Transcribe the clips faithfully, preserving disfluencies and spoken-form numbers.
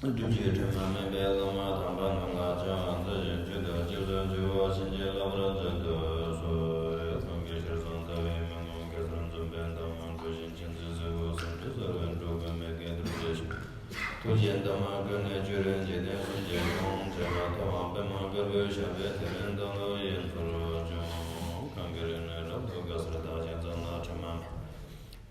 སྒྲུབ་བྱེད་དྲི་མ་མེད་པའི་བླ་མ་དམ་པ་རྣམས་ལ་ཕྱག་འཚལ་ཞིང་མཆོད་དོ། རྗེས་སུ་མཆོད་པ་བྱིན་གྱིས་བརླབ་པར་མཛད་དུ་གསོལ། ལྷུན་གྱིས་ཞལ་གསུམ་ལྟ་བའི་མི་མངོན་གེ་སར་འཛུམ་པའི་འདབ་མ་འཁྲུ་ཞིང་མཁྱེན་བརྩེ་སེར་པོ་སེམས་དཔའི་རྩ་བའི་འགྲོ་ཀུན་མི་སྐྱེ་ཐུགས་རྗེ་ཆེ། ཐུགས་རྗེའི་འདབ་མ་བཀུག་ནས་བཅུད་རིན་འཇིག་རྟེན་གསུམ་གྱི་གཞུང་། བྱེ་བྲག་ཐུབ་དབང་པདྨ་དཀར་པོའི་ཞབས་པད་མཐིལ་རིང་དང་ལོ་ཡི་མཚོར་བྱུང་། གང་གི་རིག་ནས་རབ་ཏུ་དགའ་སར་དག་ཅིང་ཙམ་ན་དྲི་མ་མེད།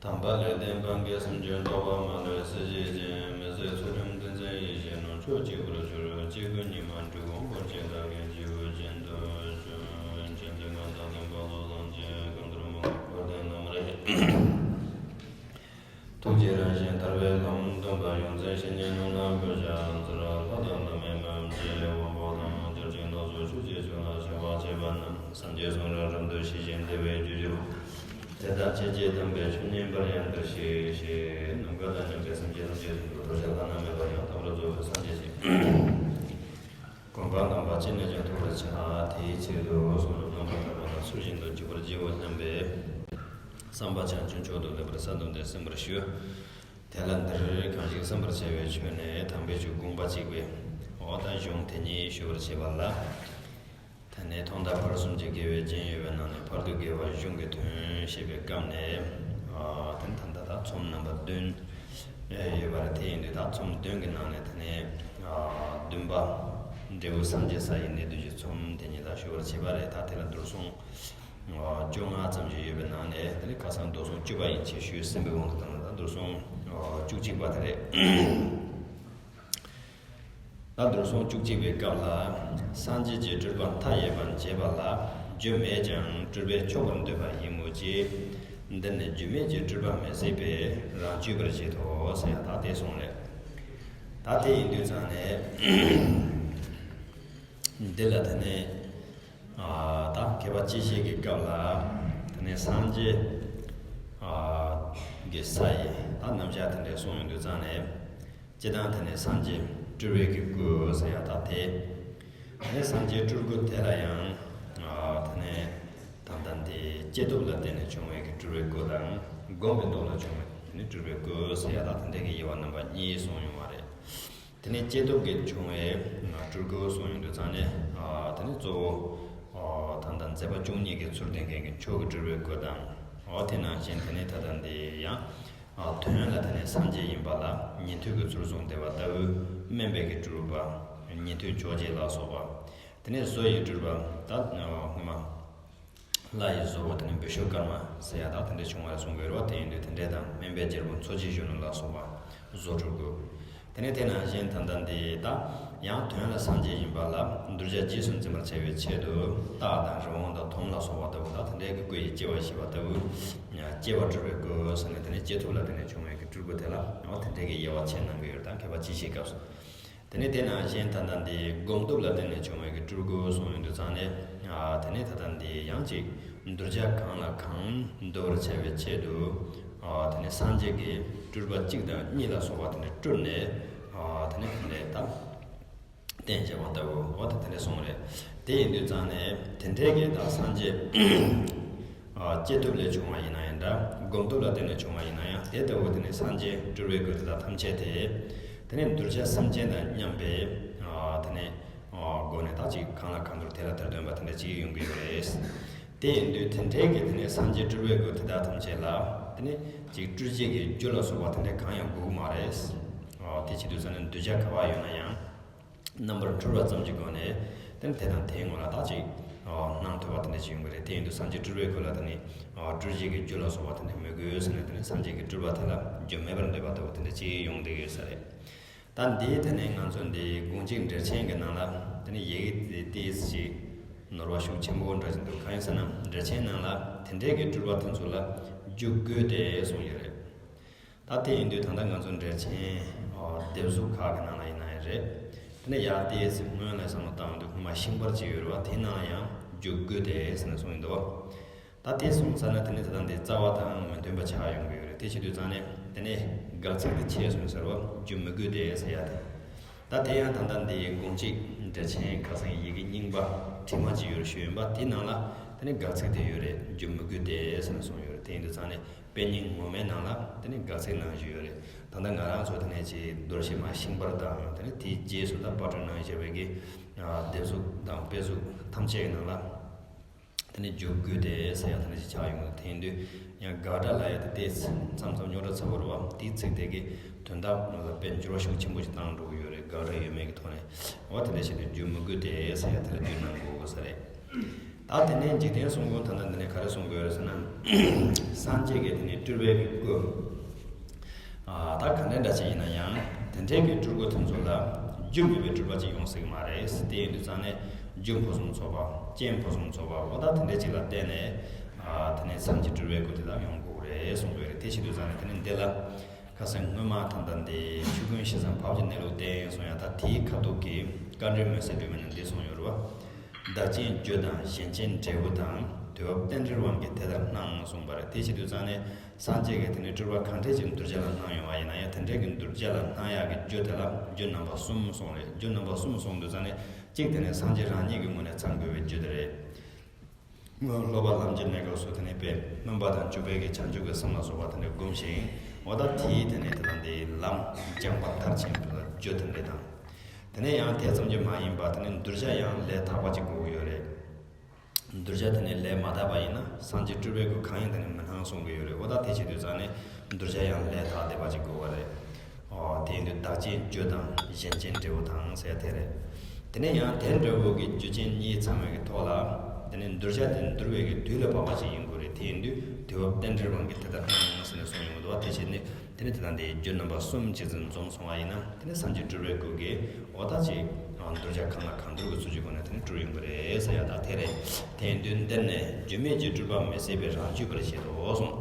དམ་པ་ལེགས་ལྡན་སྤང་གི་སེམས་ཀྱི་རྟོགས་པ་མ་ལུས་གཟི་བརྗིད་ཅན། མི་ཟད་ཚུལ་ཁྲིམས་ཏིང་འཛིན་ཡིད་བཞིན་ནོར་མཆོག་གཅིག་པུར་གྱུར། སྐྱེ་དགུའི་ཉི་མ་འབྲི་གུང་འཁོར་བཅས་བདག་གི་སྤྱི་བོའི་གཏིང་དུ་བྱོན། མཁྱེན་བརྩེ་མངའ་བདག་ལྡན་དཔལ་གསུམ་གྱི་གང་འདུལ་མང་པོ་བར་དོའི་རྣམ་རེ། ཐུགས་རྗེའི་རང་བཞིན་ཐར་པའི་ལམ་སྟོན་པ། ཡོངས་འཛིན་བཤེས་གཉེན་རྣམས་ལ་གུས་ཕྱག་འཚལ། ལྷ་དང་བླ་མའི་མོས་པ་ཡིད་འོང་པོ་དང་། བརྒྱ་བྱིན་ལ་སོགས་ཆོས་ཀྱི་ཆོས་ལ་ཕྱག་འཚལ་བ་བཅས་པ་རྣམས་སངས་རྒྱས་གསུང་རབ་རབ་ཏུ་ཞི་ཞིང་བདེ་བའི་རྒྱུར་གྱུར། དེ་དག་ཆོས་ཀྱི་དམ་པའི་ཆོས་ཉན་པར་ཡང་འདིར་གཤེགས་ཤིག། ནམ་མཁའ་དང་མཉམ་པའི་སེམས་ཅན་ཐམས་ཅད་དོན་དུ་འགྲོ་བྱ་བླ་ན་མེད་པ་ཡང་དག་པར་རྫོགས་པའི་སངས་རྒྱས་ཀྱི་གོ་འཕང་དམ་པ་ཅི་ནས་ཀྱང་ཐོབ་པར་བྱ། དེའི་ཆེད་དུ་གསུང་རབ་རྣམ་པར་དག་པ་ལ་ཚུལ་བཞིན་དུ་འཇུག་པར་བགྱིའོ་སྙམ་པའི་བསམ་པ་བྱང་ཆུབ་མཆོག་ཏུ་ལེགས་པར་གསལ་སྟོན་ཏེ་གསན་པར་ཞུ། དེ་ལ་འདིར་གང་ཞིག་གསན་པར་བྱ་བའི་ཆོས་ནི་དམ་པའི་ཆོས་དགོངས་པ་གཅིག་པའི་འོ་ད་གཞུང་དེ་ཉིད་ཞུ་བར་བྱེད་པ་ལ། དེ་ནས་ཐོག་མཐའ་བར་གསུམ་གྱི་དགེ་བའི་རྒྱན་ཡོད་པའི་ནང་ནས་བར་དུ་དགེ་བ་གཞུང་གི་དོན་བཤད་པའི་སྐབས་ནས། ཨ་དེ་ད་ལྟ་ད་ཚོམས་རྣམ་པ་བདུན་ཡོད་པ་རེད། དེ་ཡིན་དུས་ད་ཚོམས་བདུན་གྱི་ནང་ནས་དེ་ནས་ཨ་བདུན་པ་འབྲས་བུ་སངས་རྒྱས་ས་ཡི་གནས་བསྡུས་ཀྱི་ཚོམས་དེ་ཉིད་ད་ཞུ་བར་བྱེད་པ་རེད། ད་དེ་ལ་འདུལ་སོང་། ཨ་བཅོ་ལྔ་ཙམ་ཞིག་ཡོད་པའི་ནང་ནས་དེ་ནས་ཁ་སང་འདུལ་སོང་བཅུ་པ་ཡིན་ཞེས་ཞུས་ཟིན་པའི་དབང་དུ་བཏང་ན། ད་འདུལ་སོང་ཨ་བཅུ་གཅིག་པ་དེ་རེད། ད་འདུལ་སོང་བཅུ་གཅིག་པའི་སྐབས་ལ། སངས་རྒྱས་ཀྱི་སྤྲུལ་པ་མཐའ་ཡས་པར་འབྱེད་པ་ལ། རྒྱུ་མེད་ཀྱང་སྤྲུལ་པས་ཆོག་པར་འདོད་པ་ཡིན་མོད་ཀྱི། འདི་ནི་རྒྱུ་མེད་ཀྱི་སྤྲུལ་པ་མི་སྲིད་པས་རང་གཅོད་པར་བྱེད་དོ་ཟེར་ཡང་ད་དེ་གསུངས་རེད། ད་དེ་ཡིན་དུས་ཙང་ནས་འདི་ལ་དེ་ནས་ཨ་ད་མཁས་པ་སྤྱི་བཤད་ཀྱི་སྐབས་ལ་དེ་ནས་སངས་རྒྱས་ཨ་ཀྱི་ས་ཡི་ད་རྣམ་གཞག་དེ་འདྲ་གསུངས་ཡོང་དུས་ཙང་ནས། སྤྱིར་བཏང་དེ་ནས་སངས་རྒྱས་སྤྲུལ་པའི་གི་སྐུ་ཟེར་ཡ་ད་དེ། དེ་ནས་སངས་རྒྱས་སྤྲུལ་སྐུ་དེ་ལ་ཡང་ཨ་དེ་ནས་ད་ལྟ་འདི་སྐྱེས་སྟོབས་ལ་བརྟེན་ནས་བྱུང་བའི་གི་སྤྲུལ་པའི་སྐུ་དང་། སྒོམ་པའི་སྟོབས་ལ་བྱུང་བའི་དེ་ནས་སྤྲུལ་པའི་སྐུ་ཟེར་ཡ་ད་དེ་འདྲའི་གི་དབྱེ་བ་རྣམ་པ་གཉིས་གསུངས་ཡོང་བ་རེད། དེ་ནས་སྐྱེས་སྟོབས་ཀྱིས་བྱུང་བའི་སྤྲུལ་སྐུ་གསུངས་ཡོང་དུས་ཙང་ནས་ཨ་དེ་ནས་གཙོ་བོ་ཨ་ད་ལྟ་མཛད་པ་བཅུ་གཉིས་ཀྱི་ཚུལ་ལྡན་མཁན་གྱི་མཆོག་གི་སྤྲུལ་པའི་སྐུ་དང་། ཨོ་དེ་ནང་བཞིན་དེ་ནས་ད་ལྟ་འདི་ཡང་། ཨ་དོན་ལ་དེ་ནས་སངས་རྒྱས་ཡིན་པ་ལ་ཉན་ཐོས་ཀྱི་ཚུལ་བཟུང་བསྡད་པ་ལྟ་བུ། སྨན་པའི་གི་སྤྲུལ་པ། ཉན་ཐོས་ཇོ་རྗེ་ལ་སོགས་པ། དེ་ནས་བསོད་ཡི་སྤྲུལ་པ་ད་སྔོན་མ་ལྷ་ཡི་བཟོ་བོ་དེ་ནས་བི་ཤྭ་ཀརྨ་ཟེར་ཡ་དག་དེ་འདྲ་བྱུང་བ་གསུང་གི་ཡོད་རེད་བ། དེ་ཡིན་དུས་དེ་འདྲས་དང་སྨན་པའི་རྒྱལ་པོ་མཚོ་སྐྱེས་གཞོན་ནུ་ལ་སོགས་པ་བཟོ་སྤྲུལ་སྐུ། དེ་ནས་དེ་ནང་བཞིན་ད་ལྟ་འདི་ད་ཡང་དོན་ལ་སངས་རྒྱས་ཡིན་པ་ལ་གདུལ་བྱ་རྗེས་སུ་འཛིན་པར་བྱ་བའི་ཆེད་དུ་སྟག་དང་རི་བོང་དང་དོམ་ལ་སོགས་པ་ལྟ་བུ་དང་དེ་འདྲའི་གི་སྐུ་ཡི་སྐྱེ་བ་བཞེས་པ་ལྟ་བུ། སྐྱེ་བ་སྤྲུལ་པའི་སྐུ་ཟེར་ནས་དེ་ནས་སྐྱེས་ཐོབ་ལ་བརྟེན་ནས་བྱུང་བའི་གི་སྤྲུལ་སྐུ་དེ་ལ་ཡང་དེ་འདྲའི་གི་དབྱེ་བ་ཕྱེ་གནང་གི་ཡོད་དང་། མཁས་པ་སྤྱི་བཤད་སྐབས་སུ། དེ་ནས་དེ་ནང་བཞིན་ད་ལྟ་འདི་སྒོམ་སྟོབས་ལ་བརྟེན་ནས་བྱུང་བའི་གི་སྤྲུལ་སྐུ་གསུངས་ཡོང་དུས་ཙང་ནས། ཨ་དེ་ནས་ད་ལྟ་འདི་ཡང་ཅིག་གདུལ་བྱ་གང་ལ་གང་འདུལ་བར་བྱ་བའི་ཆེད་དུ། ཨ་དེ་ནས་སངས་རྒྱས་ཀྱི་སྤྲུལ་པ་གཅིག་དང་གཉིས་ལ་སོགས་པ་དེ་འདྲ་སྤྲུལ་ནས། ཨ་དེ་ནས་དེ་འདྲའི་ད་བསྟན་བྱ་བ་ལྟ་བུ་འོ་ད་དེ་འདྲ་གསུངས་རེད། དེ་ཡིན་དུས་ཙང་ནས་དེ་འདྲའི་གི་ད་སངས་རྒྱས་ཨ་སྐྱེས་ཐོབ་ལས་བྱུང་བ་ཡིན་ན་ཡང་འདྲ། སྒོམ་སྟོབས་ལ་བརྟེན་ནས་བྱུང་བ་ཡིན་ན་ཡང་དེ་ལྟ་བུ་དེ་ནས་སངས་རྒྱས་སྤྲུལ་པའི་སྐུ་དེ་དག་ཐམས་ཅད་དེ། དེ་ནས་གདུལ་བྱ་སེམས་ཅན་དང་མཉམ་པའི་ཨ་དེ་ནས་ཨ་སྒོ་ནས་ད་ཅིག་གང་ལ་གང་འདུལ་དེ་ལ་དེར་སྟོན་པ་དེ་འདྲ་ཅིག་ཡོང་གི་ཡོད་རེད། དེ་ཡིན་དུས་དེ་འདྲའི་གི་དེ་ནས་སངས་རྒྱས་སྤྲུལ་པའི་སྐུ་དེ་དག་ཐམས་ཅད་ལ་དེ་ནས་ཅིག་སྤྲུལ་བྱེད་ཀྱི་རྒྱུ་ལ་སོགས་པ་དེ་འདྲ་གང་ཡང་དགོས་ཀྱི་མ་རེད། ཨ་དེ་བྱེད་དུས་ཙང་ནས་གདུལ་བྱ་ག་པར་ཡོད་ན་ཡང་། རྣམ་པར་འཕྲུལ་བ་ཙམ་གྱི་སྒོ་ནས་དེ་ནི་དེ་དང་དེའི་ངོ་ལ་ད་ཅིག་ཨ་སྣང་ཐུབ་པ་དེ་འདྲ་ཅིག་ཡོང་གི་རེད། དེ་ཡིན་དུས་སངས་རྒྱས་སྤྲུལ་པའི་སྐུ་ལ་དེ་ནི་ཨ་སྤྲུལ་བྱེད་ཀྱི་རྒྱུ་ལ་སོགས་པ་དེ་འདྲ་མི་དགོས་ཟེར་ནས། དེ་ནི་སངས་རྒྱས་ཀྱི་སྤྲུལ་པ་དེ་ལ་རྒྱུ་མེད་པར་འདོད་པ་ལྟ་བུ་དེ་འདྲ་ཅིག་ཡོང་བསྡད་ཀྱི་ཡོད་ས་རེད། ད་འདིའི་དེ་ནས་ང་ཚོ་འདི་དགོངས་གཅིག་འགྲེལ་ཆེན་གྱི་ནང་ལ་དེ་ནི་ཡི་གེ་དེ་ཏོག་ཙམ་ཅིག་ནོར་བ་ཤུགས་ཆེན་པོ་འདྲ་ཞིག་འདུག་གང་ཡིན་ཟེར་ན་འགྲེལ་ཆེན་ནང་ལ་དེ་འདྲའི་གི་སྤྲུལ་པ་དེ་ཚོ་ལ་རྒྱུ་དགོས་ཏེ་གསུངས་ཡོད་རེད། ད་དེ་ཡིན་དུས་ད་ལྟ་ང་ཚོ་འགྲེལ་ཆེན་ཨ་དེབ་གཟུགས་ཁག་གི་ནང་ལ་ཡིན་ན་ཡང་རེད། དེ་ནས་ཡར་ཏོག་ཙམ་སྔོན་ལ་བསམ་བློ་བཏང་དུས་སྔོན་མ་ཤིང་པར་ཅིག་ཡོད་རེད་བ། དེའི་ནང་ལ་ཡང་རྒྱུ་དགོས་ཏེ་ཟེར་ནས་གསུངས་ཡོད་འདུག་ད་དེ་གསུངས་ཚར་ན་དེ་ནས་ད་ལྟ་འདི་རྩ་བ་དང་མི་མཐུན་པ་ཆགས་ཡོང་གི་ཡོད་རེད། དེ་བྱེད་དུས་ཙང་ནས་དེ་ནས་དགག་ཚིག་དེ་ཆད་སོང་ཟེར་བ། རྒྱུ་མི་དགོས་ཏེ་ཟེར་ཡ་དེ། ད་དེ་ཡང་ད་ལྟ་འདི་དགོངས་གཅིག་འགྲེལ་ཆེན་ཁ་སང་ཡི་གེ་རྙིང་པ་བྲིས་མ་ཅིག་ཡོད་ཞུས་ཡིན་པ། དེའི་ནང་ལ་དེ་ དེ་ནས་དགག་ཚིག་དེ་ཡོད་རེད། རྒྱུ་མི་དགོས་ཏེ་ཟེར་ནས་གསུངས་ཡོད་རེད། དེ་ཡིན་དུས་ཙང་ནས་དཔེ་རྙིང་ངོ་མའི་ནང་ལ་དེ་ནས་དགག་ཚིག་ནང་བཞིན་ཡོད་རེད། ད་ལྟ་ང་རང་ཚོ་དེ་ནས་ཅིག་རྡོ་རྗེ་མ་ཤིང་པར་དང་དེ་ནས་དེའི་རྗེས་སུ་ད་པར་སྐྲུན་གནང་བཞག་པའི་གི་ལྡེབ་གཟུགས་དང་དཔེ་གཟུགས་ཐམས་ཅད་ཀྱི་ནང་ལ། དེ་ནས་རྒྱུ་དགོས་ཏེ་ཟེར་ཡ་དེ་འདྲ་ཞིག་ཆགས་ཡོང་གི། དེ་ཡིན་དུས་ཡང་དགག་སྒྲ་ལབ་ཡ་དེ་ཏོག་ཙམ་ཙམ་རྙོག་དྲ་ཚ་པོ་རེད་བ། དེའི་ཚིག་དེ་གི་དོན་དག་ལ་དཔེ་འགྱུར་བ་ཤུགས་ཆེན་པོ་ཞིག་བཏང་འགྲོ་གི་ཡོད་རེད། དགག་སྒྲ་ཡོད་མེད་ཀྱི་ཐོག་ནས། འོ་དེ་འདྲ་ཞིག་དུས་རྒྱུ་མི་དགོས་ཏེ་ཟེར་ཡ་དེ་ལ་རྒྱུ་གནང་དགོས་ས་རེད། ད་དེ་ནས་འཇིག་རྟེན་གསུམ་མགོན་ད་ལྟ་འདི་ནས་ག་རེ་གསུང་དགོས་རེད་ཟེར་ན། སངས་རྒྱས་ཀྱི་དེ་ནས་སྤྲུལ་པའི་གི་སྐུ། ཨ། ད་ག་འདྲ་འདྲ་ཅིག་ཡིན་ན་ཡང་དེ་འདྲའི་གི་སྤྲུལ་སྐུ་དེ་ཚོ་ལ་རྒྱུ་མེད་པའི་སྤྲུལ་པ་ཅིག་ཡོང་སྲིད་ཀྱི་མ་རེད། དེ་ཡིན་དུས་ཙང་ནས་རྒྱུ་ཕུན་སུམ་ཚོགས་པ། རྐྱེན་ཕུན་སུམ་ཚོགས་པ། འོ་ད་དེ་འདྲ་ཅིག་ལ་བརྟེན་ནས། ཨ། དེ་ནས་སངས་རྒྱས་སྤྲུལ་པའི་སྐུ་དེ་དག་ཡོང་དགོས་རེད་གསུངས་པ་རེད། དེ་བྱེད་དུས་ཙང་ནས་དེ་ནས་འདི་ལ། ཁ་སང་སྔོན་མ་ད་ལྟ་འདི་ཆོས་ཀུན་ཤེས་སམ་བབ་ཀྱི་གནས་ལུགས་བསྟན་གསུང་ཡ། ད་དེའི་ཁ་ཐུག་གི་བཀའ་འགྲེལ་མུན་སེལ་སྒྲོན་མེ་ནང་འདི་གསུངས་ཡོད་རེད་བ། བདག་རྐྱེན་རྒྱུ་དང་གཞན་རྐྱེན་འབྲས་བུ་དང་། དུས་བབ་རྟེན་འབྲེལ་དབང་གིས་དེ་ལྟར་སྣང་གསུངས་པ་རེད། དེ་བྱེད་དུས་ཙང་ནས་སངས་རྒྱས་ཀྱིས་དེ་ནས་སྤྲུལ་པ་གང་འདྲས་ཀྱི་གདུལ་བྱ་ལ་སྣང་ཡོང་བ་ཡིན་ན་ཡང་། དེ་འདྲས་ཀྱི་གདུལ་བྱ་ལ་སྣང་ཡག་གི་རྒྱུ་དེ་ལ་རྒྱུ་རྣམ་པ་གསུམ་གསུངས་རེད། རྒྱུ་རྣམ་པ་གསུམ་གསུངས་དུས་ཙང་ནས་གཅིག་དེ་ནས་སངས་རྒྱས་རང་ཉིད་ཀྱི་ངོས་ནས་ཚང་དགོས་པའི་རྒྱུ་དེ་རེད། སྔོན་སློབ་པ་ལམ་གྱི་གནས་སྐབས་སུ་དེ་ནས་དཔེ་སྨོན་པ་དང་བཅུ་པའི་གི་བྱང་ཆུབ་ཀྱི་སེམས་ལ་སོགས་པ་དེ་ནས་བསྒོམ་ཞིང་། འོ་ད་དེའི་དེ་ནས་དེ་དང་དེའི་ལམ་སྦྱངས་པ་མཐར་ཕྱིན་པ་ལ་རྒྱུ་དེ་འདྲ་དང་། དེ་ནས་ཡང་དེ་ཙམ་གྱིས་མ་ཡིན་པ་དེ་ནས་གདུལ་བྱ་ཡང་ལས་དག་པ་ཅིག་དགོས་ཀྱི་ཡོད་རེད། གདུལ་བྱ་དེ་ནས་ལས་མ་དག་པ་ཡིན་ན་སངས་རྒྱས་སྤྲུལ་པའི་སྐུ་གང་ཡང་དེ་ནས་མི་སྣང་གསུང་གི་ཡོད་རེད། འོ་ད་དེ་བྱེད་དུས་ཙང་ནས་གདུལ་བྱ་ཡང་ལས་དག་བསྡད་པ་ཅིག་དགོས་པ་རེད། ཨོ། དེ་ཡིན་དུས་བདག་རྐྱེན་རྒྱུ་དང་གཞན་རྐྱེན་འབྲས་བུ་དང་ཟེར་དེ་རེད། དེ་ནས་ཡང་དེ་འདྲ་བོ་གི་རྒྱུ་རྐྱེན་གཉིས་ཚང་བའི་གི་ཐོག་ལ། དེ་ནས་གདུལ་བྱ་དེ་འདུལ་བའི་གི་དུས་ལ་བབ་པ་ཞིག་ཡིན་དགོས་རེད། དེ་ཡིན་དུས་དུས་བབ་རྟེན་འབྲེལ་དབང་གིས་དེ་ལྟར་སྣང་ཟེར་ནས་གསུངས་ཡོང་གི་འདུག་བ། དེ་བྱས་ནས་དེ་ནས་དེ་དང་དེའི་རྒྱུ་རྣམ་པ་གསུམ་གཅིག་ཙམ་འཛོམས་སོང་བ་ཡིན་ན། དེ་ནས་སངས་རྒྱས་སྤྲུལ་པའི་སྐུ་གིས་འོ་ད་ཅིག་གདུལ་བྱ་གང་ལ་གང་འདུལ་གྱི་ཚུལ་གྱི་སྒོ་ནས་དེ་ནས་སྤྲུལ་ཡོང་གི་རེད་ཟེར་ཡ་ད་དེ་རེད། དེ་ཡིན་དུས་འདིར་ནི་རྒྱུ་མེད་ཀྱི་སྤྲུལ་པ་མི་ཟད་པའི་རང་རྒྱུད་པར་བཞེད་དོ་གསུངས།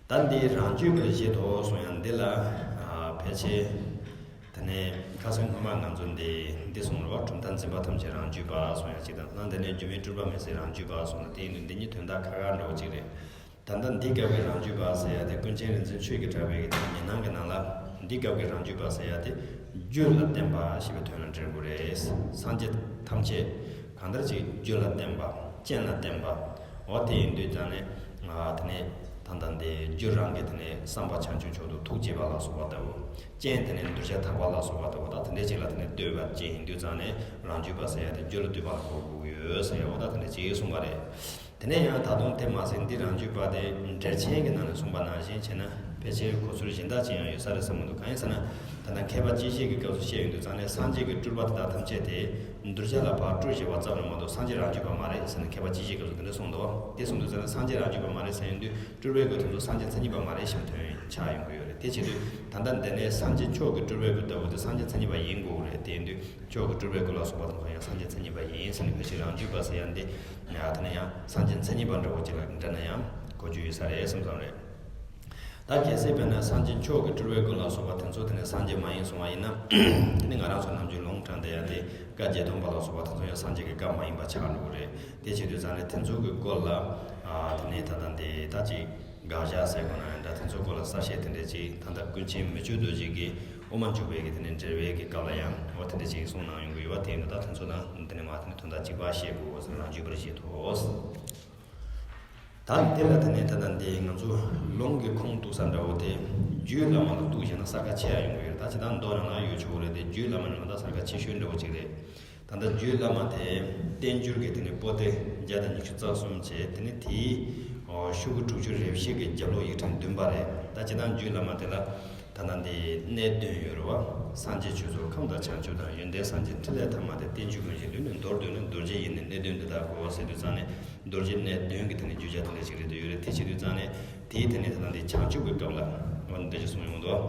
ད་འདི་རང་རྒྱུད་པར་བཞེད་དོ་གསུང་ཡང་འདི་ལ། ཨ། ཕལ་ཆེར། དེ་ནས་ཁ་སང་སྔོན་མ་ང་ཚོ་འདི་འདི་གསུངས་རེད་བ། གྲུབ་མཐའ་འཛིན་པ་ཐམས་ཅད་རང་རྒྱུད་པ་གསུང་ཡང་གཅིག་དང་། ད་འདི་ནས་རྒྱུ་མེད་སྤྲུལ་པ་མི་ཟད་རང་རྒྱུད་པ་གསུངས་ན། དེ་ཡིན་དུས་འདི་གཉིས་དོན་དག་ཁ་ཁ་འདྲ་བོ་གཅིག་རེད། ད་ལྟ་འདི་སྐབས་ཀྱི་རང་རྒྱུད་པ་ཟེར་ཡ་དེ་ཀུན་མཁྱེན་རིག་འཛིན་ཆོས་ཀྱི་གྲགས་པའི་གི་དེ་ཉི་སྣང་གི་ནང་ལ། འདི་སྐབས་ཀྱི་རང་རྒྱུད་པ་ཟེར་ཡ་དེ་རྒྱུད་ལ་བརྟེན་པ་ཞེས་པའི་དོན་ལ་འགྲེལ་དགོས་རེད། སངས་རྒྱས་ཐམས་ཅད་གང་ལྟར་ཅིག་རྒྱུ་ལ་བརྟེན་པ། རྐྱེན་ལ་བརྟེན་པ། འོ་དེ་ཡིན་དུས་ཙང་ནས། ཨ། དེ་ནས་ད་ལྟ་འདི་རྒྱུ་རང་གི་དེ་ནས་བསམ་པ་བྱང་ཆུབ་མཆོག་ཏུ་ཐུགས་བསྐྱེད་པ་ལ་སོགས་པ་ལྟ་བུ། རྐྱེན་དེ་ནས་གདུལ་བྱ་དག་པ་ལ་སོགས་པ་ལྟ་བུ་དང་། དེ་འདྲའི་ཅིག་ལ་དེ་ནས་ལྟོས་པ་ཅན་ཡིན་དུས་ཙང་ནས་རང་རྒྱུད་པ་ཟེར་ཡ་དེ་རྒྱུ་ལ་ལྟོས་པ་ལ་གོ་དགོས་ཀྱི་ཡོད་ཟེར་ཡ། འོ་ད་དེ་འདྲ་ཅིག་གསུངས་པ་རེད། དེ་ནས་ཡང་ད་དུང་དེ་མ་ཟད་འདི་རང་རྒྱུད་པ་དེ་འགྲེལ་ཆེན་གྱི་ནང་ནས་གསུངས་པ་ནང་བཞིན་བྱས་ན་ཕལ་ཆེར་གོ་ཚུལ་གཞན་དག་ཅིག་ཡང་ཡོད་ས་རེད་བསམ་གྱི་འདུག་གང་ཡིན་ཟེར་ན། ད་ལྟ་མཁས་པ་སྤྱི་བཤད་ཀྱི་སྐབས་སུ་བཤད་ཡོང་དུས་ཙང་ནས་སངས་རྒྱས་ཀྱི་སྤྲུལ་པ་དེ་དག་ཐམས་ཅད་དེ་གདུལ་བྱ་ལ་ཕར་སྤྲུལ་བཞེས་པ་ཙམ་རེད་མ་གཏོགས་སངས་རྒྱས་རང་རྒྱུད་པ་མ་རེད་ཟེར་ནས་མཁས་པ་སྤྱི་བཤད་སྐབས་སུ་དེ་འདྲ་གསུངས་འདུག་དེ་གསུངས་དུས་ཙང་ནས་སངས་རྒྱས་རང་རྒྱུད་པ་མ་རེད་ཟེར་ཡོང་དུས་སྤྲུལ་པའི་སྐུ་དེ་ཚོ་སངས་རྒྱས་མཚན་ཉིད་པ་མ་རེད་ཞེས་པའི་དོན་ཆགས་ཡོང་གི་ཡོད་རེད། དེ་བྱེད་དུས་ད་ལྟ་འདི་ནས་སངས་རྒྱས་མཆོག་གི་སྤྲུལ་པའི་སྐུ་ལྟ་བུ་དེ་སངས་རྒྱས་མཚན་ཉིད་པ་ཡིན་དགོས་ཀྱི་རེད། དེ་ཡིན་དུས། མཆོག་གི་སྤྲུལ་པའི་སྐུ་ལ་སོགས་པ་དང་ཡང་སངས་རྒྱས་མཚན་ཉིད་པ་ཡིན་ཟེར་ནས་ཕལ་ཆེར་རང་རྒྱུད་པ་ཟེར་ཡ་འདི། ཡང་དེ་ནས་ཡང་སངས་རྒྱས་མཚན་ཉིད་པ་འདྲ་བོ་ཅིག་ལ་འདྲ་ན་ཡང་གོ་རྒྱུ་ཡོད་ས་རེད་བསམ་བསམ་རེད། ད་གལ་སྲིད་དཔེར་ན་སངས་རྒྱས་མཆོག་གི་སྤྲུལ་པའི་སྐུ་ལ་སོགས་པ་དེ་ཚོ་དེ་ནས་སངས་རྒྱས་མ་ཡིན་སོང་བ་ཡིན་ན། དེ་ནི་ང་རང་ཚོ་ནམ་རྒྱུན་ལུང་དྲངས་བསྡད་ཡ་དེ་བཀའ་བརྒྱད་སྟོང་པ་ལ་སོགས་པ་དེ་ཚོ་ཡང་སངས་རྒྱས་ཀྱི་བཀའ་མ་ཡིན་པ་ཆགས་འགྲོ་གི་རེད། དེ་བྱེད་དུས་ཙང་ནས་དེ་ཚོ་གི་སྐོར་ལ། ཨ། དེ་ནས་ད་ལྟ་འདི་ད་ཅིག་དགག་བཞག་ཟེར་དགོས་ན་ཡང་འདྲ། དེ་ཚོའི་སྐོར་ལ་གསལ་བཤད་དེ་འདྲ་ཅིག་ད་ལྟ་ཀུན་མཁྱེན་མི་བསྐྱོད་རྡོ་རྗེ་གིས་དབུ་མ་འཇུག་པའི་གི་དེ་ནས་འགྲེལ་པའི་གི་སྐབས་ལ་ཡང་འོ་དེ་འདྲ་ཅིག་གསུངས་གནང་ཡོང་གི་ཡོད་པ། དེ་ཡིན་དུས་ད་དེ་ཚོ་དང་དེ་ནས་མ་དེ་ནས་དོན་དག་གཅིག་པ་བཤད་དགོས་ཟེར་རང་རྒྱུད་པར་བཤད་དོ། ད་འདི་ལ་དེ་ནས་ད་ལྟ་འདི་ང་ཚོ་ལུང་གི་ཁུངས་གཏུགས་ས་འདྲ་བོ་དེ་རྒྱུད་བླ་མ་ལ་གཏུགས་བཞག་ན་གསལ་ཁ་ཆེ་ཡ་ཡོང་གི་ཡོད་རེད། ད་ཇི་ལྟར་མདོ་ནང་ལ་ཡོད་ཆོག་གི་རེད་དེ། རྒྱུད་བླ་མ་ནི་མ་ད་གསལ་ཁ་ཆེ་ཤོས་འདྲ་བོ་ཅིག་རེད། ད་ལྟ་རྒྱུད་བླ་མ་དེ་བསྟན་འགྱུར་གྱི་དེ་ནས་པོ་ཏི་བརྒྱ་དང་ཉི་ཤུ་རྩ་གསུམ་བྱས། དེ་ནས་དེའི་ཤོག་གུ་དྲུག་ཅུ་རེ་བཞི་གི་རྒྱབ་ལོགས་ཡིག་ཕྲེང་བདུན་པ་རེད། ད་ཇི་ལྟར་རྒྱུད་བླ་མ་དེ་ལ་ད་ལྟ་འདི་གནས་བདུན་ཡོད་རེད་བ། སངས་རྒྱས་ཆོས་ཚོགས་ཁམས་དང་བྱང་ཆུབ་དང་། ཡོན་ཏན་སངས་རྒྱས་ཕྲིན་ལས་ཐ་མ་དང་། བསྟན་བཅོས་ཀུན་གཞི་ལུས་ནི་མདོར་བསྡུས་ནས། རྡོ་རྗེ་ཡི་ནི་གནས་བདུན་འདི་དག་གོ་ཟེར་དུས་ཙང་ནས་རྡོ་རྗེ་གནས་བདུན་གྱི་དེ་ནས་རྒྱུད་རྒྱ་དེ་འདྲ་ཞིག་རེད་དུ་ཡོད་རེད། དེ་བྱེད་དུས་ཙང་ནས་དེའི་དེ་ནས་ད་ལྟ་འདི་བྱང་ཆུབ་ཀྱི་སྐབས་ལ་འོ་འདི་འདྲ་ཞིག་གསུངས་ཡོང་འདུག་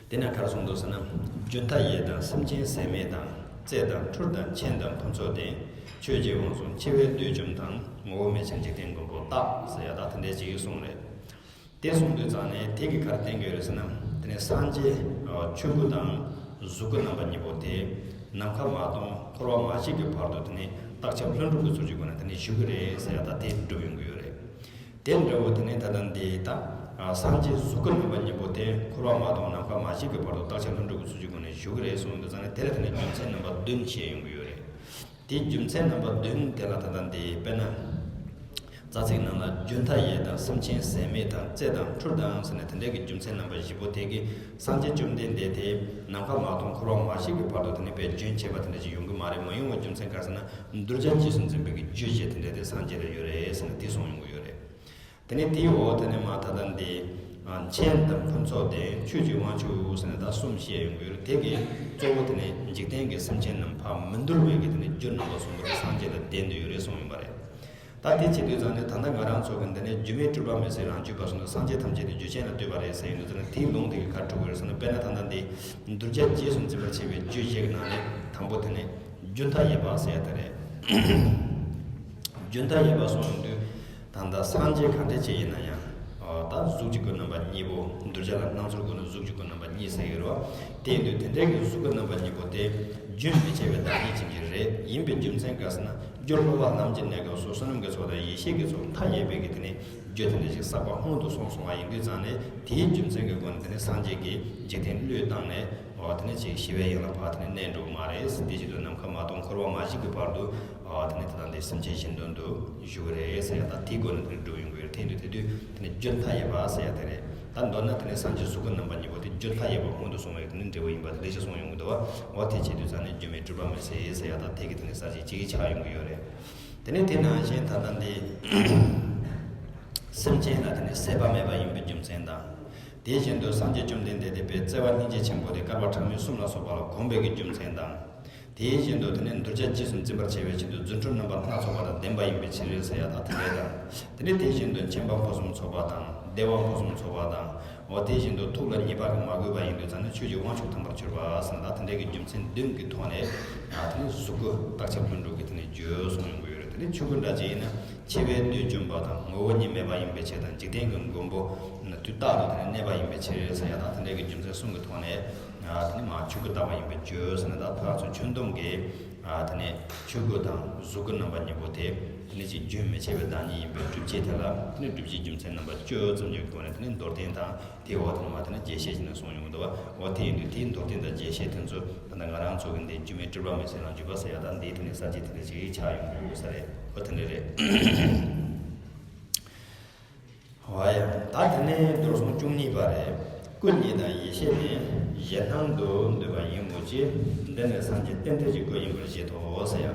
དེ་ནས་ག་རེ་གསུངས་འདུག་ཟེར་ན། རྒྱུན་མཐའ་ཡས་དང་སེམས་ཅན་ཟད་མེད་དང་། རྩེ་དང་འཕྲུལ་དང་མཁྱེན་དང་ཕུན་ཚོགས་ལྡན། ཆོས་ཀྱི་དབང་ཕྱུག་འཆི་བའི་བདུད་འཇོམས་དང་། ངོ་བོ་མེད་ཅིང་འཇིག་རྟེན་མགོན་པོ་རྟག་ཟེར་ཡ་ད་དེ་འདྲའི་ཅིག་གསུངས་རེད། དེ་གསུངས་དུས་ཙང་ནས་དེ་གིས་ག་རེ་བསྟན་གྱི་ཡོད་རེད་ཟེར་ན། དེ་ནས་སངས་རྒྱས་ཆོས་སྐུ་དང་གཟུགས་སྐུ་རྣམ་པ་གཉིས་པོ་དེ་ནམ་མཁའ་མ་སྟོང་འཁོར་བ་མ་སྐྱེས་ཀྱི་བར་དུ་དེ་ནས་རྟག་ཁྱབ་ལྷུན་གྲུབ་ཀྱི་ཚུལ་གྱི་སྒོ་ནས་དེ་ནས་བཞུགས་ཀྱི་རེད་ཟེར་ཡ་ད་དེ་སྒྲུབ་ཡོང་གི་ཡོད་རེད། དེ་འདྲ་བོ་དེ་ནས་ད་ལྟ་འདི་ད་སངས་རྒྱས་གཟུགས་སྐུ་རྣམ་པ་གཉིས་པོ་དེ་འཁོར་བ་མ་སྟོང་ནམ་མཁའ་མ་སྐྱེས་ཀྱི་བར་དུ་རྟག་ཁྱབ་ལྷུན་གྲུབ་ཀྱི་ཚུལ་གྱི་སྒོ་ནས་བཞུགས་ཀྱི་རེད་གསུངས་དུས་ཙང་ནས་དེ་ལ་དེ་ནས་རྒྱུ་མཚན་རྣམ་པ་བདུན་བཤད་ཡོང་གི་ཡོད་རེད། དེའི་རྒྱུ་མཚན་རྣམ་པ་བདུན་དེ་ལ་ད་ལྟ་འདི་དཔེར་ན། རྩ་ཚིག་ནང་ལ་རྒྱུ་མཐའ་ཡས་དང་སེམས་ཅན་ཟད་མེད་དང་རྩེ་དང་འཁྲུལ་དང་ཟེར་ནས་དེ་འདྲའི་གི་རྒྱུ་མཚན་རྣམ་པ་བཞི་པོ་དེ་གིས་སངས་རྒྱས་བཅོམ་ལྡན་འདས་དེ་ནམ་མཁའ་མ་སྟོང་འཁོར་བ་མ་ཞིག་གི་བར་དུ་དེ་ནི་དཔེ་རྒྱུན་ཆད་པ་དེ་འདྲ་ཞིག་ཡོང་གི་མ་རེད། མ་ཡོང་བའི་རྒྱུ་མཚན་ག་ཟེར་ན། གདུལ་བྱ་རྗེས་སུ་འཛིན་པའི་གི་རྒྱུ་བྱས་དེ་འདྲ་དེ་སངས་རྒྱས་ལ་ཡོད་རེད་ཟེར་ནས་དེ་གསུངས་ཡོང་གི་ཡོད་རེད། དེ་ནས་དེའི་འོག་དེ་ནས་མ་ད་ལྟ་འདི། མཁྱེན་དང་ཕུན་ཚོགས་ལྡན་ཆོས་ཀྱི་དབང་ཕྱུག་ཟེར་ནས་ད་གསུམ་བཤད་ཡོང་གི་ཡོད་རེད། དེ་གི་གཙོ་བོ་དེ་ནས་འཇིག་རྟེན་གྱི་སེམས་ཅན་རྣམས་ཕར་མི་འདོར་བའི་གི་དེ་ནས་རྒྱུ་རྣམ་པ་གསུམ་པོ་དེ་སངས་རྒྱས་ལ་ལྡན་དུ་ཡོད་རེད་གསུངས་ཡོད་པ་རེད། ད་དེ་བྱེད་དུས་ཙང་ནས་ད་ལྟ་ང་རང་ཚོ་གི་འདི་ནས་རྒྱུ་མེད་སྤྲོས་པ་མེད་ཟེར་རང་རྒྱུད་པ་སོང་ན་སངས་རྒྱས་ཐམས་ཅད་དེ་རྒྱུ་ཅན་ལ་ལྟོས་པ་རེད་ཟེར་ཡོང་དུས་ཙང་ནས་དེའི་ལུང་དེ་གི་ག་རེ་གྲུབ་ཀྱི་རེད་ཟེར་ན། དཔེར་ན་ད་ལྟ་འདི་གདུལ་བྱ་རྗེས་སུ་འཛིན་པར་བྱེད་པའི་རྒྱུ་བཞི་གི་ནང་ནས་དང་པོ་དེ་ནས་རྒྱུ་མཐའ་ཡས་པ་ཟེར་ཡ་དེ་རེད། རྒྱུ་མཐའ་ཡས་པ་གསུངས་ཡོང་དུས། ད་ལྟ་སངས་རྒྱས་ག་འདྲ་ཅིག་ཡིན་ན་ཡང་། ཨ། ད་གཟུགས་ཀྱི་སྐུ་རྣམ་པ་གཉིས་པོ། གདུལ་བྱ་ལ་སྣང་ཚུལ་སྒོ་ནས་གཟུགས་ཀྱི་སྐུ་རྣམ་པ་གཉིས་ཟེར་གྱི་རེད་བ། དེ་ཡིན་དུས་དེ་འདྲའི་གི་གཟུགས་སྐུ་རྣམ་པ་གཉིས་པོ་དེ་རྒྱུན་མི་འཆད་པའི་བདག་ཉིད་ཅན་གྱི་རེད། ཡིན་པའི་རྒྱུ་མཚན་ག་ཟེར་ན། རྒྱུ་སློབ་པ་ལམ་གྱི་གནས་སྐབས་སུ་བསོད་ནམས་ཀྱི་ཚོགས་དང་ཡེ་ཤེས་ཀྱི་ཚོགས་མཐའ་ཡས་པའི་གི་དེ་ནས་རྒྱུ་དེ་འདྲ་ཞིག་བསགས་པ་སྔོན་དུ་སོང་སོང་བ་ཡིན་དུས་ཙང་ནས། དེའི་རྒྱུ་མཚན་གྱི་སྒོ་ནས་དེ་ནས་སངས་རྒྱས་ཀྱིས་འཇིག་རྟེན་བློས་བཏང་ནས། འོ། དེ་ནས་ཅིག་ཞི་བའི་གཡང་ལ་ཕར་དེ་ནས་གནས་འགྲོ་གི་མ་རེད། དེ་བཞིན་དུ་ནམ་མཁའ་མ་སྟོང་འཁོར་བ་མ་ཞིག་གི་བར་དུ། འོ། དེ་ནས་དེ་དང་དེ་སེམས་ཅན་གཞན་དོན་དུ་བཞུགས་རེད་ཟེར་ཡ། ད་དེའི་སྒོ་ནས་དེ་འགྲུབ་ཡོང་གི་རེད། དེ་ཡིན་དུས་དེ་དུས་དེ་ནས་རྒྱུ་མཐའ་ཡས་པ་ཟེར་ཡ་དེ་རེད། ད་མདོར་ན་དེ་ནས་སངས་རྒྱས་གཟུགས་སྐུ་རྣམ་པ་གཉིས་པོ་དེ་རྒྱུ་མཐའ་ཡས་པ་སྔོན་དུ་སོང་བའི་དེ་ནས་འབྲས་བུ་ཡིན་པ་དེ་འདྲ་ཞིག་གསུངས་ཡོང་གི་འདུག་བ། འོ། དེ་བྱེད་དུས་ཙང་ནས་རྒྱུ་མེད་སྤྲོས་པ་མེད་ཟེར་ཡ་ཟེར་ཡ། ད་དེ་གི་དེ་ནས་གསལ་བྱེད་ཅིག་ཆགས་ཡོང་གི་ཡོད་རེད། དེ་ནས་དེ་ནང་བཞིན་ད་ལྟ་འདི་སེམས་ཅན་ལ་དེ་ནས་ཟད་པ་མེད་པ་ཡིན་པའི་རྒྱུ་མཚན་དང་། དེ་བཞིན་དུ་སངས་རྒྱས་བཅོམ་ལྡན་འདས་དེ་དཔེ་བརྩེ་བ་སྙིང་རྗེ་ཆེན་པོ་དེ་བསྐལ་པ་གྲངས་མེད་གསུམ་ལ་སོགས་པ་ལ་གོམས་པའི་གི་རྒྱུ་མཚན་དང་། དེ་བཞིན་དུ་དེ་ནས་གདུལ་བྱ་རྗེས་སུ་འཛིན་པར་བྱ་བའི་ཆེད་དུ་རྫུ་འཕྲུལ་རྣམ་པ་སྣ་ཚོགས་པ་དང་ལྡན་པ་ཡིན་པའི་ཕྱིར་ཟེར་ཡ་དང་དེ་འདྲ་དང་། དེ་ནས་དེ་བཞིན་དུ་མཁྱེན་པ་ཕུན་སུམ་ཚོགས་པ་དང་བདེ་བ་ཕུན་སུམ་ཚོགས་པ་དང་། འོ། དེ་བཞིན་དུ་ཐུགས་ལ་ཉེས་པ་གིས་མ་གོས་པ་ཡིན་དུས་ཙང་ནས་ཆོས་ཀྱི་དབང་ཕྱུག་ཐོབ་པར་གྱུར་པ་ཟེར་ན། ད་དེ་འདྲའི་གི་རྒྱུ་མཚན་བདུན་གྱི་ཐོག་ནས། ཨ། དེ་ནས་གཟུགས་སྐུ་རྟག་ཆད་ལྷུན་གྲུབ་ཀྱི་དེ་ནས་བརྗོད་གསུངས་ཡོང་གི་ཡོད་རེད། དེ་ནས་ཆོས་སྐུ་འདྲ་ཅིག་ཡིན་ན། འཆི་བས་དུས་འཇོམས་པ་དང་ངོ་བོ་ཉིད་མེད་པ་ཡིན་པའི་ཕྱིར་དང་། འཇིག་རྟེན་གྱི་མགོན་པོ་དུས་རྟག་ཏུ་དེ་ནས་གནས་པ་ཡིན་པའི་ཕྱིར་ཟེར་ཡ། ད་དེ་འདྲའི་གི་རྒྱུ་མཚན་གསུམ་གྱི་ཐོག་ནས། ཨ། དེ་ནས་མ་ཆོས་སྐུ་རྟག་པ་ཡིན་པའི་རྒྱུ་ཟེར་ན། ད་ཕར་ཚུར་ཁྱོན་བསྡོམས་ཀྱིས། ཨ། དེ་ནས་ཆོས་སྐུ་དང་གཟུགས་སྐུ་རྣམ་པ་གཉིས་པོ་དེ་དེ་ནས་ཅིག་རྒྱུན་མི་འཆད་པའི་བདག་ཉིད་ཡིན་པའི་སྒྲུབ་བྱེད་དེ་ལ། དེ་ནས་སྒྲུབ་བྱེད་རྒྱུ་མཚན་རྣམ་པ་བཅུ་ཙམ་གྱི་སྒོ་ནས་དེ་ནས་མདོར་བསྟན་དང་། དེའི་འོག་དེ་ནས་མ་དེ་ནས་རྒྱས་བཤད་བྱས་ནས་གསུངས་ཡོང་གི་འདུག་བ། འོ། དེ་ཡིན་དུས་དེའི་མདོར་བསྟན་དང་རྒྱས་བཤད་དེ་ཚོ་ད་ལྟ་ང་རང་ཚོ་གི་འདི་རྒྱུ་མེད་སྤྲོས་པ་མེད་ཟེར་རང་རྒྱུད་པ་ཟེར་ཡ། ད་འདིའི་དེ་ནས་གསལ་བྱེད་དེ་འདྲ་ཅིག་ཆགས་ཡོང་གི་ཡོད་ས་རེད། འོ། དེ་འདྲ་རེད། འོ་ཡ། ད་དེ་ནས་མདོར་སོང་བཅུ་གཉིས་པ་རེད། སྐུ་ཉིད་དང་ཡེ་ཤེས་ནི། གཞན་སྣང་དུ་འདོད་པ་ཡིན་མོད་ཀྱི། འདི་ནི་སངས་རྒྱས་རྟེན་འབྲེལ་གྱི་སྐུ་ཡིན་པར་བཞེད་དོ་ཟེར་ཡ།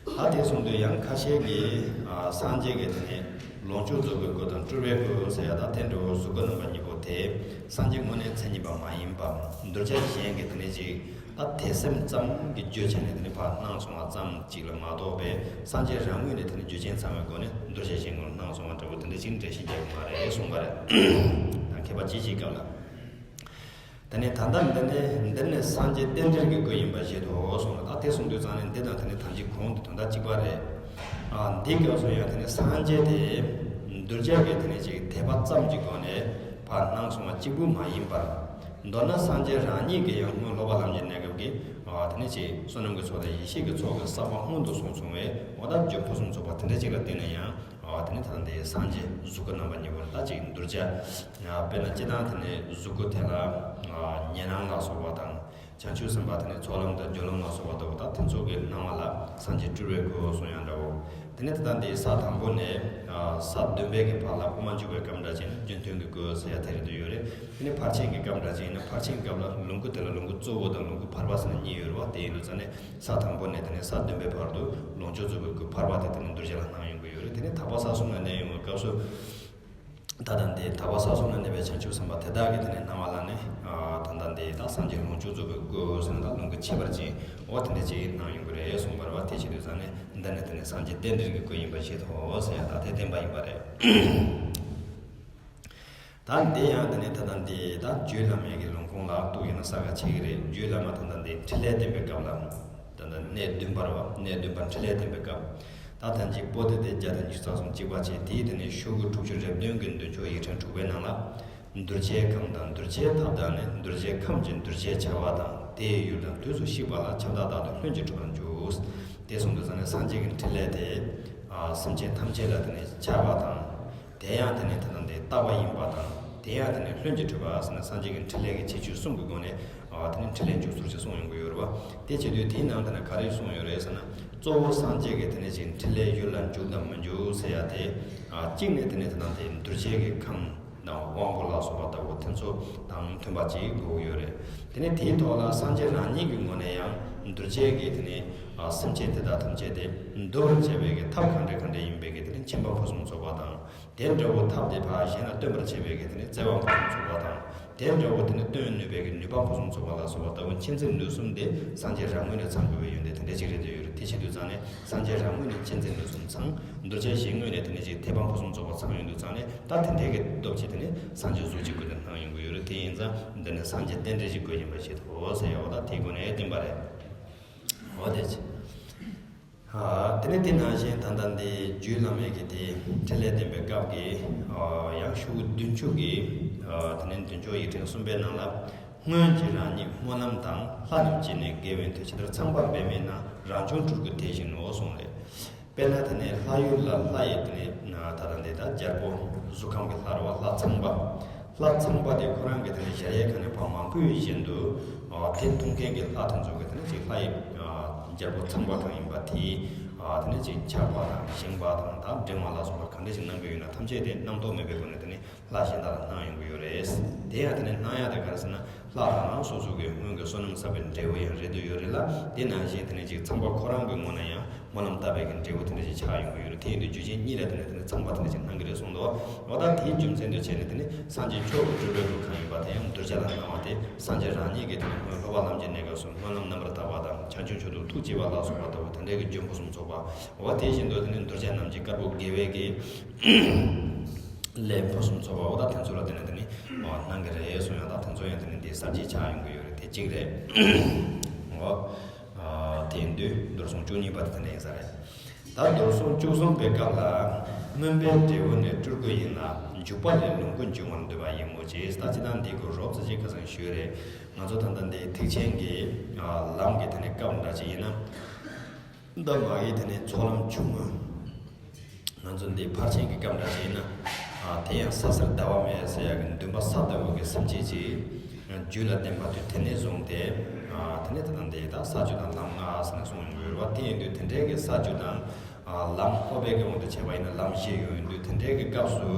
ད་དེ་གསུངས་དུས་ཡང་ཁ་ཤས་ཀྱིས། ཨ། སངས་རྒྱས་ཀྱི་དེ་ནས་ལོངས་སྤྱོད་རྫོགས་པའི་སྐུ་དང་སྤྲུལ་པའི་སྐུ་ཟེར་ཡ། ད་དེ་འདྲ་བོ་གཟུགས་སྐུ་རྣམ་པ་གཉིས་པོ་དེ་སངས་རྒྱས་དངོས་གནས་མཚན་ཉིད་པ་མ་ཡིན་པ། གདུལ་བྱ་གཞན་གྱི་དེ་ནས་ཅིག་ད་དད་སེམས་ཙམ་གྱི་རྒྱུ་བྱས་ནས་དེ་ནས་ཕར་སྣང་སོང་བ་ཙམ་ཅིག་ལ་མ་གཏོགས་པའི་སངས་རྒྱས་རང་ངོས་ནས་དེ་ནས་རྒྱུ་རྐྱེན་ཚང་བའི་སྒོ་ནས་གདུལ་བྱ་གཞན་ངོར་སྣང་སོང་བ་འདྲ་བོ་དེ་འདྲ་ཅིག་འགྲེལ་བཤད་རྒྱག་གི་མ་རེད་གསུངས་པ་རེད། ད་མཁས་པ་ཅིག་ཅིག་སྐབས་ལ། དེ་ནས་ད་ལྟ་འདི་ནས་འདི་ནི་སངས་རྒྱས་རྟེན་འབྲེལ་གྱི་སྐུ་ཡིན་པར་བཞེད་དོ་གསུངས་ལ། ད་དེ་གསུངས་དུས་ཙང་ནས་འདི་དང་དེ་ནས་ཐམས་ཅད་གོང་དུ་དོན་དག་གཅིག་པ་རེད། ཨ། འདི་སྐབས་སུ་ཡང་དེ་ནས་སངས་རྒྱས་དེ་གདུལ་བྱ་གི་དེ་ནས་ཅིག་དད་པ་ཙམ་གྱི་སྒོ་ནས་ཕར་སྣང་སོང་བ་གཅིག་པུ་མ་ཡིན་པར། མདོར་ན་སངས་རྒྱས་རང་ཉིད་ཀྱིས་ཡང་སྔོན་སློབ་པ་ལམ་གྱི་གནས་སྐབས་ཀྱི། ཨ། དེ་ནས་ཅིག་བསོད་ནམས་ཀྱི་ཚོགས་དང་ཡེ་ཤེས་ཀྱི་ཚོགས་ཀྱི་བསགས་པ་སྔོན་དུ་སོང་སོང་བས། འོ། ད་རྒྱུ་ཕུན་སུམ་ཚོགས་པ་དེ་འདྲ་ཅིག་ལ་བརྟེན་ནས་ཡང་། ཨ། དེ་ནས་ད་ལྟ་འདི་སངས་རྒྱས་གཟུགས་སྐུ་རྣམ་པ་གཉིས་པོ་ལ་ད་ཅིག་གདུལ་བྱ། ཨ། དཔེར་ན་སྤྱིར་བཏང་དེ་ནས་གཟུགས་སྐུ་དེ་ལ། ཨ། ཉན་རང་ལ་སོགས་པ་དང་། བྱང་ཆུབ་སེམས་དཔའ་དེ་ནས་ཚོགས་ལམ་དང་སྦྱོར་ལམ་ལ་སོགས་པ་ལྟ་བུ། ད་དེ་ཚོ་གི་སྣང་བ་ལ་སངས་རྒྱས་སྤྲུལ་པའི་སྐུ་གསུང་ཡང་འདྲ་བོ། དེ་ནས་ད་ལྟ་འདི་ས་དང་པོ་ནས། ཨ། ས་བདུན་པའི་གི་བར་ལ་དབུ་མ་འཇུག་པའི་སྐབས་འདྲ་ཅིག་ན་རྒྱུན་མཐུན་གྱི་སྐུ་ཟེར་ཡ་དེ་རེད་འདུག་ཡོད་རེད། དེ་ནས་ཕར་ཕྱིན་གྱི་སྐབས་འདྲ་ཅིག་ཡིན་ན་ཕར་ཕྱིན་སྐབས་ལ་ལོངས་སྐུ་དེ་ལ་ལོངས་སྐུ་གཙོ་བོ་དང་ལོངས་སྐུ་ཕལ་པ་ཟེར་ནས་གཉིས་ཡོད་རེད་བ། དེ་ཡིན་དུས་ཙང་ནས་ས་དང་པོའི་བར་དུ་ལོངས་སྤྱོད་རྫོགས་པའི་སྐུ་ཕལ་པ་དེ་དེ་ནས་གདུལ་བྱ་ལ་སྣང་ཡོང་གི་ཡོད་རེད། དེ་ནས་དག་པ་ས་གསུམ་ལ་གནས་ཡོང་བའི་སྐབས་སུ། ད་ལྟ་འདི་དག་པ་ས་གསུམ་ལ་གནས་པའི་བྱང་ཆུབ་སེམས་དཔའ་དེ་དག་གི་དེ་ནས་སྣང་བ་ལ་ནི། ཨ། ད་ལྟ་འདི་ད་སངས་རྒྱས་ལོངས་སྤྱོད་རྫོགས་པའི་སྐུ་ཟེར་ན་ད་ལོངས་སྐུ་ཁྱད་པར་ཅན། འོ། དེ་འདྲ་ཅིག་སྣང་ཡོང་གི་རེད་གསུངས་པ་རེད་བ། དེ་བྱེད་དུས་ཙང་ནས་འདི་ནི་དེ་ནས་སངས་རྒྱས་རྟེན་འབྲེལ་གྱི་སྐུ་ཡིན་པར་བཞེད་དོ་ཟེར་ཡ། ད་དེ་བསྟན་པ་ཡིན་པ་རེད། ད་འདི་ཡང་དེ་ནས་ད་ལྟ་འདི་ད་རྒྱུད་བླ་མའི་གི་ལུང་ཁུངས་ལ་གཏུགས་ཡིན་ན་གསལ་ཁ་ཆེ་གི་རེད། རྒྱུད་བླ་མ་ད་ལྟ་འདི་འཕྲིན་ལས་བསྟན་པའི་སྐབས་ལ། ད་ལྟ་གནས་བདུན་པ་རེད་བ། གནས་བདུན་པ་འཕྲིན་ལས་བསྟན་པའི་སྐབས། ད་ལྟ་འཇིག་པོ་ཏི་དེ་བརྒྱ་དང་བཅུ་རྩ་གསུམ་གཅིག་པ་བྱས། དེའི་དེ་ནས་ཤོག་གུ་དྲུག་ཅུ་རེ་བདུན་གྱི་མདུན་ཅོག་ཡིག་ཕྲེང་དྲུག་པའི་ནང་ལ། གདུལ་བྱའི་ཁམས་དང་གདུལ་བྱའི་ཐབས་དང་ནི། གདུལ་བྱའི་ཁམས་ཀྱི་གདུལ་བྱའི་བྱ་བ་དང་། དེའི་ཡུལ་དང་དུས་སུ་གཤེགས་པ་ལ་ཁྱབ་བདག་རྟག་ཏུ་ལྷུན་གྱིས་གྲུབ་པར་འཇུག། དེ་གསུངས་དུས་ཙང་ནས་སངས་རྒྱས་ཀྱི་འཕྲིན་ལས་དེ། ཨ། སེམས་ཅན་ཐམས་ཅད་ལ་དེ་ནས་ཁྱབ་པ་དང་། དེ་ཡང་དེ་ནས་དེ་དང་དེ་རྟག་པ་ཡིན་པ་དང་། དེ་ཡང་དེ་ནས་ལྷུན་གྱིས་གྲུབ་པ་ཟེར་ན་སངས་རྒྱས་ཀྱི་འཕྲིན་ལས་ཀྱི་ཁྱད་ཆོས་གསུམ་གྱི་སྒོ་ནས། ཨ་དེ་ནས་འཕྲིན་ལས་འཇུག་ཚུལ་ཅིག་གསུངས་ཡོང་གི་ཡོད་རེད་བ། དེ་བྱེད་དུས་དེའི་ནང་དེ་ན་ག་རེ་གསུངས་ཡོད་རེད་ཟེར་ན། གཙོ་བོ་སངས་རྒྱས་ཀྱི་དེ་ནས་ཅིག་འཕྲིན་ལས་ཡུལ་ལ་འཇུག་དང་མི་འཇུག་ཟེར་ཡ་དེ། ཨ་གཅིག་ནས་དེ་ནས་དེ་ནང་དེ་གདུལ་བྱའི་གི་ཁམས་དང་དབང་པོ་ལ་སོགས་པ་ལྟ་བུ་དེ་ཚོ་དང་མཐུན་པ་ཅིག་དགོས་ཀྱི་ཡོད་རེད། དེ་ནས་དེའི་ཐོག་ལ་སངས་རྒྱས་རང་ཉིད་ཀྱི་ངོས་ནས་ཡང་གདུལ་བྱའི་གི་དེ་ནས་ཨ་སེམས་ཅན་དེ་དག་ཐམས་ཅད་དེ་འདུལ་བར་བྱེད་པའི་གི་ཐབས་ག་འདྲ་ག་འདྲ་ཡིན་པའི་གི་དེ་ནས་མཁྱེན་པ་ཕུན་སུམ་ཚོགས་པ་དང་། དེ་འདྲ་བོ་ཐབས་དེ་ཕར་གཞན་ལ་སྟོན་པར་བྱེད་པའི་གི་དེ་ནི་བརྩེ་བ་ཕུན་སུམ་ཚོགས་པ་དང་། དེ་འདྲ་བོ་དེ་ནི་སྟོན་ནུས་པའི་གི་ནུས་པ་ཕུན་སུམ་ཚོགས་པ་ལ་སོགས་པ་ལྟ་བུ་མཁྱེན་བརྩེ་ནུས་གསུམ་དེ་སངས་རྒྱས་རང་ངོས་ནས་ཚང་དགོས་པའི་ཡོན་ཏན་དེ་འདྲ་ཅིག་རེད་འདོད་ཡོད་རེད། དེ་བྱེད་དུས་ཙང་ནས་སངས་རྒྱས་རང་ངོས་ནས་མཁྱེན་བརྩེ་ནུས་གསུམ་ཚང་། གདུལ་བྱ་གཞན་ངོས་ནས་དེ་ནི་ཅིག་ཐེག་པ་ཕུན་སུམ་ཚོགས་པ་ཚང་ཡོང་དུས་ཙང་ནས་ད་དེ་འདྲའི་གི་སྟོབས་ཀྱིས་དེ་ནི་སངས་རྒྱས་གཟུགས་ཀྱི་སྐུ་དེ་སྣང་ཡོང་གི་ཡོད་རེད། དེ་ཡིན་ཙང་འདི་ནི་སངས་རྒྱས་རྟེན་འབྲེལ་གྱི་སྐུ་ཡིན་པ་ཞིག་ཐོག་ཟེར་ཡ་འོ་ད་དེའི་སྒོ་ནས་བསྟན་པ་རེད། འོ་དེ་ཅི། ཨ་དེ་ནས་དེ་ནང་བཞིན་ད་ལྟ་འདི་རྒྱུད་བླ་མའི་གི་དེ་འཕྲིན་ལས་བསྟན་པའི་སྐབས་ཀྱི་ཨ་ཡང་ཤོག་བུ་བདུན་ཅུ་གི་ཨ་དེ་ནས་བདུན་ཅུ་ཡིག་ཕྲེང་གསུམ་པའི་ནང་ལ། སྔོན་གྱི་རང་ཉིད་སྨོན་ལམ་དང་ལྷ་རྣམས་བསྐྱེད་ནས་དགེ་བའི་མཐུ་ཇི་ལྟར་ཚངས་པར་འབད་མིན་ན། རང་བྱུང་སྤྲུལ་སྐུ་དེ་བཞིན་ནོ་གསུངས་རེད། དཔེར་ན་དེ་ནས་ལྷ་ཡུལ་ལ་ལྷ་ཡི་དེ་ནས་ད་ལྟ་འདི་ད་རྒྱལ་པོ་གཟུགས་ཁམས་ཀྱི་ལྷ་རེད་བ། ལྷ་ཚངས་པ། ལྷ་ཚངས་པ་དེ་ཁོ་རང་གི་དེ་ནས་གཞལ་ཡས་ཁང་ནས་ཕར་མ་བུད་བཞིན་དུ་ཨ་དེ་མཐོང་མཁན་གྱི་ལྷ་དེ་ཚོ་གི་དེ་ནས་ཅིག་ལྷ་ཡི་ཨ་རྒྱལ་པོ་ཚངས་པ་གང་ཡིན་པ་དེ་ཨ་དེ་ནས་ཅིག་འཆབ་པ་དང་བཞེངས་པ་དང་ད་འགྲེང་བ་ལ་སོགས་པ་གང་འདྲ་ཞིག་གནང་གི་ཡོད་ན་ཐམས་ཅད་དེ་རྣམ་རྟོག་མེད་པའི་སྒོ་ནས་དེ་ནས་ལྷ་གཞན་དག་ལ་སྣང་ཡོང་གི་ཡོད་རེད། དེ་ཡང་དེ་ནས་སྣང་ཡག་དེ་ག་རེ་ཟེར་ན་ལྷ་རང་རང་སོ་སོ་གི་སྔོན་གྱི་བསོད་ནམས་བསགས་པའི་འབྲས་བུ་ཡང་རེད་འདོད་ཡོད་རེད་ལ། དེ་ནང་བཞིན་དེ་ནས་ཅིག་ཚངས་པ་ཁོ་རང་གི་ངོས་ནས་ཡང་སྨོན་ལམ་བཏབ་པའི་གི་འབྲས་བུ་དེ་འདྲ་ཞིག་ཆགས་ཡོང་གི་ཡོད་རེད། དེ་ཡིན་དུས་རྒྱུ་རྐྱེན་གཉིས་ལ་དེ་ནས་དེ་ནས་ཚངས་པ་དེ་འདྲ་ཞིག་སྣང་གི་རེད་གསུངས་འདུག། འོ་ད་དེའི་རྒྱུ་མཚན་དུ་བྱས་ནས་དེ་ནས་སངས་རྒྱས་མཆོག་གི་སྤྲུལ་པའི་སྐུ་གང་ཡིན་པ་དེ་ཡང་གདུལ་བྱ་ལ་སྣང་བ་དེ་སངས་རྒྱས་རང་ཉིད་ཀྱིས་དེ་ནས་སྔོན་སློབ་པ་ལམ་གྱི་གནས་སྐབས་སུ་སྨོན་ལམ་རྣམ་པར་དག་པ་དང་བྱང་ཆུབ་མཆོག་ཏུ་ཐུགས་བསྐྱེད་པ་ལ་སོགས་པ་ལྟ་བུ་དེ་འདྲའི་གི་རྒྱུན་ཕུན་སུམ་ཚོགས་པ། འོ་དེ་བཞིན་དུ་དེ་ནས་གདུལ་བྱ་རྣམས་ཀྱི་དཀར་པོ་དགེ་བའི་གི་ལས་ཕུན་སུམ་ཚོགས་པ་འོ་ད་དེ་ཚོ་ལ་དེ་ནས་དེ་ནས་སྣང་གི་རེད་གསུངས་ཡང་ད་དེ་ཚོ་ཡང་དེ་ནས་འདི་གསར་བརྗེ་ཆགས་ཡོང་གི་ཡོད་རེད། དེ་གཅིག་རེད། འོ། དེ་ཡིན་དུས་མདོར་སོང་བཅུ་གཉིས་པ་དེ་དེ་འདྲ་ཡིན་ས་རེད། ད་མདོར་སོང་བཅུ་གསུམ་པའི་སྐབས་ལ། སྨོན་པའི་འབྲས་བུ་ནི་སྤྲུལ་སྐུ་ཡིན་ལ། འཇུག་པ་ལས་ལོངས་སྐུ་འབྱུང་བར་འདོད་པ་ཡིན་མོད་ཅེས། ད་ཅི་ད་འདི་གི་རོབ་ཙམ་ཅིག་ཁ་སང་ཞུས་རེད། ང་ཚོ་ད་ལྟ་འདི་ཐེག་ཆེན་གྱི་ལམ་གྱི་དེ་ནས་སྐབས་འདྲ་ཅིག་ཡིན་ན། འདི་མ་ཡི་དེ་ནས་ཚོགས་ལམ་ཆུང་ངུ། ང་ཚོ་འདི་ཕར་ཕྱིན་གྱི་སྐབས་འདྲ་ཞིག་ཡིན་ན། ཨ་དེ་ཡང་ས་སར་ཟླ་བ་མེད་ཟེར་ཡག་གི་འདུན་པ་ས་ལྟ་བུ་གི་སེམས་བསྐྱེད་ཅིག་རྒྱུད་ལ་བསྟེན་པ་དུས་དེ་ནས་བཟུང་སྟེ། ཨ་དེ་ནས་ད་ལྟ་འདི་ད་ས་བཅུ་དང་ལམ་ལྔ་ཟེར་ནས་གསུངས་ཡོང་གི་ཡོད་རེད་བ། དེ་ཡིན་དུས་དེ་འདྲའི་གི་ས་བཅུ་དང་། ཨ་ལམ་སྤོབས་པའི་གི་དབང་དུ་བྱས་པ་ཡིན་ན་ལམ་བཞི་ཡོད་ཡིན་དུས་དེ་འདྲའི་གི་སྐབས་སུ།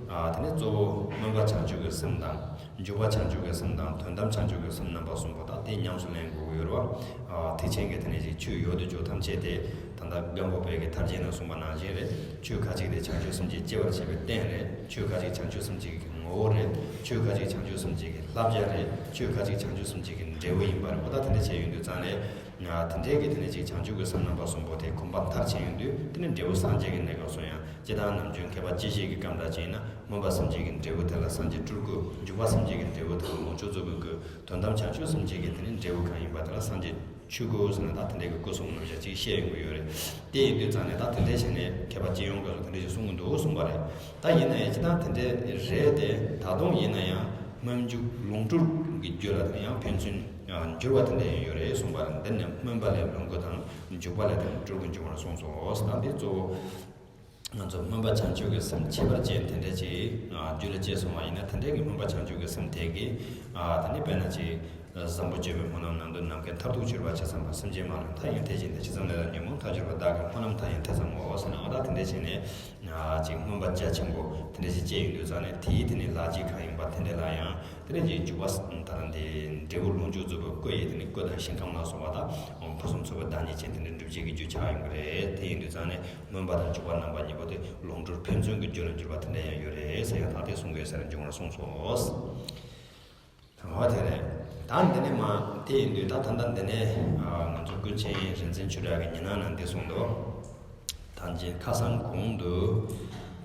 ཨ་དེ་ནས་གཙོ་བོ་སྨོན་པ་བྱང་ཆུབ་ཀྱི་སེམས་དང་། འཇུག་པ་བྱང་ཆུབ་ཀྱི་སེམས་དང་དོན་དམ་བྱང་ཆུབ་ཀྱི་སེམས་རྣམ་པ་གསུམ་པོ་དང་དེ་ཉམས་སུ་ལེན་དགོས་ཀྱི་ཡོད་རེད་བ། ཨ་ཐེག་ཆེན་གྱི་དེ་ནས་ཅིག་ཆོས་ཡོད་དོ་ཅོག་ཐམས་ཅད་དེ་ད་ལྟ་སྒམ་པོ་པའི་གི་ཐར་རྒྱན་ནང་གསུངས་པ་ནང་བཞིན་རེད། ཆོས་ཁ་ཅིག་དེ་བྱང་ཆུབ་སེམས་ཀྱིས་སྐྱེ་བར་བྱེད་པའི་རྟེན་རེད། ཆོས་ཁ་ཅིག་བྱང་ཆུབ་སེམས་ཀྱི་ངོ་བོ་རེད། ཆོས་ཁ་ཅིག་བྱང་ཆུབ་སེམས་ཀྱི་བསླབ་བྱ་རེད། ཆོས་ཁ་ཅིག་བྱང་ཆུབ་སེམས་ཀྱི་འབྲས་བུ་ཡིན་པ་རེད། འོ་ད་དེ་འདྲ་བྱས་ཡོང་དུས་ཙང་ནས། ང་དེ་འདྲའི་གི་དེ་ནས་ཅིག་བྱང་ཆུབ་ཀྱི་སེམས་རྣམ་པ་གསུམ་པོ་དེ་གོམས་པ་མཐར་ཕྱིན་ཡོང་དུས་དེ་ནས་འབྲས་བུ་སངས་རྒྱས་ཀྱི་གནས་སྐབས་སུ་ཡང་སྤྱིར་བཏང་ནམ་རྒྱུན་མཁས་པ་སྤྱི་བཤད་ཀྱི་སྐབས་འདྲ་ཅིག་ཡིན་ན་སྨོན་པ་སེམས་བསྐྱེད་ཀྱི་འབྲས་བུ་དེ་ལ་སངས་རྒྱས་སྤྲུལ་སྐུ། འཇུག་པ་སེམས་བསྐྱེད་ཀྱི་འབྲས་བུ་དེ་ལ་ལོངས་སྤྱོད་རྫོགས་པའི་སྐུ། དོན་དམ་བྱང་ཆུབ་སེམས་བསྐྱེད་ཀྱི་དེ་ནས་འབྲས་བུ་གང་ཡིན་པ་དེ་ལ་སངས་རྒྱས་ཆོས་སྐུ་ཟེར་ནས་ད་དེ་འདྲའི་གི་སྐུ་གསུམ་རྣམ་གཞག་ཅིག་བཤད་ཡོང་གི་ཡོད་རེད། དེ་ཡིན་དུས་ཙང་ནས་ད་དེ་འདྲའི་བྱས་ནས་མཁས་པ་སྤྱི་ཡོངས་སྐབས་སུ་དེ་འདྲའི་ཞིག་གསུང་གི་འདུག་གསུངས་པ་རེད། ད་ཡིན་ན་ཡང་སྤྱིར་བཏང་དེ་འདྲའི་རེད་དེ་ད་དུང་ཡིན་ན་ཡང་སྨོན་འཇུག་ལོངས་སྤྲུལ་གྱི་རྒྱུད་ལ་དེ་ཡང་ཕན་ཚུན་འགྱུར་བ་དེ་འདྲ་ཡང་ཡོད་རེད་གསུངས་པ་རེད། འདི་ནི་སྨོན་པ་ལས་ལོངས་སྐུ་དང་འཇུག་པ་ལས་དེ་སྤྲུལ་སྐུ་འབྱུང་བར་གསུངས་སོ། ད་འདི་གཙོ་བོ་ང་ཚོ་སྨོན་པ་བྱང་ཆུབ་ཀྱི་སེམས་ཁྱད་པར་ཅན་དེ་འདྲ་ཅིག་རྒྱུད་ལ་སྐྱེས་སོང་བ་ཡིན་ན་དེ་འདྲའི་གི་སྨོན་པ་བྱང་ཆུབ་ཀྱི་སེམས་དེ་གིས་ད་ནི་དཔེར་ན་ཅིག་བཟང་པོ་སྤྱོད་པའི་སྨོན་ལམ་ནང་དུ་ནམ་མཁའི་མཐར་ཐུག་གྱུར་པ་ཇི་ཙམ་པ་སེམས་ཅན་མ་ལུས་མཐའ་ཡས་མཐའ་ཅན་དེ་ཇི་ཙམ་ལས་ལ་ཉོན་མོངས་མཐར་གྱུར་པ་བདག་གི་སྨོན་ལམ་མཐའ་ཡས་མཐའ་ཙམ་མོ་ཟེར་ན་འོ་ད་དེ་འདྲ་བྱས་ནས་ཅིག་སྨོན་པ་རྒྱ་ཆེན་པོ་དེ་འདྲ་ཞིག་སྐྱེས་ཡོང་དུས་ཙང་ནས་དེའི་དེ་ནས་ལག་རྗེས་གང་ཡིན་པ་དེ་འདྲ་ལ་ཡང་དེ་འདྲ་ཅིག་འཇུག་པ་ད་ལ་འདི་འབྲས་བུ་ལོངས་སྤྱོད་རྫོགས་པའི་སྐུ་ཡི་དེ་ནས་སྐུ་དང་ཞིང་ཁམས་ལ་སོགས་པ་དང་ཕུན་སུམ་ཚོགས་པའི་བདག་ཉིད་ཅན་དེ་འདྲ་འགྲུབ་བྱེད་ཀྱི་རྒྱུ་ཆགས་ཡོང་གི་རེད། དེ་ཡིན་དུས་ཙང་ནས་སྨོན་པ་དང་འཇུག་པ་རྣམ་པ་གཉིས་པོ་དེ་ལོངས་སྤྲུལ་ཕན་ཚུན་གྱི་རྒྱུ་ལ་འགྱུར་བ་དེ་འདྲ་ཡང་ཡོད་རེད་ཟེར་ཡང་ད་དེ་གསུང་དགོས་ཟེར་འབྱུང་བར་གསུངས་སོ། འོ་དེ་རེད། ད་འདི་ནས་མ་དེ་ཡིན་དུས་ད་ད་ལྟ་འདི་ནས་ང་ཚོ་ཀུན་མཁྱེན་རིག་འཛིན་ཆོས་གྲགས་ཀྱི་ཉི་སྣང་ནང་འདི་གསུངས་འདུག། ད་ཅི་ཁ་སང་གོང་དུ་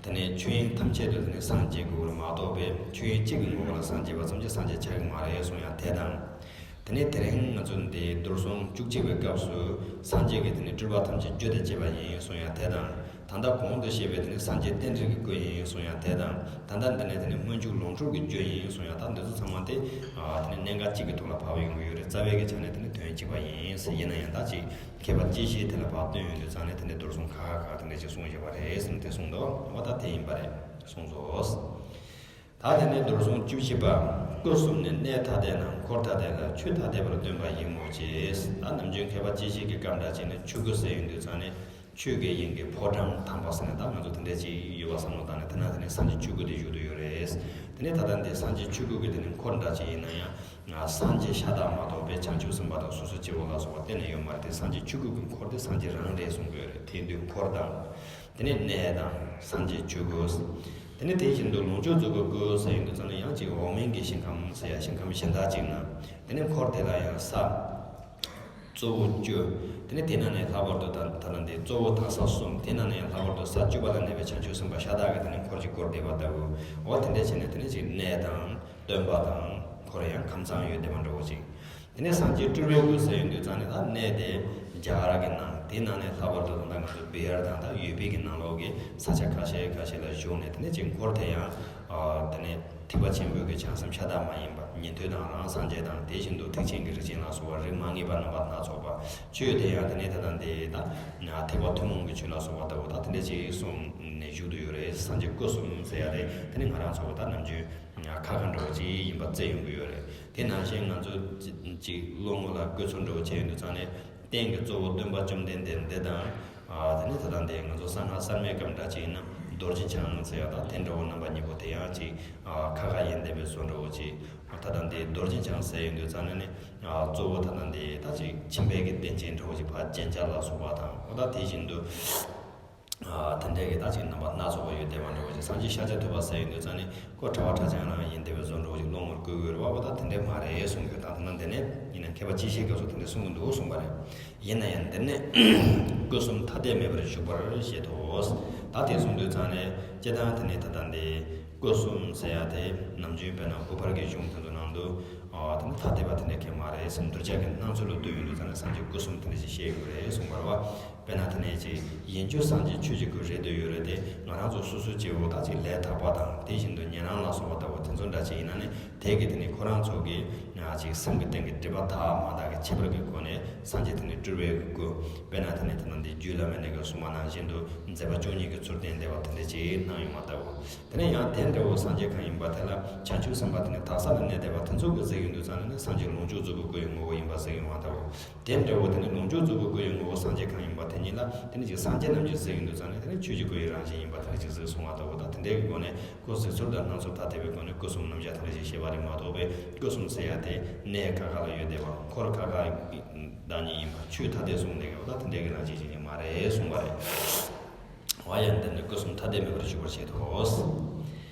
དེ་ནས་ཆོས་དབྱིངས་ཐམས་ཅད་དུ་དེ་ནས་སངས་རྒྱས་དགོས་པར་མ་གཏོགས་པའི་ཆོས་དབྱིངས་གཅིག་གི་ངོ་བོ་ལ་སངས་རྒྱས་པ་ཙམ་གྱིས་སངས་རྒྱས་ཆགས་ཀྱི་མ་རེད་གསུངས་ཡང་དེ་དང་། དེ་ནས་དེ་རིང་ང་ཚོ་འདི་མདོར་སོང་བཅུ་གཅིག་པའི་སྐབས་སུ་སངས་རྒྱས་ཀྱི་དེ་ནས་སྤྲུལ་པ་ཐམས་ཅད་རྒྱུ་དང་བཅས་པ་ཡིན་གསུངས་ཡང་དེ་དང་། ད་ལྟ་གོང་དུ་བཤད་པའི་དེ་ནི་སངས་རྒྱས་རྟེན་འབྲེལ་གྱི་སྐུ་ཡིན་གསུང་ཡང་དེ་དང་། ད་ལྟ་འདི་ནི་དེ་ནི་སྨོན་འཇུག་ལོངས་སྤྲུལ་གྱི་རྒྱུ་ཡིན་གསུང་ཡང་ད་འདི་ཚོ་ཚང་མ་དེ་ཨ་དེ་ནི་གནད་འགག་གཅིག་གི་ཐོག་ལ་བབས་ཡོང་གི་ཡོད་རེད། རྩ་བའི་གི་ཆ་ནས་དེ་ནི་དོན་གཅིག་པ་ཡིན་ཟེར། ཡིན་ན་ཡང་ད་ཅིག་མཁས་པ་སྤྱི་བཤད་དེ་ལ་བབས་སྟོན་ཡོང་དུས་ཙང་ནས་དེ་ནི་མདོར་སོང་ཁ་ཁ་དེ་འདྲ་ཅིག་གསུངས་བཞག་པ་རེད་ཟེར་ནས་དེ་གསུངས་འདུག། འོ་ད་དེ་ཡིན་པ་རེད་གསུངས་སོ། ད་དེ་ནས་མདོར་བཟུང་བཅུ་བཞི་པ། སྐུ་གསུམ་ནི་གནས་ཐ་དད་ན་འཁོར་ཐ་དད་ལ་ཆོས་ཐ་དད་པར་སྟོན་པ་ཡིན་མོད་ཀྱི། ད་ནམ་རྒྱུན་མཁས་པ་སྤྱི་བཤད་ཀྱི་སྐབས་འདྲ་བྱས་ན་ཆོས་སྐུ་ཟེར་ཡོང་དུས་ཙང་ནས་ཆོས་ཀྱི་དབྱིངས་ཀྱི་ཕོ་བྲང་དམ་པ་ཟེར་ནས་ད་ང་ཚོ་དེ་འདྲ་ཅིག་ཡོད་པ་བསམ་བློ་བཏང་ནས་དེ་ན་དེ་ནས་སངས་རྒྱས་ཆོས་སྐུ་དེ་བཞུགས་བསྡད་ཡོད་རེད། དེ་ནས་ད་ལྟ་འདི་སངས་རྒྱས་ཆོས་སྐུ་གི་དེ་ནས་འཁོར་འདྲ་ཅིག་ཡིན་ན་ཡང་། སངས་རྒྱས་ཤ་སྟག་མ་གཏོགས་པའི་བྱང་ཆུབ་སེམས་དཔའ་དང་སོ་སོ་སྐྱེ་བོ་ལ་སོགས་པ་གཏན་ནས་ཡོད་མ་རེད་དེ། སངས་རྒྱས་ཆོས་སྐུ་གི་འཁོར་དེ་སངས་རྒྱས་རང་རེད་གསུང་གི་ཡོད་རེད། དེ་ཡིན་དུས་འཁོར་དང་། དེ་ནས་གནས་དང་སངས་རྒྱས་ཆོས་སྐུ། དེ་ནས་དེ་བཞིན་དུ་ལོངས་སྤྱོད་རྫོགས་པའི་སྐུ་ཟེར་ཡོང་དུས་ཙམ་ནས་ཡང་ཅིག་འོག་མིན་གྱི་ཞིང་ཁམས་ཟེར་ཡ་ཞིང་ཁམས་གཞན་དག་ཅིག་ན། དེ་ནས་འཁོར་དེ་ལ་ཡང་ས། གཙོ་བོ་བཅུ། དེ་ནས་དེ་ན་ནས་ལྷག་པར་དུ་ད་ད་ལ་འདི་གཙོ་བོ་དང་ས་གསུམ། དེ་ན་ནས་ཡང་ལྷག་པར་དུ་ས་བཅུ་པ་ལ་གནས་པའི་བྱང་ཆུབ་སེམས་དཔའ་ཤ་སྟག་གི་དེ་ནས་འཁོར་གྱི་སྐོར་བསྡད་པ་ལྟ་བུ། འོ་དེ་འདྲ་བྱས་ནས་དེ་ནས་ཅིག་གནས་དང་སྟོན་པ་དང་འཁོར་ཡང་ཁམས་གཙང་ཡོད་བསྡད་པ་འདྲ་བོ་ཅིག། དེ་ནས་སངས་རྒྱས་སྤྲུལ་པའི་སྐུ་ཟེར་ཡོང་དུས་ཙང་ནས་ད་གནས་དེ་རྒྱ་གར་གྱི་ནང་། དེའི་ནང་ནས་ལྷག་པར་དུ་ད་ལྟ་ང་ཚོ་བི་ཧར་དང་ད་ཡུ་པི་གི་ནང་ལོགས་ཀྱི་ས་ཆ་ཁ་ཤས་ཁ་ཤས་ལ་བཞུགས་ནས་དེ་ནས་ཅིག་འཁོར་དེ་ཡང་། དེ་ནས་ཐེག་པ་ཆེན་པོའི་གི་བྱང་སེམས་ཤ་སྟག་མ་ཡིན་པ། ཉན་ཐོས་དང་རང་སངས་རྒྱས་དང་དེ་བཞིན་དུ་ཐེག་ཆེན་གྱི་རིགས་ཅན་ལ་སོགས་པ་རིགས་མ་ངེས་པ་རྣམ་པ་སྣ་ཚོགས་པ། ཆོས་དེ་ཡང་དེ་ནས་ད་ལྟ་འདི་ད་ཐེག་པ་ཐུན་མོང་གི་ཆོས་ལ་སོགས་པ་ལྟ་བུ་ད་དེ་འདྲ་ཅིག་གསུངས་ནས་བཞུགས་བསྡད་ཡོད་རེད། སངས་རྒྱས་སྐུ་གསུམ་ཟེར་ཡ་དེ་དེ་ནས་ང་རང་ཚོ་ད་ནམ་རྒྱུན་ཁ་ཁ་འདྲ་བོ་ཅིག་ཡིན་པ་བརྩི་ཡོང་གི་ཡོད་རེད། དེ་ནང་བཞིན་ང་ཚོ་ཅིག་ཅིག་བློ་ངོ་ལ་བཀོད་ཚོད་འདྲ་བོ་བྱས་ཡོང་དུས་ཙང་ནས་རྟེན་གྱི་གཙོ་བོ་སྟོན་པ་བཅོམ་ལྡན་འདས་འདི་དང་། ཨ་དེ་ནས་ད་ལྟ་འདི་ང་ཚོ་གསང་སྔགས་གསར་མའི་སྐབས་འདྲ་ཅིག་ཡིན་ན་རྡོ་རྗེ་འཆང་ཟེར་ཡ་དང་དེ་འདྲ་བོ་རྣམ་པ་གཉིས་པོ་དེ་ཡང་ཅིག་ཨ་ཁ་ཁ་ཡིན་བསྡད་པའི་བཟོ་འདྲ་བོ་ཅིག། ད་ལྟ་འདི་རྡོ་རྗེ་འཆང་ཟེར་ཡོང་དུས་ཙང་ནས་ནི་ཨ་གཙོ་བོ་ད་ལྟ་འདི་ད་ཅིག་ཁྱིམ་པའི་གི་རྟེན་ཅན་འདྲ་བོ་ཅིག་ཕར་རྒྱན་ཆ་ལ་སོགས་པ་དང་། འོ་ད་དེ་བཞིན་དུ། ཨ་དེ་འདྲའི་གི་ད་ཅིག་རྣམ་པ་སྣ་ཚོགས་པ་ཡོད་བསྡད་པ་འདྲ་བོ་ཅིག། སངས་རྒྱས་ཤཱཀྱ་ཐུབ་པ་ཟེར་ཡོང་དུས་ཙང་ནས་ཁོ་གྲྭ་པ་གྲྭ་རྐྱང་རང་ཡིན་བསྡད་པའི་བཟོ་འདྲ་བོ་ཅིག་བློ་ངོར་བཀོད་ཀྱི་ཡོད་རེད་བ། འོ་ད་དེ་འདྲས་མ་རེད་གསུང་གི་ཡོད། ད་ད་ནང་འདི་ནས་ཡིན་ན་མཁས་པ་སྤྱི་བཤད་སྐབས་སུ་དེ་འདྲས་གསུང་གི་འདུག་གསུངས་པ་རེད། ཡིན་ན་ཡང་འདི་ནས་སྐུ་གསུམ་ཐ་དད་མེད་པར་བཞུགས་པར་བཞེད་དོ། ད་དེ་གསུང་དུས་ཙང་ནས་སྤྱིར་བཏང་དེ་ནས་ད་ལྟ་འདི་སྐུ་གསུམ་ཟེར་ཡ་དེ་ནམ་རྒྱུན་དཔེར་ན་གུར་དཀར་གྱི་གཞུང་དེ་ཚོ་ནང་དུ་ཨ་དེ་ནི་ཐ་དད་པ་དེ་འདྲས་གང་ཡང་མ་རེད་ཟེར། གདུལ་བྱ་གི་སྣང་ཚུལ་ལ་ལྟོས་ཡོང་དུས་ཙང་ནས་སངས་རྒྱས་སྐུ་གསུམ་དེ་འདྲས་ཅིག་བཤད་ཡོད་རེད་གསུངས་པ་རེད་བ། དཔེར་ན་དེ་ནས་ཅིག་ཡིན་རྒྱུ་སངས་རྒྱས་ཆོས་ཀྱི་སྐུ་རེད་འདོད་ཡོད་རེད་དེ། ང་རང་ཚོ་སོ་སོའི་སྐྱེ་བོ་ད་ཅིག་ལས་དག་པ་དང་དེ་བཞིན་དུ་ཉན་རང་ལ་སོགས་པ་ལྟ་བུ་དེ་ཚོ་འདྲ་ཅིག་ཡིན་ན་ནི་དེ་གི་དེ་ནི་ཁོ་རང་ཚོ་གི་ཅིག་སེམས་ཀྱི་སྟེང་གི་སྒྲིབ་པ་དག་མ་དག་གི་ཁྱད་པར་གྱི་སྒོ་ནས་སངས་རྒྱས་དེ་ནི་སྤྲུལ་པའི་སྐུ། དཔེར་ན་དེ་ནི་དེ་ནང་འདི་རྒྱུད་བླ་མའི་གནས་སྐབས་གསུངས་པ་ནང་བཞིན་དུ་མཛད་པ་བཅུ་གཉིས་ཀྱི་ཚུལ་བསྟན་བསྡད་པ་དེ་འདྲ་ཅིག་སྣང་ཡོང་བ་ལྟ་བུ། དེ་ནས་ཡང་དེ་འདྲ་བོ་སངས་རྒྱས་གང་ཡིན་པ་དེ་ལ་བྱང་ཆུབ་སེམས་དཔའ་དེ་ནི་དག་ས་ལ་གནས་བསྡད་པ་དེ་ཚོ་གིས་གཟིགས་ཡོང་དུས་ཙང་ནས་ནི་སངས་རྒྱས་ལོངས་སྤྱོད་རྫོགས་པའི་སྐུ་ཡི་ངོ་བོ་ཡིན་པ་གཟིགས་ཡོང་བ་ལྟ་བུ། དེ་འདྲ་བོ་དེ་ནི་ལོངས་སྤྱོད་རྫོགས་པའི་སྐུ་ཡི་ངོ་བོ་སངས་རྒྱས་གང་ཡིན་པ་དེ་ཉིད་ལ་དེ་ནི་ཅིག་སངས་རྒྱས་རྣམས་ཀྱིས་གཟིགས་ཡོང་དུས་ཙང་ནས་དེ་ནི་ཆོས་ཀྱི་སྐུ་ཡི་རང་བཞིན་ཡིན་པ་དེ་འདྲ་ཅིག་གཟིགས་སོང་བ་ལྟ་བུ་དང་། དེ་འདྲའི་སྒོ་ནས་སྐུ་གཟིགས་ཚུལ་དང་སྣང་ཚུལ་ཐ་དད་པའི་སྒོ་ནས་སྐུ་གསུམ་རྣམ་གཞག་དེ་འདྲ་ཞིག་བཤད་པ་རེད་མ་གཏོགས་པའི་སྐུ་གསུམ་ཟེར་ཡ་དེ་གནས་ཁ་ཁ་ལ་ཡོད་བསྡད་པ། འཁོར་ཁ་ཁ་བདག་ཉིད་ཡིན་པ། ཆོས་ཐ་དད་གསུངས་བསྡད་ཡོད་པ་དང་དེ་འདྲའི་གི་རང་བཞིན་ཅན་ཞིག་མ་རེད་གསུངས་པ་རེད། འོ་ཡང་འདི་ནི་སྐུ་གསུམ་ཐ་དད་མེད་པར་བཞུགས་པར་བྱེད་དོ།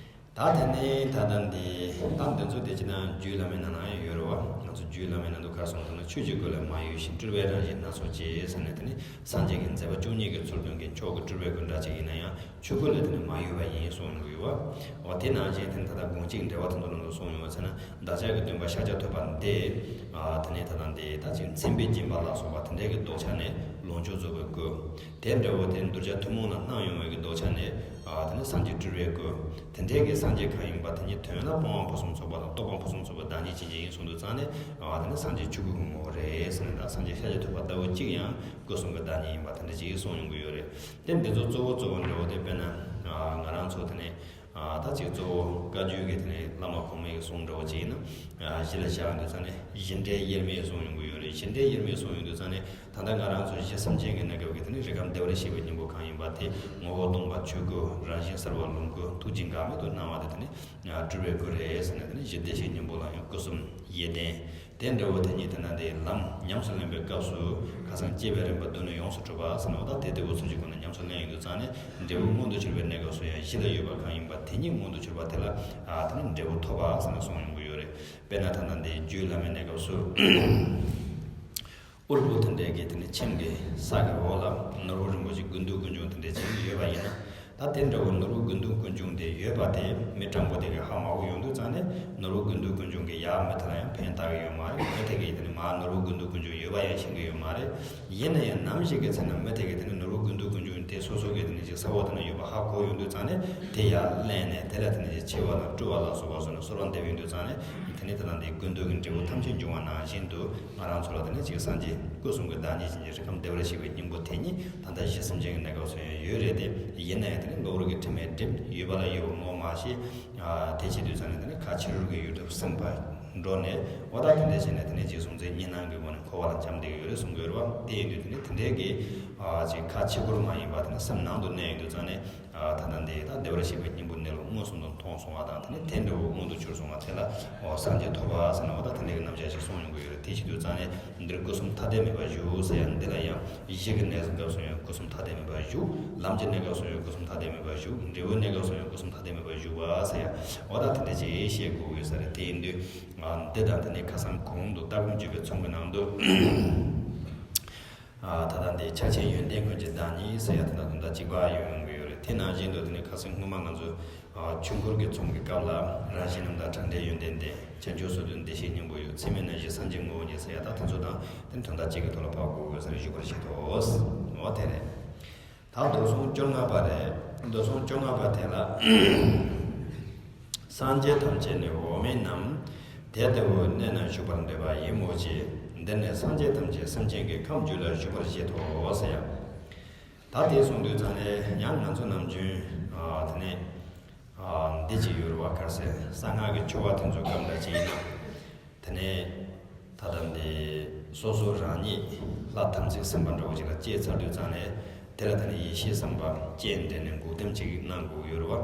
ད་དེ་ནས་ད་ལྟ་འདི་ད་འདི་ཚོ་དེ་ཅི་ན་རྒྱུད་བླ་མའི་ནང་ན་ཡང་ཡོད་རེད་བ། ང་ཚོ་རྒྱུད་བླ་མའི་ནང་དུ་ག་རེ་གསུངས་འདུག་ན། ཆོས་ཀྱི་སྐུ་ལས་མ་གཡོས་ཤིང་སྤྲུལ་པའི་རང་བཞིན་སྣ་ཚོགས་ཀྱིས་ཟེར་ནས། དེ་ནི་སངས་རྒྱས་ཀྱི་མཛད་པ་བཅུ་གཉིས་ཀྱི་ཚུལ་སྟོན་མཁན་མཆོག་གི་སྤྲུལ་པའི་སྐུ་འདྲ་ཅིག་ཡིན་ན་ཡང་ཆོས་སྐུ་ལས་དེ་ནི་མ་གཡོས་པ་ཡིན་གསུངས་ཡོང་གི་ཡོད་བ། འོ་དེ་ནང་བཞིན་དེ་ནི་ད་ལྟ་དགོངས་གཅིག་འགྲེལ་པ་དེ་ཚོ་ནང་དུ་གསུངས་ཡོང་བ་ཟེར་ན། བདག་ཅག་གི་སྟོན་པ་ཤཱཀྱ་ཐུབ་པ་འདི་ཨ་དེ་ནི་ད་ལྟ་འདི་ད་ཅིག་མཚན་དཔེ་སྦྱིན་པ་ལ་སོགས་པ་དེ་འདྲའི་གི་ལྡོག་ཆ་ནས་ལོངས་སྤྱོད་རྫོགས་པའི་སྐུ། དེ་འདྲ་བོ་དེ་གདུལ་བྱ་ཐུན་མོང་ལ་སྣང་ཡོང་བའི་གི་ལྡོག་ཆ་ནས་ཨ་དེ་ནི་སངས་རྒྱས་སྤྲུལ་པའི་སྐུ། དེ་འདྲའི་གི་སངས་རྒྱས་གང་ཡིན་པ་དེ་ཉིད་དོན་ལ་སྤོང་བ་ཕུན་སུམ་ཚོགས་པ་དང་རྟོགས་པ་ཕུན་སུམ་ཚོགས་པའི་བདག་ཉིད་ཅན་ཅིག་ཡིན་གསུངས་དུས་ཙང་ནས། ཨ་དེ་ནི་སངས་རྒྱས་ཆོས་སྐུ་གི་ངོ་བོ་རེད་ཟེར་ནས། ད་སངས་རྒྱས་ཤཱཀྱ་ཐུབ་པ་ལྟ་བུ་གཅིག་ཡང་སྐུ་གསུམ་གྱི་བདག་ཉིད་ཡིན་པ་དེ་འདྲ་ཅིག་གསུངས་ཡོང་གི་ཡོད་རེད། དེ་འདི་ཚོ་གཙོ་བོ་གཙོ་བོ་འདྲ་བོ་དེ་དཔེར་ན་ཨ་ང་རང་ཚོ་དེ་ནས་ཨ་ད་ཅིག་གཙོ་བོ་བཀའ་བརྒྱུད་ཀྱི་དེ་ནས་བླ་མ་གོང་མའི་གི་གསུང་འདྲ་བོ་ཅིག་ཡིན་ན། ཨ་གཞི་ལ་བཞག་ཡོང་དུས་ཙང་ནས་བཞིན་བྲལ་དབྱེར་མེད་གསུངས་ཡོང་གི་ཡོད་རེད། བཞིན་བྲལ་དབྱེར་མེད་གསུངས་ཡོང་དུས་ཙང་ནས། ད་ལྟ་ང་རང་ཚོ་གཞི་སེམས་ཅན་གྱི་གནས་སྐབས་ཀྱི་དེ་ནི་རིགས་ཁམས་བདེ་བར་གཤེགས་པའི་སྙིང་པོ་གང་ཡིན་པ་དེ་ངོ་བོ་སྟོང་པ་ཆོས་སྐུ། རང་བཞིན་གསལ་བ་ལོངས་སྐུ། ཐུགས་རྗེ་འགག་མེད་དུ་སྣང་བ་དེ་དེ་ནི་སྤྲུལ་པའི་སྐུ་རེད་ཟེར་ནས། དེ་ནི་གཞི་བདེ་གཤེགས་སྙིང་པོ་ལ་ཡང་སྐུ་གསུམ་ཡེ་ལྡན། དེ་འདྲ་བོ་དེ་ཉིད་དེ་ན་དེ་ལམ་ཉམས་སུ་ལེན་པའི་སྐབས་སུ་ཁ་སང་སྐྱེས་པའི་རིམ་པ་མདོ་ནས་ཡོངས་སུ་གྲུབ་པ་ཟེར་ནོ། ད་དེ་དེ་བོ་ཚུལ་གྱི་སྒོ་ནས་ཉམས་སུ་ལེན་ཡོང་དུས་ཙང་ནས་འབྲས་བུ་མངོན་དུ་གྱུར་པའི་གནས་སྐབས་སུ་ཡང་གཞི་ལ་ཡོད་པ་གང་ཡིན་པ་དེ་ཉིད་མངོན་དུ་གྱུར་པ་དེ་ལ་ཨ་དེ་ནི་འབྲས་བུ་ཐོབ་པ་ཟེར་ནས་གསུངས་ཡོང་གི་ཡོད་རེད། དཔེར་ན་ད་ལྟ་འདི་རྒྱུད་བླ་མའི་གནས་སྐབས་སུ། དབུལ་པོ་དེ་འདྲའི་གི་དེ་ནི་ཁྱིམ་གྱི་ས་གི་འོག་ལ་ནོར་བུ་རིན་པོ་ཆེ་དགུ་འདུས་དགུ་འབྱུང་དེ་འདྲའི་ཅིག་ཡོད་པ་ཡིན་ན། ད་དེ་འདྲ་བོ་ནོར་བུ་དགུ་འདུས་དགུ་འབྱུང་དེ་ཡོད་པ་དེ་མི་སྤྲང་པོ་དེ་གི་ཧ་མ་གོ་ཡོང་དུས་ཙང་ནས་ནོར་བུ་དགུ་འདུས་དགུ་འབྱུང་གི་ཡ་མི་དེ་ལ་ཡང་ཕན་བཏགས་ཀྱི་ཡོད་མ་རེད། མི་དེ་གི་དེ་ནི་མ་ནོར་བུ་དགུ་འདུས་དགུ་འབྱུང་ཡོད་པ་ཡང་ཤེས་ཀྱི་ཡོད་མ་རེད། ཡིན་ན་ཡང་ནམ་ཞིག་གི་ཚེ་ན་མི་དེ་གི་དེ་ནི་ནོར་བུ་དགུ་འདུས་དགུ་འབྱུང་དེ་སོ་སོ་གི་དེ་ནི་ཅིག་ས་འོག་དེ་ན་ཡོད་པ་ཧ་གོ་ཡོང་དུས་ཙང་ནས་དེ་ཡར་ལེན་ནས་དེ་ལ་དེ་ནི་ཅིག་འཆི་བ་དང་སྤྲུལ་བ་ལ་སོགས་པ་སོགས་ནས་གསོལ་བ་འདེབས་ཡོང་དུས་ཙང་ནས། ནི་ད་ལྟ་འདི་ཀུན་རྟོག་གི་འབྲས་བུ་ཐམས་ཅད་འབྱུང་བ་ནང་བཞིན་དུ། ང་རང་ཚོ་ལ་དེ་ནི་ཅིག་སངས་རྒྱས་སྐུ་གསུམ་གྱི་བདག་ཉིད་ཅན་གྱི་རིགས་ཁམས་བདེ་བར་གཤེགས་པའི་སྙིང་པོ་དེ་ཉིད་ད་ལྟ་གཞི་སེམས་ཅན་གྱི་གནས་སྐབས་སུ་ཡང་ཡོད་རེད་དེ། ཡིན་ན་ཡང་དེ་ནི་གློ་བུར་གྱི་དྲི་མས་བསྒྲིབས། ཡོད་པ་ལ་ཡོད་པ་ངོ་མ་ཤེས། དེ་བྱེད་དུས་ཙང་ནས་དེ་ནི་ཁ་ཕྱི་རོལ་གྱི་ཡུལ་དུ་སེམས་པ་འགྲོ་ནས། འོ་ད་དེ་འདྲ་བྱས་ནས་དེ་ནི་རྗེས་སུ་མཚན་གཉིས་སྣང་གི་སྒོ་ནས་འཁོར་བ་ལ་འཁྱམས་བསྡད་ཀྱི་ཡོད་རེད་གསུང་གི་ཡོད་རེད་བ། དེ་ཡིན་དུས་དེ་ནི་དེ་འདྲའི་གི་ཅིག་ཁ་ཕྱི་སྐོར་མ་ཡིན་པ་དེ་ནི་སེམས་ནང་དུ་གནས་ཡོང་དུས་ཙང་ནས། ད་ལྟ་འདི་ད་བདེ་བར་གཤེགས་པའི་སྙིང་པོ་གནས་ལུགས་མངོན་སུམ་དུ་མཐོང་སོང་བ་དང་། དེ་ནས་དེ་འདྲ་བོ་མངོན་དུ་གྱུར་སོང་བ་དེ་ལ། འོ་སངས་རྒྱས་ཐོབ་པ་ཟེར་ན་འོ་ད་དེ་འདྲའི་རྣམ་གཞག་ཞིག་གསུངས་ཡོང་གི་ཡོད་རེད། དེ་བྱེད་དུས་ཙང་ནས་འདིར་སྐུ་གསུམ་ཐ་དད་མེད་པར་བཞུགས་ཟེར་ཡང་འདི་ལ་ཡང་གཞི་གི་གནས་སྐབས་སུ་ཡང་སྐུ་གསུམ་ཐ་དད་མེད་པར་བཞུགས། ལམ་གྱི་གནས་སྐབས་སུ་ཡང་སྐུ་གསུམ་ཐ་དད་མེད་པར་བཞུགས། འབྲས་བུའི་གནས་སྐབས་སུ་ཡང་སྐུ་གསུམ་ཐ་དད་མེད་པར་བཞུགས་པ་ཟེར་ཡང་འོ་ད་དེ་འདྲ་ཅིག་བཤད་དགོས་ཀྱི་ཡོད་ས་རེད། དེ་ཡིན་དུས་འདི་དང་དེ་ནས་ཁ་སང་གོང་དུ་ལྟ་སྒོམ་སྤྱོད་པའི་ཚོམས་ཀྱི་ནང་དུ། ད་ལྟ་འདི་ཕྱག་ཆེན་ཡོན་ཏན་ཀུན་གྱི་བདག་ཉིད་ཟེར་ཡ་དེ་དང་དོན་དག་གཅིག་པ་ཡོང་ཡོང་གི་ཡོད་རེད། དེ་ནང་བཞིན་དུ་དེ་ནི་ཁ་སང་སྔོན་མ་ང་ཚོ་ཆོས་འཁོར་གྱི་ཚོམས་ཀྱི་སྐབས་ལ་རང་བཞིན་རྣམ་དག་དྲང་ཕྲད་ཡོན་ཏན་ལྡན། བྱང་ཆུབ་སོ་བདུན་བདེ་གཤེགས་སྙིང་པོ་ཡོད། ཚད་མེད་རྣམ་བཞིའི་སངས་རྒྱས་ངོ་བོ་ཉིད་ཟེར་ཡ་ད་དེ་ཚོ་དང་དེ་ནི་དོན་དག་གཅིག་གི་ཐོག་ལ་བབ་དགོས་དགོས་ཟེར་བཞུགས་པར་བྱེད་དོ། འོ་དེ་རེད། ད་མདོ་སོང་བཅོ་ལྔ་པ་རེད། མདོ་སོང་བཅོ་ལྔ་པ་དེ་ལ། སངས་རྒྱས་ཐམས་ཅད་ནི་འོག་མིན་ནམ། དེ་ལྟ་བུའི་གནས་ན་བཞུགས་པར་འདོད་པ་ཡིན་མོད་ཀྱི། འདིར་ནི་སངས་རྒྱས་ཐམས་ཅད་སེམས་ཅན་གྱི་ཁམས་རྒྱུད་ལ་བཞུགས་པར་བཞེད་དོ་ཟེར་ཡང་། ད་དེ་གསུངས་དུས་ཙང་ནས་ཡང་ང་ཚོ་ནམ་རྒྱུན་དེ་ནས་འདི་ཅིག་ཡོད་རེད་བ། ག་རེ་ཟེར། གསང་སྔགས་ཀྱི་ཆོ་ག་དེ་ཚོ་སྐབས་འདྲ་ཅིག་ཡིན་ན། དེ་ནས་ད་ལྟ་འདི་སོ་སོ་རང་ཉིད་ལྷ་དམ་ཚིག་སེམས་དཔའ་འདྲ་བོ་ཅིག་ལ་སྐྱེས་ཚར་དུས་ཙང་ནས། དེ་ལ་དེ་ནས་ཡེ་ཤེས་སེམས་དཔའ་སྤྱན་འདྲེན་ནས་འགུགས་ཐབས་ཅིག་གནང་དགོས་ཡོད་རེད་བ།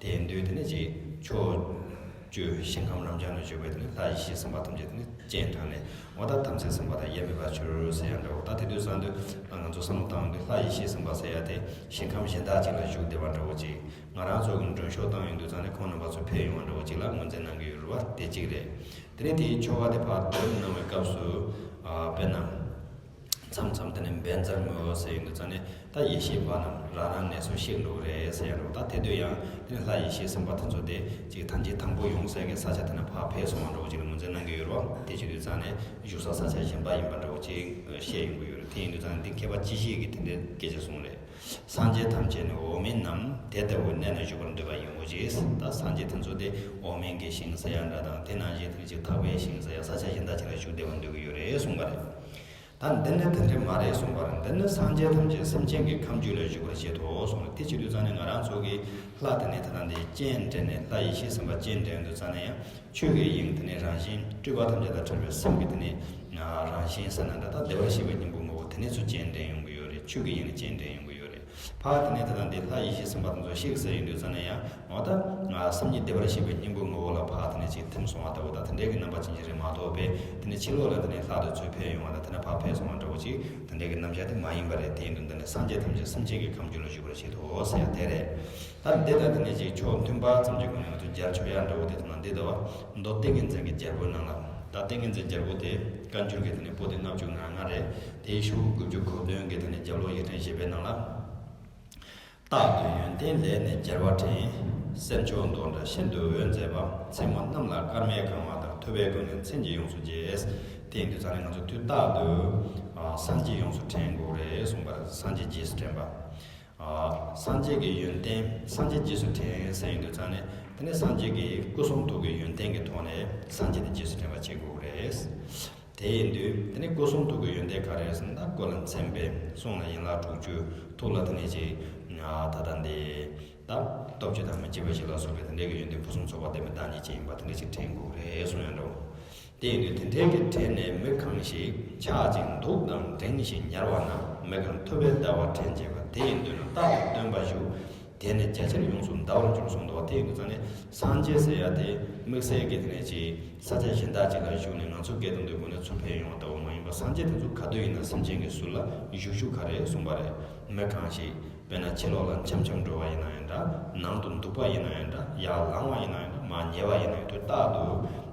དེ་ཡིན་དུས་དེ་ནས་ཅིག་ཕྱོགས་བཅུ་ཞིང་ཁམས་རབ་འབྱམས་ན་བཞུགས་པའི་དེ་ནས་ལྷ་ཡེ་ཤེས་སེམས་དཔའ་ཐམས་ཅད་དེ་ནས་སྤྱན་དྲངས་ནས། འོ་ད་དམ་ཚིག་སེམས་དཔའ་དང་དབྱེར་མེད་པར་གྱུར་ཟེར་ཡང་འདྲ་བོ། ད་དེ་དུས་ཙང་དུས་ང་ཚོ་བསམ་བློ་བཏང་ཡོང་དུས་ལྷ་ཡེ་ཤེས་སེམས་དཔའ་ཟེར་ཡ་དེ་ཞིང་ཁམས་གཞན་དག་ཅིག་ལ་བཞུགས་བསྡད་པ་འདྲ་བོ་ཅིག་ང་རང་ཚོ་གི་མགྲོན་ཤོག་བཏང་ཡོང་དུས་ཙང་ནས་ཁོང་རྣམ་པ་ཚོ་ཕེབས་ཡོང་བ་འདྲ་བོ་ཅིག་ལ་ངོས་འཛིན་གནང་གི་ཡོད་རེད་བ། དེ་གཅིག་རེད། དེ་ནས་དེའི་ཆོ་ག་དེ་ཕར་འདོན་གནང་བའི་སྐབས་སུ། ཨ། དཔེར་ན། མཚམས་མཚམས་དེ་ནས་བཛྲ་མུ་ཟེར་ཡོང་དུས་ཙང་ནས་ད་ཡེ་ཤེས་དཔའ་རྣམས་རང་རང་གནས་སུ་གཤེགས་འགྲོ་གི་རེད་ཟེར་ཡ་འདྲ་བོ། ད་དེ་དུས་ཡང་དེ་ནས་ལྷ་ཡེ་ཤེས་སེམས་དཔའ་དེ་ཚོ་དེ་ཅིག་ཐམས་ཅད་དང་པོ་ཡོང་ས་གི་ས་ཆ་དེ་ནས་ཕར་ཕེབས་སོང་བ་འདྲ་བོ་ཅིག་ལ་ངོས་འཛིན་གནང་གི་ཡོད་རེད་བ། དེ་བྱེད་དུས་ཙང་ནས་བཞུགས་ས་ས་ཆ་གཞན་པ་ཡིན་པ་འདྲ་བོ་ཅིག་བཤད་ཡོང་གི་ཡོད་རེད། དེ་ཡིན་དུས་ཙང་ནས་འདི་མཁས་པ་སྤྱི་བཤད་ཀྱིས་དེ་འདྲའི་སྐད་ཆ་གསུངས་རེད། སངས་རྒྱས་ཐམས་ཅད་ནི་འོག་མིན་ནམ། དེ་ལྟ་བུའི་གནས་ན་བཞུགས་པར་འདོད་པ་ཡིན་མོད་ཀྱི། ད་སངས་རྒྱས་དེ་ཚོ་དེ་འོག་མིན་གྱི་ཞིང་ཟེར་ཡ་འདྲ་དང་། དེ་ནང་བཞིན་དེ་ཅིག་ཐེག་པའི་ཞིང་ཟེར་ཡ་ས་ཆ་གཞན་དག་ཅིག་ལ་བཞུགས་བསྡད་པར་འདོད་ཀྱི་ཡོད་རེད་གསུངས་པ་རེད། ད་འདི་ནི་དེ་འདྲ་མ་རེད་གསུངས་པ་རེད། འདི་ནི་སངས་རྒྱས་ཐམས་ཅད་སེམས་ཅན་གྱི་ཁམས་རྒྱུད་ལ་བཞུགས་པར་བཞེད་དོ་གསུངས་རེད། དེ་བྱེད་དུས་ཙང་ནས་ང་རང་ཚོ་གི་ལྷ་དེ་ནས་ད་ལྟ་འདི་སྤྱན་འདྲེན་ནས་ལྷ་ཡེ་ཤེས་སེམས་དཔའ་སྤྱན་འདྲེན་དུས་ཙང་ནས་ཡང་ཆོས་ཀྱི་དབྱིངས་དེ་ནས་རང་བཞིན། སྤྲུལ་པ་ཐམས་ཅད་དང་མཐུན་པའི་སེམས་ཀྱི་དེ་ནས་རང་བཞིན་ཟེར་ན་འདྲ། ད་བདེ་བར་གཤེགས་པའི་སྙིང་པོ་ངོ་བོ་དེ་ནས་ཚུར་སྤྱན་འདྲེན་ཡོང་གི་ཡོད་རེད། ཆོས་ཀྱི་དབྱིངས་ནས་སྤྱན་འདྲེན་ཡོང་གི་ཡོད་རེད། ཕར་དེ་ནས་ད་ལྟ་འདི་ལྷ་ཡེ་ཤེས་སེམས་དཔའ་དེ་ཚོ་གཤེགས་ཟེར་ཡོང་དུས་ཙང་ནས་ཡང་འོ་ད་སེམས་ཉིད་བདེ་བར་གཤེགས་པའི་སྙིང་པོའི་ངོ་བོ་ལ་ཕར་དེ་ནས་ཅིག་ཐིམ་སོང་བ་ལྟ་བུ་དང་། དེ་འདྲའི་གི་རྣམ་པ་ཅན་ཅིག་རེད་མ་གཏོགས་པས། དེ་ནས་ཕྱི་ལོགས་ལ་དེ་ནས་ལྷ་དེ་ཚོ་ཕེབས་ཡོང་བ་དང་། དེ་ནས་ཕར་ཕེབས་སོང་བ་འདྲ་བོ་ཅིག་དེ་འདྲའི་གི་རྣམ་གཞག་དེ་མ་ཡིན་པ་རེད། དེ་ཡིན་དུས་འདི་ནས་སངས་རྒྱས་ཐམས་ཅད་སེམས་ཅན་གྱི་ཁམས་རྒྱུད་ལ་བཞུགས་པར་བཞེད་དོ་ཟེར་ཡ་དེ་རེད། ད་འདི་དང་དེ་ནས་ཅིག་ཕྱོགས་མཐུན་པ་ཙམ་གྱི་སྒོ་ནས་ང་ཚོ་སྦྱར་ཆོག་ཡ་འདྲ་བོ་དེ་དང་འདི་ལྟ་བུ། མདོ་ཏིང་ངེ་འཛིན་གྱི་རྒྱལ་པོའི་ནང་ལ། ད་ཏིང་ངེ་འཛིན་རྒྱལ་པོ་དེ་བཀའ་འགྱུར་གྱི་དེ་ནས་པོ་ཏི་ལྔ་བཅུ་ང་ལྔ་རེད། དེའི་ཤོག་དགུ་བཅུ་གོ་བདུན་གྱི་དེ་ནས་རྒྱབ་ལོགས་ཡིག་ཕྲེང་བཞི་པའི་ནང་ལ། རྟག་ཏུ་ཡོན་ཏན་ལས་ནི་རྒྱལ་བ་འཕྲིན། སེམས་མཆོག་མདོག་འདྲ་ཤིན་ཏུ་འོད་མཛེས་པ། མཚན་མོ་གནམ་ལ་སྐར་མས་གང་བ་ལྟར། ཐུབ་པའི་སྒོ་ནས་མཚན་གྱིས་ཡོངས་སུ་རྒྱས། དེ་ཡིན་དུས་ཙང་ནས་ང་ཚོ་དུས་རྟག་ཏུ་སངས་རྒྱས་ཡོངས་སུ་དྲན་དགོས་རེད་གསུངས་པ་རེད། སངས་རྒྱས་རྗེས་སུ་དྲན་པ། སངས་རྒྱས་ཀྱི་ཡོན་ཏན། སངས་རྒྱས་རྗེས་སུ་དྲན་ཟེར་ཡོང་དུས་ཙང་ནས། དེ་ནས་སངས་རྒྱས་ཀྱི་སྐུ་གསུང་ཐུགས་ཀྱི་ཡོན་ཏན་གྱི་ཐོག་ནས་སངས་རྒྱས་དེ་རྗེས་སུ་དྲན་པ་བྱེད་དགོས་རེད། དེ་ཡིན་དུས་དེ་ནས་སྐུ་གསུང་ཐུགས་ཀྱི་ཡོན་ཏན་ག་རེ་རེད་ཟེར་ན། ད་སྐུ་ལ་མཚན་དཔེ། གསུང་ལ་ཡན་ལག་དྲུག་ཅུ། ཐུགས་ལ་དེ་ནས་ཅིག་ད་ལྟ་འདི་ད་སྟོབས་བཅུ་དང་མི་ཕྱེད་པ་བཞི་ལ་སོགས་པའི་དེ་འདྲའི་གི་ཡོན་ཏན་ཕུན་སུམ་ཚོགས་པ་ལྡན་པའི་བདག་ཉིད་ཅན་ཡིན་པ་དེ་འདྲ་ཅིག་དྲན་དགོས་རེད་གསུང་ཡ་འདྲ་བོ། དེ་ཡིན་དུས་དེ་འདྲའི་གི་དྲན་ནས། མི་གང་ཞིག་ཆགས་ཅིང་འདུག་དང་འགྲེང་ཞིང་ཉལ་བ་ན། མི་གང་ཐུབ་པས་བདའ་བར་དྲན་བྱེད་པ། དེ་ཡིན་དུས་ན་རྟག་ཏུ་སྟོན་པ་བཞུགས། དེ་ནི་རྒྱ་ཆེར་ཡོངས་སུ་བཟླ་བར་འགྱུར་གསུངས་འདུག་བ། དེ་ཡིན་དུས་ཙང་ནས་སངས་རྒྱས་ཟེར་ཡ་དེ་དམིགས་བསལ་གྱི་དེ་ནས་ཅིག་ས་ཆ་གཞན་དག་ཅིག་ལ་བཞུགས་ནས་ང་ཚོ་སྐད་དང་འདོད་དགོས་ནས་ཚུར་ཕེབས་ཡོང་བ་ལྟ་བུ་མ་ཡིན་པར། སངས་རྒྱས་དེ་ཚོ་ག་དུས་ཡིན་ན་སེམས་ཅན་གྱི་ཟུར་ལ་བཞུགས་བཞུགས་ག་རེ་གསུངས་པ་རེད། མི་གང་ཞིག་དཔེར་ན་ཕྱི་ལོགས་ལ་འཆམ་འཆམ་འགྲོ་བ་ཡིན་ན་ཡང་འདྲ། ནང་དུ་འདུག་པ་ཡིན་ན་ཡང་འདྲ། ཡར་ལངས་པ་ཡིན་ན་ཡང་འདྲ། མར་ཉལ་བ་ཡིན་ན་ཡང་འདྲ། དུས་རྟག་ཏུ་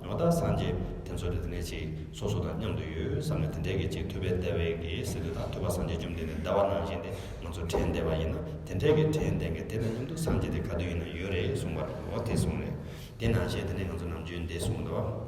འོ་ད་སངས་རྒྱས་དེ་ཚོ་དེ་དེ་ནས་ཅིག་སོ་སོ་དང་མཉམ་དུ་ཡོད་བསམ་ནས། དེ་འདྲའི་གི་ཅིག་ཐུབ་པས་བདའ་བའི་གི་ཟེར་དུས་ད་ཐུབ་པ་སངས་རྒྱས་བཅོམ་ལྡན་འདས་བདའ་བ་ནང་བཞིན་དེ་ང་ཚོ་དྲན་བསྡད་པ་ཡིན་ན། དེ་འདྲའི་གི་དྲན་བསྡད་མཁན་དེ་དང་མཉམ་དུ་སངས་རྒྱས་དེ་ག་དུས་ཡིན་ན་ཡོད་རེད་གསུངས་པ་རེད། འོ་དེ་གསུངས་རེད། དེ་ནང་བཞིན་དེ་ནས་ང་ཚོ་ནམ་རྒྱུན་འདི་གསུངས་འདུག་བ།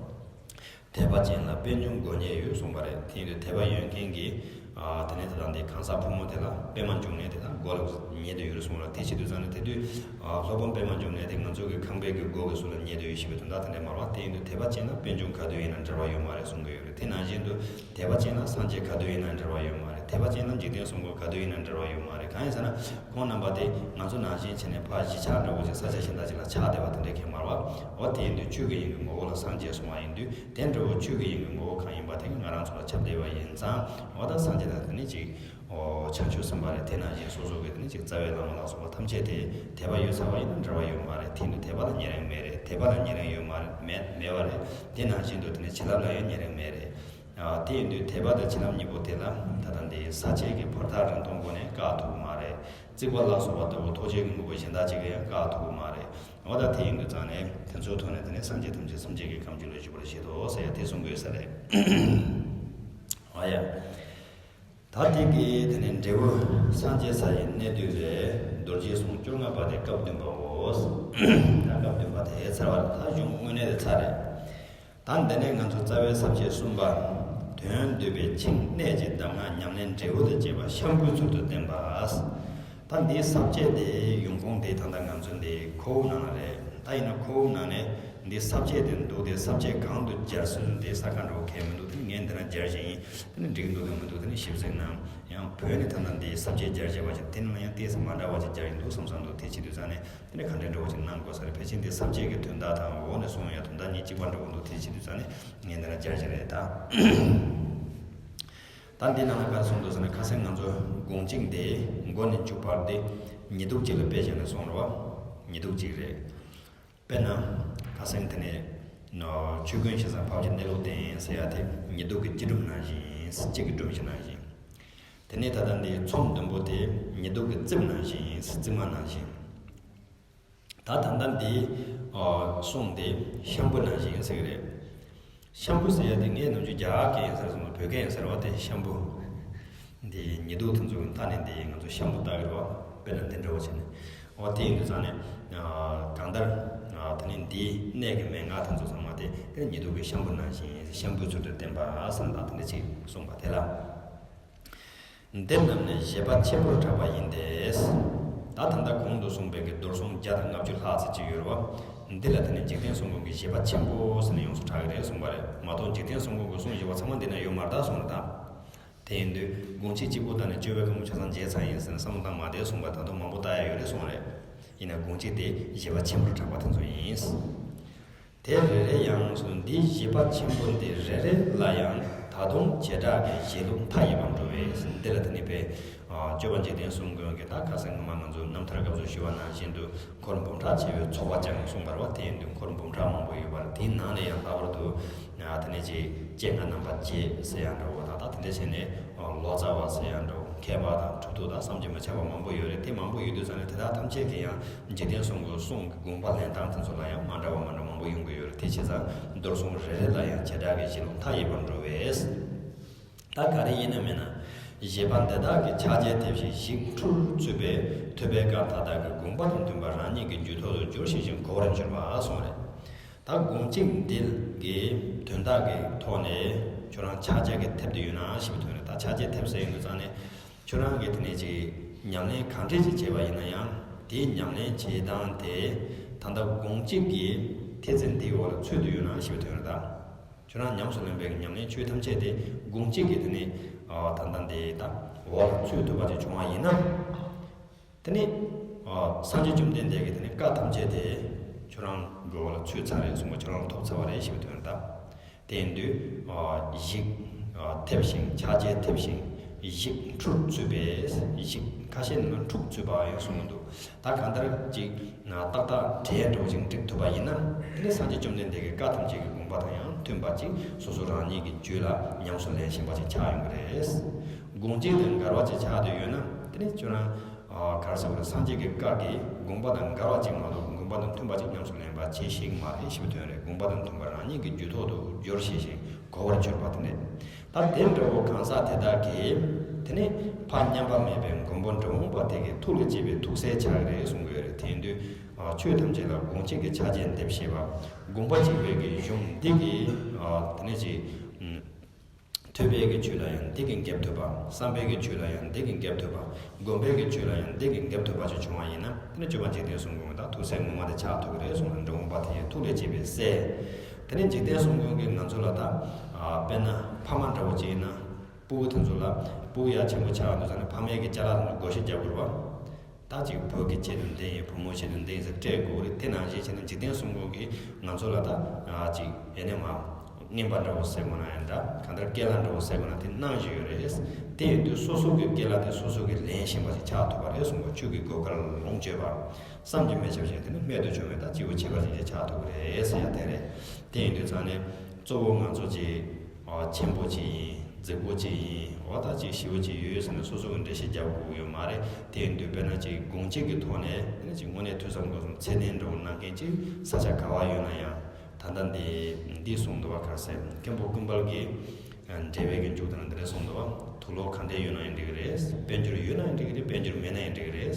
དད་པ་ཅན་ལ་པད་འབྱུང་དགོས་མཁན་ཡོད་གསུངས་པ་རེད། དེ་ཡིན་དུས་དད་པ་ཡོད་མཁན་གྱི་ ཨ་དེ་ནས་ད་ལྟ་འདི་གང་ཟག་ཕོ་མོ་དེ་ལ་པད་མ་འབྱུང་གནས་དེ་དག་སྒོ་ལ་ཉལ་དུ་ཡོད་རེད་གསུངས་ལ། དེ་བྱེད་དུས་ཙང་ནས་དེ་དུས་ཨ་སློབ་དཔོན་པད་མ་འབྱུང་གནས་དེ་ང་ཚོ་གི་ཁང་པའི་གི་སྒོ་གི་ཟུར་ལ་ཉལ་དུ་ཡོད་ཞེས་པའི་དོན་དག་དེ་འདྲ་མ་རེད་བ། དེ་ཡིན་དུས་དད་པ་ཅན་ལ་པད་འབྱུང་ག་དུས་ཡིན་ན་འབྲལ་བ་ཡོད་མ་རེད་གསུང་གི་ཡོད་རེད། དེ་ནང་བཞིན་དུ་དད་པ་ཅན་ལ་སངས་རྒྱས་ག་དུས་ཡིན་ན་འབྲལ་བ་ཡོད་མ་རེད། དད་པ་ཅན་ལ་འཇིག་རྟེན་གསུམ་མགོན་ག་དུས་ཡིན་ན་འབྲལ་བ་ཡོད་མ་རེད། གང་ཡིན་ཟེར་ན་ཁོང་རྣམ་པ་དེ་ང་ཚོ་ནང་བཞིན་བྱས་ནས་ཕར་གཞིས་ཆགས་འདྲ་བོ་ཅིག་ས་ཆ་གཞན་དག་ཅིག་ལ་ཆགས་བསྡད་པ་དེ་འདྲའི་གང་ཡང་མ་རེད་བ། འོ་དེ་ཡིན་དུས་ཆོས་ཀྱི་དབྱིངས་ཀྱི་ངོ་བོ་ལ་སངས་རྒྱས་གསུངས་པ་ཡིན་དུས། དེ་འདྲ་བོ་ཆོས་ཀྱི་དབྱིངས་ཀྱི་ངོ་བོ་གང་ཡིན་པ་དེ་གིས་ང་རང་ཚོ་ལ་ཁྱབ་བསྡད་པ་ཡིན་ཙང་། འོ་ད་སངས་རྒྱས་དང་དེ་ནི་ཅིག་འོ་བྱང་ཆུབ་སེམས་དཔའ་རེད། དེ་ནང་བཞིན་སོ་སོ་གི་དེ་ནི་ཅིག་རྩ་བའི་བླ་མ་ལ་སོགས་པ་ཐམས་ཅད་དེ་དད་པ་ཡོད་ཚར་བ་ཡིན་ན་འབྲལ་བ་ཡོད་མ་རེད། དེ་ཡིན་དུས་དད་པ་ལ་ཉེ་རིང་མེད་རེད། དད་པ་ལ་ཉེ་རིང་ཡོད་མ་རེད། མེད་མེད་པ་རེད། དེ་ནང་བཞིན་དུ་དེ་ནི་བྱིན་རླབས་ལ་ཡང་ཉེ་རིང་མེད་རེད། ཨ་དེ་ཡིན་དུས་དད་པ་དང་བྱིན་རླབས་གཉིས་པོ་དེ་ལ་ད་ལྟ་འདི་ས་བཅད་ཀྱི་བར་ཐག་རིང་ཐུང་སྒོ་ནས་བཀག་ཐུབ་ཀྱི་མ་རེད། རྩིག་པ་ལ་སོགས་པ་ལྟ་བུ་ཐོགས་བཅས་ཀྱི་དངོས་པོ་གཞན་དག་ཅིག་གིས་ཡང་བཀག་ཐུབ་ཀྱི་མ་རེད། འོ་ད་དེ་ཡིན་དུས་ཙང་ནས་དེ་ཚོའི་ཐོག་ནས་དེ་ནས་སངས་རྒྱས་ཐམས་ཅད་སེམས་ཅན་གྱི་ཁམས་ཀྱི་ལུས་ཞིག་པར་བཞེད་དོ་ཟེར་ཡ་དེ་གསུང་དགོས་ས་རེད། འོ་ཡ། ད་དེ་གི་དེ་ནས་འབྲས་བུ་སངས་རྒྱས་ས་ཡི་གནས་དུས་རེད། རྡོ་རྗེའི་གསུང་བཅོ་ལྔ་པ་དེ་སྐབས་བདུན་པའོ། ད་སྐབས་བདུན་པ་དེ་ཚར་བ་རེད། ད་གཞུང་དངོས་གནས་དེ་ཚར་རེད། ད་འདི་ནས་ང་ཚོ་རྩ་བའི་ས་བཅད་གསུམ་པ། དོན་བསྡུས་པའི་ཆིངས་གནད་ཀྱི་གདམས་ངག་ཉམས་ལེན་འབྲས་བུ་དང་བཅས་པ་ཤམ་བུའི་ཚུལ་དུ་བསྟན་པ། ད་འདིའི་ས་བཅད་དེ་ཡོང་ཁུངས་དེ་ད་ལྟ་ང་ཚོ་འདི་ཁོ་བོ་ནང་ལ་རེད། ད་ཡིན་ན་ཁོ་བོ་ནང་ནས་འདི་ས་བཅད་དེ་འདུག་སྟེ། ས་བཅད་གང་དུ་སྦྱར་སྲོལ་འདི་ས་ཁ་འགྲོ་གལ་མི་འདུག་དེ་ངས་འདི་ན་སྦྱར་བཞིན་ཡིན། དེ་ནི་འགྲིག་འདུག་དང་མི་འདུག་དེ་ནི་ཞིབ་གཟིགས་གནང་། ཡང་བོད་ནས་ད་ལྟ་འདི་ས་བཅད་སྦྱར་བྱས་པ་ཅིག་དེ་ནང་ཡང་ཏོག་ཙམ་མ་འདྲ་བ་ཅིག་སྦྱར་ཡིན་འདུག་བསམ་བསམ་འདུག་དེ་བྱེད་དུས་ཙང་ནས། དེ་ནས་ག་འདྲའི་འདྲ་བོ་ཅིག་གནང་དགོས་ས་རེད། ཕལ་ཆེར་འདི་ས་བཅད་ཀྱི་དོན་དག་དང་འོག་ནས་གསུངས་ཡ་དོན་དག་གཉིས་གཅིག་པ་འདྲ་བོ་འདུག་དེ་བྱེད་དུས་ཙང་ནས་ངས་འདི་ན་སྦྱར་བཞག་རེད་ད། ད་འདི་ནང་ལ་ག་རེ་གསུངས་འདུག་ཟེར་ན། ཁ་སང་ང་ཚོ་དགོངས་གཅིག་འདི་མགོ་ནས་མཇུག་བར་འདི་ཉི་གདུགས་གཅིག་ལ་དཔེ་བཞག་ནས་གསུངས་རེད་བ། ཉི་གདུགས་གཅིག་རེད། དཔེར་ན་ཁ་སང་དེ་ནས་ཆོས་ཀུན་ཞེ་ས་བབ་ཀྱི་གནས་ལུགས་བསྟན་ཟེར་ཡ་དེ་ཉི་གདུགས་ཀྱི་སྤྱི་སྒྲོམ་ནང་བཞིན། གཅིག་གི་སྒྲོམ་གཞི་ནང་བཞིན། དེ་ནས་ད་ལྟ་འདི་ཚོམ་བདུན་པོ་དེ་ཉི་གདུགས་ཀྱི་རྩིབས་ནང་བཞིན། རྩིབས་མ་ནང་བཞིན། ད་ད་ལྟ་འདི་ཨ་གསུངས་ཏེ་ཤམ་བུ་ནང་བཞིན་ཟེར་གི་རེད། ཤམ་བུ་ཟེར་ཡ་དེ་ངས་ནམ་རྒྱུན་རྒྱ་གར་སྐད་ཡིན་ཟེར་སོང་། བོད་སྐད་ཡིན་ཟེར་བ་དེ་ཤམ་བུ། འདི་ཉི་གདུགས་དེ་ཚོ་གི་མཐའ་ནས་འདི་ང་ཚོ་ཤམ་བུ་བཏགས་གི་རེད་བ། དཔེར་ན་འདི་འདྲ་བོ་བྱས་ནས། འོ་དེ་ཡིན་དུས་ཙང་ནས་ཨ་གང་ལྟར་ཨ་དེ་ནས་འདིའི་གནད་ཀྱི་མན་ངག་དེ་ཚོ་ཚང་མ་དེ་དེ་ཉི་གདུགས་ཀྱི་ཤམ་བུ་ནང་བཞིན། ཤམ་བུའི་ཚུལ་དུ་བསྟན་པ་ཟེར་ན་ད་དེ་འདྲ་ཅིག་གསུངས་པ་དེ་ལ། འདི་རྣམས་ནི་བཞེད་པ་ཆེན་པོར་གྲགས་པ་ཡིན་ཏེ། ད་ད་ལྟ་གོང་དུ་གསུངས་པའི་གི་རྡོར་སྲུང་བརྒྱ་དང་ལྔ་བཅུ་ལྷག་ཙམ་ཅིག་ཡོད་རེད་བ། འདི་ལ་དེ་ནི་འཇིག་རྟེན་གསུམ་མགོན་གྱི་བཞེད་པ་ཆེན་པོ་ཟེར་ནས་ཡོངས་སུ་གྲགས་ཀྱི་རེད་གསུངས་པ་རེད་མ་གཏོགས། འཇིག་རྟེན་གསུམ་མགོན་གྱི་གསུང་བཞེད་པ་ཚང་མ་འདི་ན་ཡོད་མ་རེད་ད་གསུངས་རེད་ད། དེ་ཡིན་དུས་དགོངས་གཅིག་གཅིག་པོ་བཏང་ནས་སྤྱོད་པའི་ཁ་མོ་ཆ་ཚང་བརྗེད་ཚར་ཡིན་ཟེར་ནས་བསམ་བློ་བཏང་མ་བསྡད་གསུངས་པ་ད་དུང་མང་པོ་བཏང་ཡ་ཡོད་རེད་གསུངས་རེད། ཡིན་ན་དགོངས་གཅིག་དེ་བཞེད་པ་ཆེན་པོར་གྲགས་པ་དེ་ཚོ་ཡིན། དེ་རེ་རེ་ཡང་སོ། འདིའི་བཞེད་པ་ཆེན་པོ་འདི་རེ་རེ་ལ་ཡང་ད་དུང་བྱེ་བྲག་གི་བཞེད་ལུགས་མཐའ་ཡས་པར་འགྲོ་བས། འདི་ལ་དེ་ནི་པའི་ཨ་སྤྱོད་པ་འཇིག་རྟེན་གསུམ་མགོན་གྱི་ད་ཁ་སང་སྔོན་མ་ང་ཚོ་རྣམ་ཐར་སྐབས་སུ་ཞུ་བ་ནང་བཞིན་དུ་འཁོར་འབུམ་ཕྲག་བྱེ་བའི་ཚོགས་པ་ཀྱང་གསུངས་པ་རེད་བ། དེ་ཡིན་དུས་འཁོར་འབུམ་ཕྲག་མང་པོ་ཡོད་པ་རེད། དེའི་ནང་ནས་ཡང་ལྷག་པར་དུ་ཨ་དེ་ནས་ཅིག་སྤྱན་སྔ་རྣམ་པ་བརྒྱད་ཟེར་ཡང་འདྲ་བོ་དང་། ད་དེ་འདྲ་བྱས་ནས་ལོ་ཙཱ་བ་ཟེར་ཡང་འདྲ་བོ། མཁས་པ་དང་གྲུབ་ཐོབ་དང་བསམ་གྱིས་མི་ཁྱབ་པ་མང་པོ་ཡོད་རེད། དེ་མང་པོ་ཡོད་དུས་ཙང་ནས་དེ་དག་ཐམས་ཅད་ཀྱི་ཡང་འཇིག་རྟེན་གསུམ་མགོན་གསུང་གི་དགོངས་པ་ལེན་སྟངས་དེ་ཚོ་ལ་ཡང་མ་འདྲ་བ་མ་འདྲ་མང་པོ་ཡོང་གི་ཡོད་རེད། དེ་བྱས་ཙང་རྡོར་སྲུང་རེ་རེ་ལ་ཡང་བྱེ་བྲག་གི་བཞེད་ལུགས་མཐའ་ཡས་པར་འགྲོ་བས། ད་ག་རེ་ཡིན་ན་མིན་ན། བཞེད་པ་འདི་དག་གི་ཕྱག་རྒྱས་ཐེབས་ཤིང་ཞིབ་འཕྲུལ་ཚུད་པས་ཐོས་པའི་སྐབས་ད་ལྟ་གི་དགོངས་པ་དང་མཐུན་པ་རང་ཉིད་ཀྱི་རྒྱུད་ཐོག་ཏུ་སྦྱོར་ཤེས་ཤིང་གོ་བར་གྱུར་པ་གསུངས་རེད། ད་དགོངས་གཅིག་འདི་གི་དོན་དག་གི་ཐོག་ནས་ཁྱོད་རང་ཕྱག་རྒྱ་གི་ཐེབས་དུ་ཡོད་ན་ཞེས་པའི་དོན་རེད། ད་ཕྱག་རྒྱ་ཐེབས་ཟེར་ཡོང་དུས་ཙང་ནས་ཁྱོད་རང་གིས་དེ་ནས་ཅིག་ཉམས་ལེན་གང་འདྲས་ཅིག་བྱས་པ་ཡིན་ན་ཡང་། དེའི་ཉམས་ལེན་བྱེད་སྟངས་དེ་ད་ལྟ་དགོངས་གཅིག་གི་ཐེ་ཚེ་འདིའི་འོག་ལ་ཚུད་དུ་ཡོད་ན་ཞེས་པའི་དོན་རེད་ད། ཁྱོད་རང་ཉམས་སུ་ལེན་པའི་ཉམས་ལེན་ཆོས་ཐམས་ཅད་དེ་དགོངས་གཅིག་གི་དེ་ནས་ད་ལྟ་འདི་ད་འོག་ལ་ཚུད་ཐུབ་པ་ཅིག་བྱུང་བ་ཡིན་ན། དེ་ནས་ཨ་སངས་རྒྱས་བཅོམ་ལྡན་འདས་ཀྱི་དེ་ནས་བཀའ་ཐམས་ཅད་དེ་ཁྱོད་རང་གི་འོག་ལ་ཚུད་ཚར་རེད་གསུངས་པ། ཁྱོད་རང་ལ་ཐོབ་ཚར་བ་རེད་ཞེས་པའི་དོན་རེད་ད། དེ་ཡིན་དུས་ཨ་ཞིབ་ཨ་ཐེབས་ཤིང་ཕྱག་རྒྱས་ཐེབས་ཤིང་ཞིབ་འཕྲུལ་ཚུད་པས། ཞིབ་ཁ་ཤས་ནི་འཕྲུལ་ཚུད་པ་ཡང་གསུངས་འདུག་ད་གང་ལྟར་ཅིག་ཏག་ཏག་འབྲས་འགྲོ་ཅིག་འགྲིག་ཐུབ་པ་ཡིན་ན། དེ་ནས་སངས་རྒྱས་བཅོམ་ལྡན་འདས་ཀྱི་བཀའ་ཐམས་ཅད་ཀྱི་དགོངས་པ་དང་ཡང་མཐུན་པ་ཅིག་སོ་སོ་རང་ཉིད་ཀྱི་རྒྱུད་ལ་ཉམས་སུ་ལེན་བཞིན་པ་ཅིག་ཆགས་ཡོང་གི་རེད། དགོངས་གཅིག་དང་འགལ་བ་ཅིག་ཆགས་བསྡད་ཡོད་ན། དེ་ནས་ཁྱོད་རང་ཨ་ག་རེ་ཟེར་དགོས་རེད། སངས་རྒྱས་ཀྱི་བཀའ་གི་དགོངས་པ་དང་འགལ་བ་ཅིག་མ་གཏོགས་དགོངས་པ་དང་མཐུན་པ་ཅིག་ཉམས་སུ་ལེན་པ་བྱེད་ཤེས་ཀྱི་མ་རེད་ཞེས་པའི་དོན་རེད། དགོངས་པ་དང་མཐུན་པ་རང་ཉིད་ཀྱི་རྒྱུད་ཐོག་ཏུ་སྦྱོར་ཤེས་ཤིང་གོ་བར་གྱུར་པ་དེ་རེད། ད་དེ་འདྲ་བོ་གང་ཟག་དེ་དག་གིས་དེ་ནི་ཕ་མཉམ་པ་མེད་པའི་མགོན་པོ་འབྲི་གུང་པ་དེ་གི་ཐུགས་ལ་སྐྱེས་པའི་ཐུགས་སྲས་ཆགས་ཀྱི་རེད་གསུང་གི་ཡོད་རེད། དེ་ཡིན་དུས་ཨ་ཆོས་ཐམས་ཅད་ལ་དགོངས་གཅིག་གི་ཕྱག་རྒྱས་འདེབས་ཤེས་པ། དགོངས་པ་གཅིག་པའི་གི་གཞུང་འདི་གི་ཨ་དེ་ནས་ཅིག་ཨ་ ཐོས་པའི་གི་ཆོས་ལ་ཡང་འདི་གིས་འགེབས་ཐུབ་པ། བསམ་པའི་གི་ཆོས་ལ་ཡང་འདི་གིས་འགེབས་ཐུབ་པ། སྒོམ་པའི་གི་ཆོས་ལ་ཡང་འདི་གིས་འགེབས་ཐུབ་པ་ཅིག་བྱུང་བ་ཡིན་ན། དེ་ནི་སྤྱོད་པ་འཇིག་རྟེན་གསུམ་མགོན་གྱི་ད་ཐུགས་སྲས་ངོ་མ་དེ་ཆགས་ཐུབ་ཀྱི་རེད་གསུངས་ནས། འབྲི་གུང་པ་དེ་ཡི་ཐུགས་ལས་སྐྱེས་པའི་སྲས། དེ་ནི་འཇིག་རྟེན་གསུམ་མགོན་གྱིས་ང་ཚོ་ལ་ད། ཨ། དཔེར་ན་ཕ་མ་འདྲ་བོ་ཅིག་ཡིན་ན། སྤུ་གུ་དེ་ཚོ་ལ། སྤུ་གུ་ཡ་ཆེན་པོ་ཆགས་འདུག་ཟེར་ནས་ཕ་མའི་གི་ཅ་ལག་དེ་ཚོ་བགོ་བཤའ་རྒྱག་དགོས་རེད་བ། ད་ཅིག་བུ་གི་ཆེད་དུ་འདི་ཡིན། བུ་མོའི་ཆེད་དུ་འདི་ཡིན་ཟེར་སྤྲད་དགོས་རེད། དེ་ནང་བཞིན་བྱས་ན་འཇིག་རྟེན་གསུམ་མགོན་གྱིས་ང་ཚོ་ལ་ད། ཨ། ཅིག་ཡེ་ནས་མ། རྔན་པ་འདྲ་བོ་ཟེར་དགོས་ན་ཡང་འདྲ། གང་ལྟར་སྐྱེས་ལ་འདྲ་བོ་ཟེར་དགོས་ན་དེ་གནང་བཞིན་ཡོད་རེད། དེ་ཡིན་དུས་སོ་སོ་གི་སྐྱེས་ལ་དེ་སོ་སོ་གིས་ལེན་ཤེས་པ་ཞིག་ཆགས་ཐུབ་པ་རེད་གསུངས་པ། ཆོས་ཀྱི་གོས་དཀར་ལོངས་སྤྱོད་པ། བསམ་གྱིས་མི་ཁྱབ་ཅིང་དེ་ནི་རྨད་དུ་བྱུང་བའི་ད་སྐྱེས་བུ་ཁྱད་པར་ཅན་ཞིག་ཆགས་ཐུབ་ཀྱི་རེད་ཟེར་ཡ་དེ་རེད། དེ་ཡིན་དུས་ཙང་ནས་གཙོ་བོ་ང་ཚོ་ཅིག། ཨ། ཆེན་པོ་ཅིག་ཡིན། རྫིག་པོ་ཅིག་ཡིན། འོ་ད་ཅིག་ཞེ་པོ་ཅིག་ཡོད་ཟེར་ནས་སོ་སོ་གི་འགྲེལ་བཤད་རྒྱག་དགོས་ཀྱི་ཡོད་མ་རེད། དེ་ཡིན་དུས་དཔེར་ན་ཅིག་དགོངས་གཅིག་གི་ཐོག་ནས་དེ་ནི་ཅིག་དངོས་གནས་ཐོས་བསམ་སྒོམ་གསུམ་ཚད་ལྡན་འདྲ་བོ་གནང་མཁན་ཅིག་ས་ཆ་ག་བ་ཡོད་ན་ཡང་། ད་ལྟ་འདི་འདི་གསུངས་འདུག་བ། ག་ཟེར། མཁན་པོ་ཀུན་དཔལ་གྱིས་འགྲེལ་པའི་གི་མཇུག་དེ་ན་འདི་འདྲ་གསུངས་འདུག་བ། དུག་ལོག་ག་འདྲས་ཡོད་ན་ཡང་འགྲིག་གི་རེད། དཔལ་འབྱོར་ཡོད་ན་ཡང་འགྲིག་གི་རེད། དཔལ་འབྱོར་མེད་ན་ཡང་འགྲིག་གི་རེད།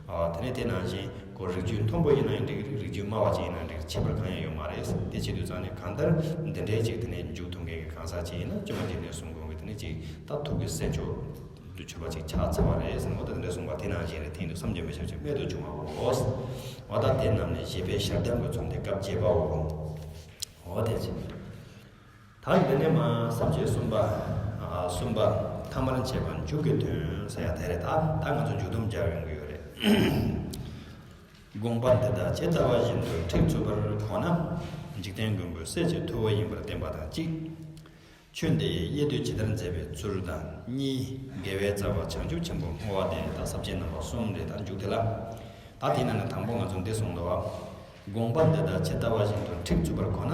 ཨ། དེ་ནས་དེ་ནང་བཞིན་ཁོ་རིགས་རྒྱུད་མཐོན་པོ་ཡིན་ན་ཡང་འགྲིག་གི་རེད། རིགས་རྒྱུད་དམའ་བ་ཅིག་ཡིན་ན་འགྲིག་གི་རེད། ཁྱད་པར་གང་ཡང་ཡོད་མ་རེད། དེ་བྱེད་དུས་ཙང་ནས་གང་ལྟར་འདི་འདྲའི་ཅིག་དེ་ནས་མཇུག་ཐུག་མཁན་གྱི་གང་ཟག་ཅིག་ཡིན་ན་སྤྱོད་པ་འཇིག་རྟེན་གསུམ་མགོན་གྱི་དེ་ནས་ཅིག་ད་ཐུགས་ཀྱི་སྲས་མཆོག་ཏུ་གྱུར་པ་ཅིག་ཆགས་ཚར་བ་རེད་ཟེར་ནས། འོ་ད་དེ་འདྲ་གསུངས་པ་དེ་ནང་བཞིན་རེད། དེ་ཡིན་དུས་བསམ་གྱིས་མི་ཁྱབ་ཅིང་རྨད་དུ་བྱུང་བའོ། འོ་ད་དེ་རྣམས་ནི་བཞེད་པའི་ཞལ་གདམས་ཀྱི་ཚོམས་ཏེ་སྐབས་བརྒྱད་པའོ། འོ་དེ་ཅི། ད་འདི་ནས་མར་བསམ་བྱས་གསུམ་པ། ཨ། གསུམ་པ། ཐ་མར་འཆད་པ་མཇུག་གི་དོན་ཟེར་ཡ་དེ་རེད། ད་ད་ང་ཚོ་མཇུག་སྡོམ་རྒྱག་ཡོང་གི་ཡོད་རེད། དགོངས་པ་འདི་དག་ཇི་ལྟ་བ་བཞིན་དུ་ཁྲིད་ཚུགས་པར་གོ་ན། འཇིག་རྟེན་མགོན་པོའི་སྲས་ཀྱི་ཐུ་བོ་ཡིན་པར་བསྟན་པ་དང་གཅིག། ཆོས་འདི་ཡི་དབྱེ་བསྡུ་ཇི་ལྟར་མཛད་པའི་ཚུལ་དང་གཉིས། དགེ་བའི་རྩ་བ་བྱང་ཆུབ་ཆེན་པོར་བསྔོ་བ་སྟེ། ད་ས་བཅད་རྣམ་པ་གསུམ་རེད། ད་མཇུག་དེ་ལ། ད་དེའི་ནང་ནས་དང་པོ་ང་ཚོ་འདི་གསུངས་འདུག་བ། དགོངས་པ་འདི་དག་ཇི་ལྟ་བ་བཞིན་དུ་ཁྲིད་ཚུགས་པར་གོ་ན།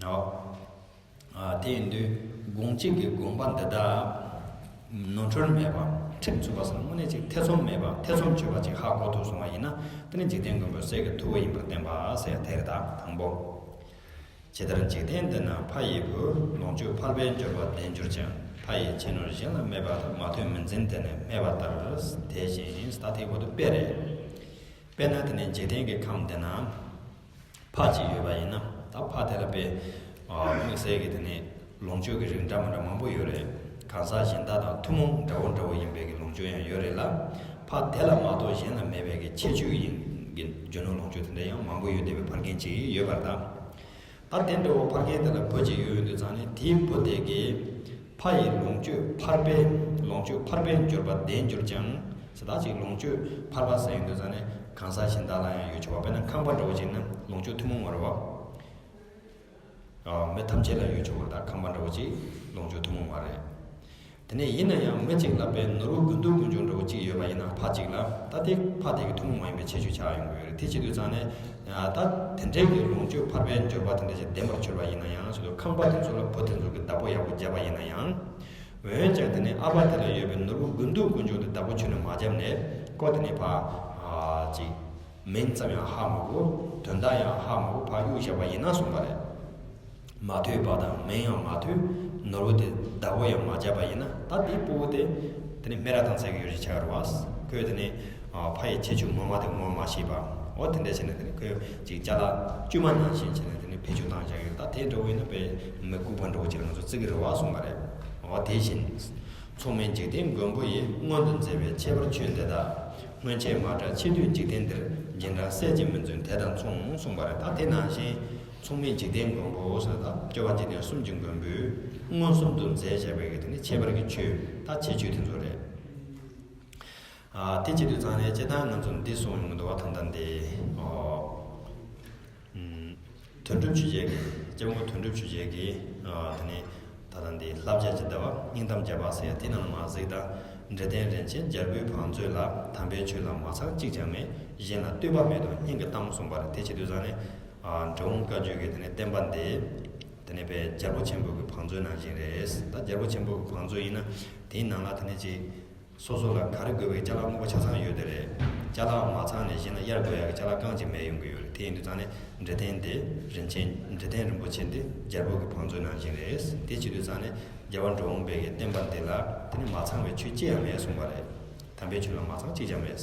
ཨོ། ཨ། དེ་ཡིན་དུས་དགོངས་གཅིག་གི་དགོངས་པ་འདི་དག་ནོར་འཁྲུལ་མེད་པ། ཁྲིད་ཚུགས་པ་ཟེར་ན་དངོས་གནས་ཅིག་ཐེ་ཚོམ་མེད་པ། ཐེ་ཚོམ་ཆོད་པ་ཅིག་ཧ་གོ་ཐུབ་སོང་བ་ཡིན་ན། དེ་ནི་འཇིག་རྟེན་མགོན་པོའི་སྲས་ཀྱི་ཐུ་བོ་ཡིན་པར་བསྟན་པ་ཟེར་ཡ་དེ་རེད། ད་དང་པོ། ཇི་ལྟར་འཇིག་རྟེན་འདི་ན་ཕ་ཡི་བུ། ལོངས་སྤྱོད་ཕལ་པའི་འབྱོར་པ་ལྡན་གྱུར་ཀྱང་། ཕ་ཡི་ཁྱད་ནོར་གཞན་ལ་མེད་པ་དང་། མ་ཐོས་མི་འཛིན་དེ་ནི་སྨྲས་པ་ལྟར། དེ་བཞིན་ད་དེའི་བར་དུ་དཔེ་རེད། དཔེར་ན་དེ་ནི་འཇིག་རྟེན་གྱི་ཁམས་འདི་ན་ཕ་གཅིག་ཡོད་པ་ཡིན་ན། ད་ཕ་དེ་ལ་དཔེ། ཨ། དམིགས་བསལ་གྱི་དེ་ནི་ལོངས་སྤྱོད་ཀྱི་རིགས་འདྲ་མི་འདྲ་མང་པོ་ཡོད་རེད། གང་ཟག་གཞན་དག་དང་ཐུན་མོང་འདྲ་བོ་འདྲ་བོ་ཡིན་པའི་གི་ལོངས་སྤྱོད་ཡང་ཡོད་རེད་ལ། ཕ་དེ་ལ་མ་གཏོགས་གཞན་ལ་མེད་པའི་གི་ཁྱད་ཆོས་ཡིན་གྱི་རྒྱུ་ནོར་ལོངས་སྤྱོད་དེ་འདྲ་ཡང་མང་པོ་ཡོད་བསྡད་པའི་ཕ་རྒན་ཅིག་ཡོད་པར་ཐལ། ད་དེ་འདྲ་བོ་ཕ་རྒན་དེ་ལ་བུ་གཅིག་ཡོད་ཡོད་དུས་ཙང་ནས། དེའི་བུ་དེ་གིས་ཕ་ཡི་ལོངས་སྤྱོད་ཕལ་པའི། ལོངས་སྤྱོད་ཕལ་པའི་འབྱོར་པ་ལྡན་གྱུར་ཀྱང་ཟེར། ད་ཅིག་ལོངས་སྤྱོད་ཕལ་པ་ཟེར་ཡོང་དུས་ཙང་ནས་གང་ཟག་གཞན་དག་ལ་ཡང་ཡོད་ཆོག་པ། དཔེར་ན་ཁང་པ་འདྲ་བོ་ཅིག་ན་ལོངས་སྤྱོད་ཐུན་མོང་མ་རེད་བ། ཨ། མི་ཐམས་ཅད་ལ་ཡོད་ཆོག་པ། ད་ཁང་པ་འདྲ་བོ་ཅིག་ལོངས་སྤྱོད་ཐུན་མོང་མ་རེད། དེ་ནས་ཡིན་ན་ཡང་མི་གཅིག་ལ་དཔེ་ནོར་བུ་དགུ་འདུས་དགུ་འབྱུང་འདྲ་བོ་གཅིག་ཡོད་པ་ཡིན་ན། ཕ་གཅིག་ལ་ད་དེ་ཕ་དེ་གི་ཐུན་མོང་མ་ཡིན་པའི་ཁྱད་ཆོས་ཆགས་ཡོང་གི་ཡོད་རེད། དེ་བྱེད་དུས་ཙང་ནས། ཨ། ད་དེ་འདྲའི་གི་ལོངས་སྤྱོད་ཕལ་པའི་འབྱོར་པ་དེ་འདྲ་ཞིག་ལྡན་པར་གྱུར་པ་ཡིན་ན་ཡང་། ཞེས་སོ། ཁང་པ་དེ་ཚོ་ལ་བུ་དེ་ཚོ་གི་བདག་པོ་ཡག་པོ་བརྒྱབ་པ་ཡིན་ན་ཡང་། འོན་ཀྱང་དེ་ནས་ཨ་ཕ་དེ་ལ་ཡོད་པའི་ནོར་བུ་དགུ་འདུས་དགུ་འབྱུང་དེ་བདག་པོ་ཁྱོན་ནས་མ་བརྒྱབ་ནས། ཁོ་དེ་ནས་ཕར། ཨ། ཅིག་མིང་ཙམ་ཡང་ཧ་མ་གོ། དོན་དག་ཡང་ཧ་མ་གོ། ཕར་གཡུགས་བཞག་པ་ཡིན་ན་གསུངས་པ་རེད། མ་ཐོས་པ་དང་། མིང་ཡང་མ་ཐོས། ནོར་བུ་དེ་བདག་པོ་ཡང་མ་བརྒྱབ་པ་ཡིན་ན། ད་དེའི་སྤུ་གུ་དེ་དེ་ནི་སྨད་ར་བཏང་ཚར་གི་ཡོད་རེད་ཆགས་རེད་བ། ཁོས་དེ་ནི། ཨ། ཕ་ཡི་ཁྱད་ཆོས་ངོ་མ་དེ་ངོ་མ་ཤེས་པ། འོ་དེ་འདྲ་བྱས་ནས་དེ་ནི་ཁོས་ཅིག་ཅ་ལག་དཀྱུས་མ་ནང་བཞིན་བྱས་ནས་དེ་ནི་བེད་སྤྱོད་བཏང་བཞག་གི་རེད། ད་དེ་འདྲ་བོ་ཡིན་ན་དཔེ་མི་ལྐུགས་པ་འདྲ་བོ་ཅིག་ལ་ང་ཚོ་བརྩི་གི་རེད་བ་གསུངས་པ་རེད། འོ་དེ་བཞིན། མཚུངས་མེད་འཇིག་རྟེན་མགོན་པོ་ཡིས། སྔོན་དུ་མཛད་པའི་ཁྱད་པར་ཆོས་འདི་དག། སྔོན་ཆད་མ་གྲགས་ཕྱི་དུས་འཇིག་རྟེན་འདིར། རྗེས་འབྲང་སྲས་ཀྱིས་མི་འཛོལ་དེ་དང་མཚུངས། གསུངས་པ་རེད། ད་དེ་ནང་བཞིན། མཚུངས་མེད་འཇིག་རྟེན་མགོན་པོ་ཟེར། ད་སྐྱོབ་པ་འཇིག་རྟེན་གསུམ་གྱི་མགོན་པོས་མངོན་སུམ་དུ་མཛད་བཞག་པའི་གི་དེ་ནི་ཁྱད་པར་གྱི་ཆོས། ད་ཁྱད་ཆོས་དེ་ཚོ་རེད། ཨ། དེ་བྱེད་དུས་ཙང་ནས་སྤྱིར་བཏང་ང་ཚོ་འདི་གསུངས་ཡོང་གི་འདུག་བ། ད་ལྟ་འདི། ཨོ། ཨུམ། དོན་གྲུབ་ཆོས་རྒྱལ་གྱི། སྐྱབས་མགོན་དོན་གྲུབ་ཆོས་རྒྱལ་གྱིས། ཨ། དེ་ནས་ད་ལྟ་འདི་བསླབ་བྱ་ཇི་ལྟ་བ། སྙིང་གཏམ་བརྒྱ་པ་ཟེར་ཡ་དེ་ནང་ལ་མར་གཟིགས་དང་། འབྲི་ཏན་རིན་ཆེན་རྒྱལ་པོའི་བང་མཛོད་ལ། དམ་པའི་ཆོས་ལ་མ་ཚང་གཅིག་ཀྱང་མེད། གཞན་ལ་ལྟོས་པ་མེད་དོ་སྙིང་གི་གཏམ། གསུངས་པ་རེད། དེ་བྱེད་དུས་ཙང་ནས། ཨ། འབྲི་གུང་བཀའ་བརྒྱུད་ཀྱི་དེ་ནས་བསྟན་པ་འདི། དེ་ནས་དཔེ་རྒྱལ་པོ་ཆེན་པོ་གི་བང་མཛོད་ནང་བཞིན་རེད། ད་རྒྱལ་པོ་ཆེན་པོ་གི་བང་མཛོད་ཡིན་ན། དེའི་ནང་ལ་དེ་ནས་ཅིག་སོ་སོ་ལ་ག་རེ་དགོས་པའི་ཅ་ལག་དངོས་པོ་ཆ་ཚང་ཡོད་དེ་རེད། ཅ་ལག་མ་ཚང་ནས་གཞན་ལ་གཡར་དགོས་ཡག་གི་ཅ་ལག་རྐང་གཅིག་མེད་ཡོང་གི་ཡོད་རེད། དེ་ཡིན་དུས་ཙང་ནས་འབྲི་ཏན་འདི་རིན་ཆེན། འབྲི་ཏན་རིན་པོ་ཆེ་འདི་རྒྱལ་པོ་གི་བང་མཛོད་ནང་བཞིན་རེད། དེ་བྱེད་དུས་ཙང་ནས་རྒྱལ་བ་འབྲི་གུང་པའི་གི་བསྟན་པ་འདི་ལ་དེ་ནི་མ་ཚང་བའི་ཆོས་ཅི་ཡང་མེད་གསུངས་པ་རེད། དམ་པའི་ཆོས་ལ་མ་ཚང་གཅིག་ཀྱང་མེད།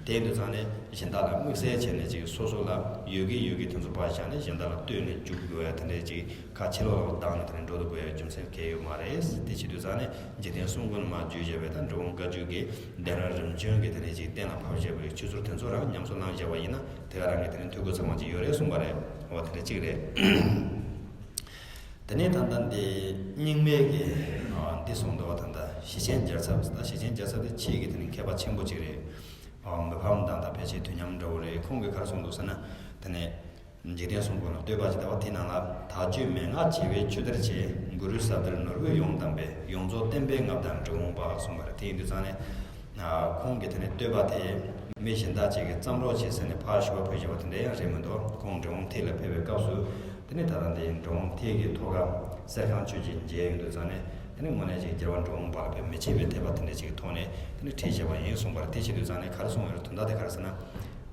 དེ་ཡིན་དུས་ཙང་ནས་གཞན་དག་ལ་དམིགས་བསལ་བྱས་ནས་ཅིག་སོ་སོ་ལ་ཡོད་ཀྱི་ཡོད་ཀྱི་དེ་ཚོ་ཕར་བཞག་ནས་གཞན་དག་ལ་ལྟོས་ནས་འཇུག་དགོས་ཡ་དེ་འདྲའི་ཅིག་ཁ་ཕྱི་ལོགས་ལ་བཏང་ནས་དེ་འདྲའི་འགྲོ་དུ་དགོས་ཡ་རྒྱུ་མཚན་གང་ཡང་ཡོད་མ་རེད། དེ་བྱེད་དུས་ཙང་ནས་འཇིག་རྟེན་གསུམ་མགོན་མར་བརྗོད་བཞག་པའི་ད་འགྲོ་འོང་བཀའ་བརྒྱུད་ཀྱི་གདན་རབས་རིམ་བྱོན་གྱི་དེ་འདྲའི་ཅིག་གཏན་ལ་ཕབ་བཞག་པའི་ཆོས་ཟུར་དེ་ཚོ་རང་ཉམས་སུ་བླངས་བཞག་པ་ཡིན་ན་དེ་ག་རང་གི་དེ་ནས་ཐོས་དགོས་ཚང་མ་ཅིག་ཡོད་རེད་གསུངས་པ་རེད། འོ་དེ་འདྲ་གཅིག་རེད། དེ་ནས་ད་ལྟ་འདི་རྙིང་མའི་གི་ཨ་འདི་གསུངས་འདུག་བ། ད་ལྟ་ཞེ་ཆེན་རྒྱལ་ཚབ་ད་ཞེ་ཆེན་རྒྱལ་ཚབ་དེ་ཕྱིས་ཀྱི་དེ་ནི་མཁས་པ་ཆེན་པོ་གཅིག་རེད། ཨ་མི་ཕམ་དང་ད་ཕལ་ཆེར་དུས་མཉམ་འདྲ་བོ་རེད། ཁོང་གིས་ག་རེ་གསུངས་འདུག་ཟེར་ན། དེ་ནས་འཇིག་རྟེན་གསུམ་མགོན་ལ་བསྟོད་པ་ཅིག་ད་བ་དེ་ནང་ལ་དལ་འབྱོར་མན་ངག་བྱེ་བས་ཆུ་གཏེར་ཆེ། གུ་རུའི་ཟབ་གཏེར་ནོར་བུས་ཡོངས་གཏམས་པའི། ཡོངས་རྫོགས་བསྟན་པའི་མངའ་བདག་འབྲི་གུང་པ་གསུངས་པ་རེད། དེ་ཡིན་དུས་ཙང་ནས། ཨ་ཁོང་གི་དེ་ནས་བསྟོད་པ་དེ་མི་གཞན་དག་ཅིག་གིས་བརྩམས་རོགས་བྱེད་ཟེར་ནས་ཕར་ཞུ་བ་ཕུལ་བཞག་པ་དེ་འདྲ་ཡང་རེད་མི་འདུག་ཁོང་འབྲི་གུང་ཐེག་ལ་ཕེབས་པའི་སྐབས་སུ་དེ་ནས་ད་ལྟ་འདི་འབྲི་གུང་ཐེག་གི་ཐོག་ཁ་གསེར་ཁང་ཆོས་ཀྱི་མཇལ་ཡོང་དུས་ཙང་ནས་དེ་ནས་དངོས་གནས་ཅིག་རྒྱལ་བ་འབྲི་གུང་པ་ལ་ཕེབས་མི་ཕྱེད་པའི་དད་པ་དེ་འདྲ་ཅིག་གི་ཐོག་ནས་དེ་ནས་ཁྲིད་བཞག་པ་ཡིན་གསུངས་པ་རེད། དེ་བྱེད་དུས་ཙང་ནས་ག་རེ་གསུངས་ཡོད་རེད། དོན་དག་དེ་ག་རེ་ཟེར་ན།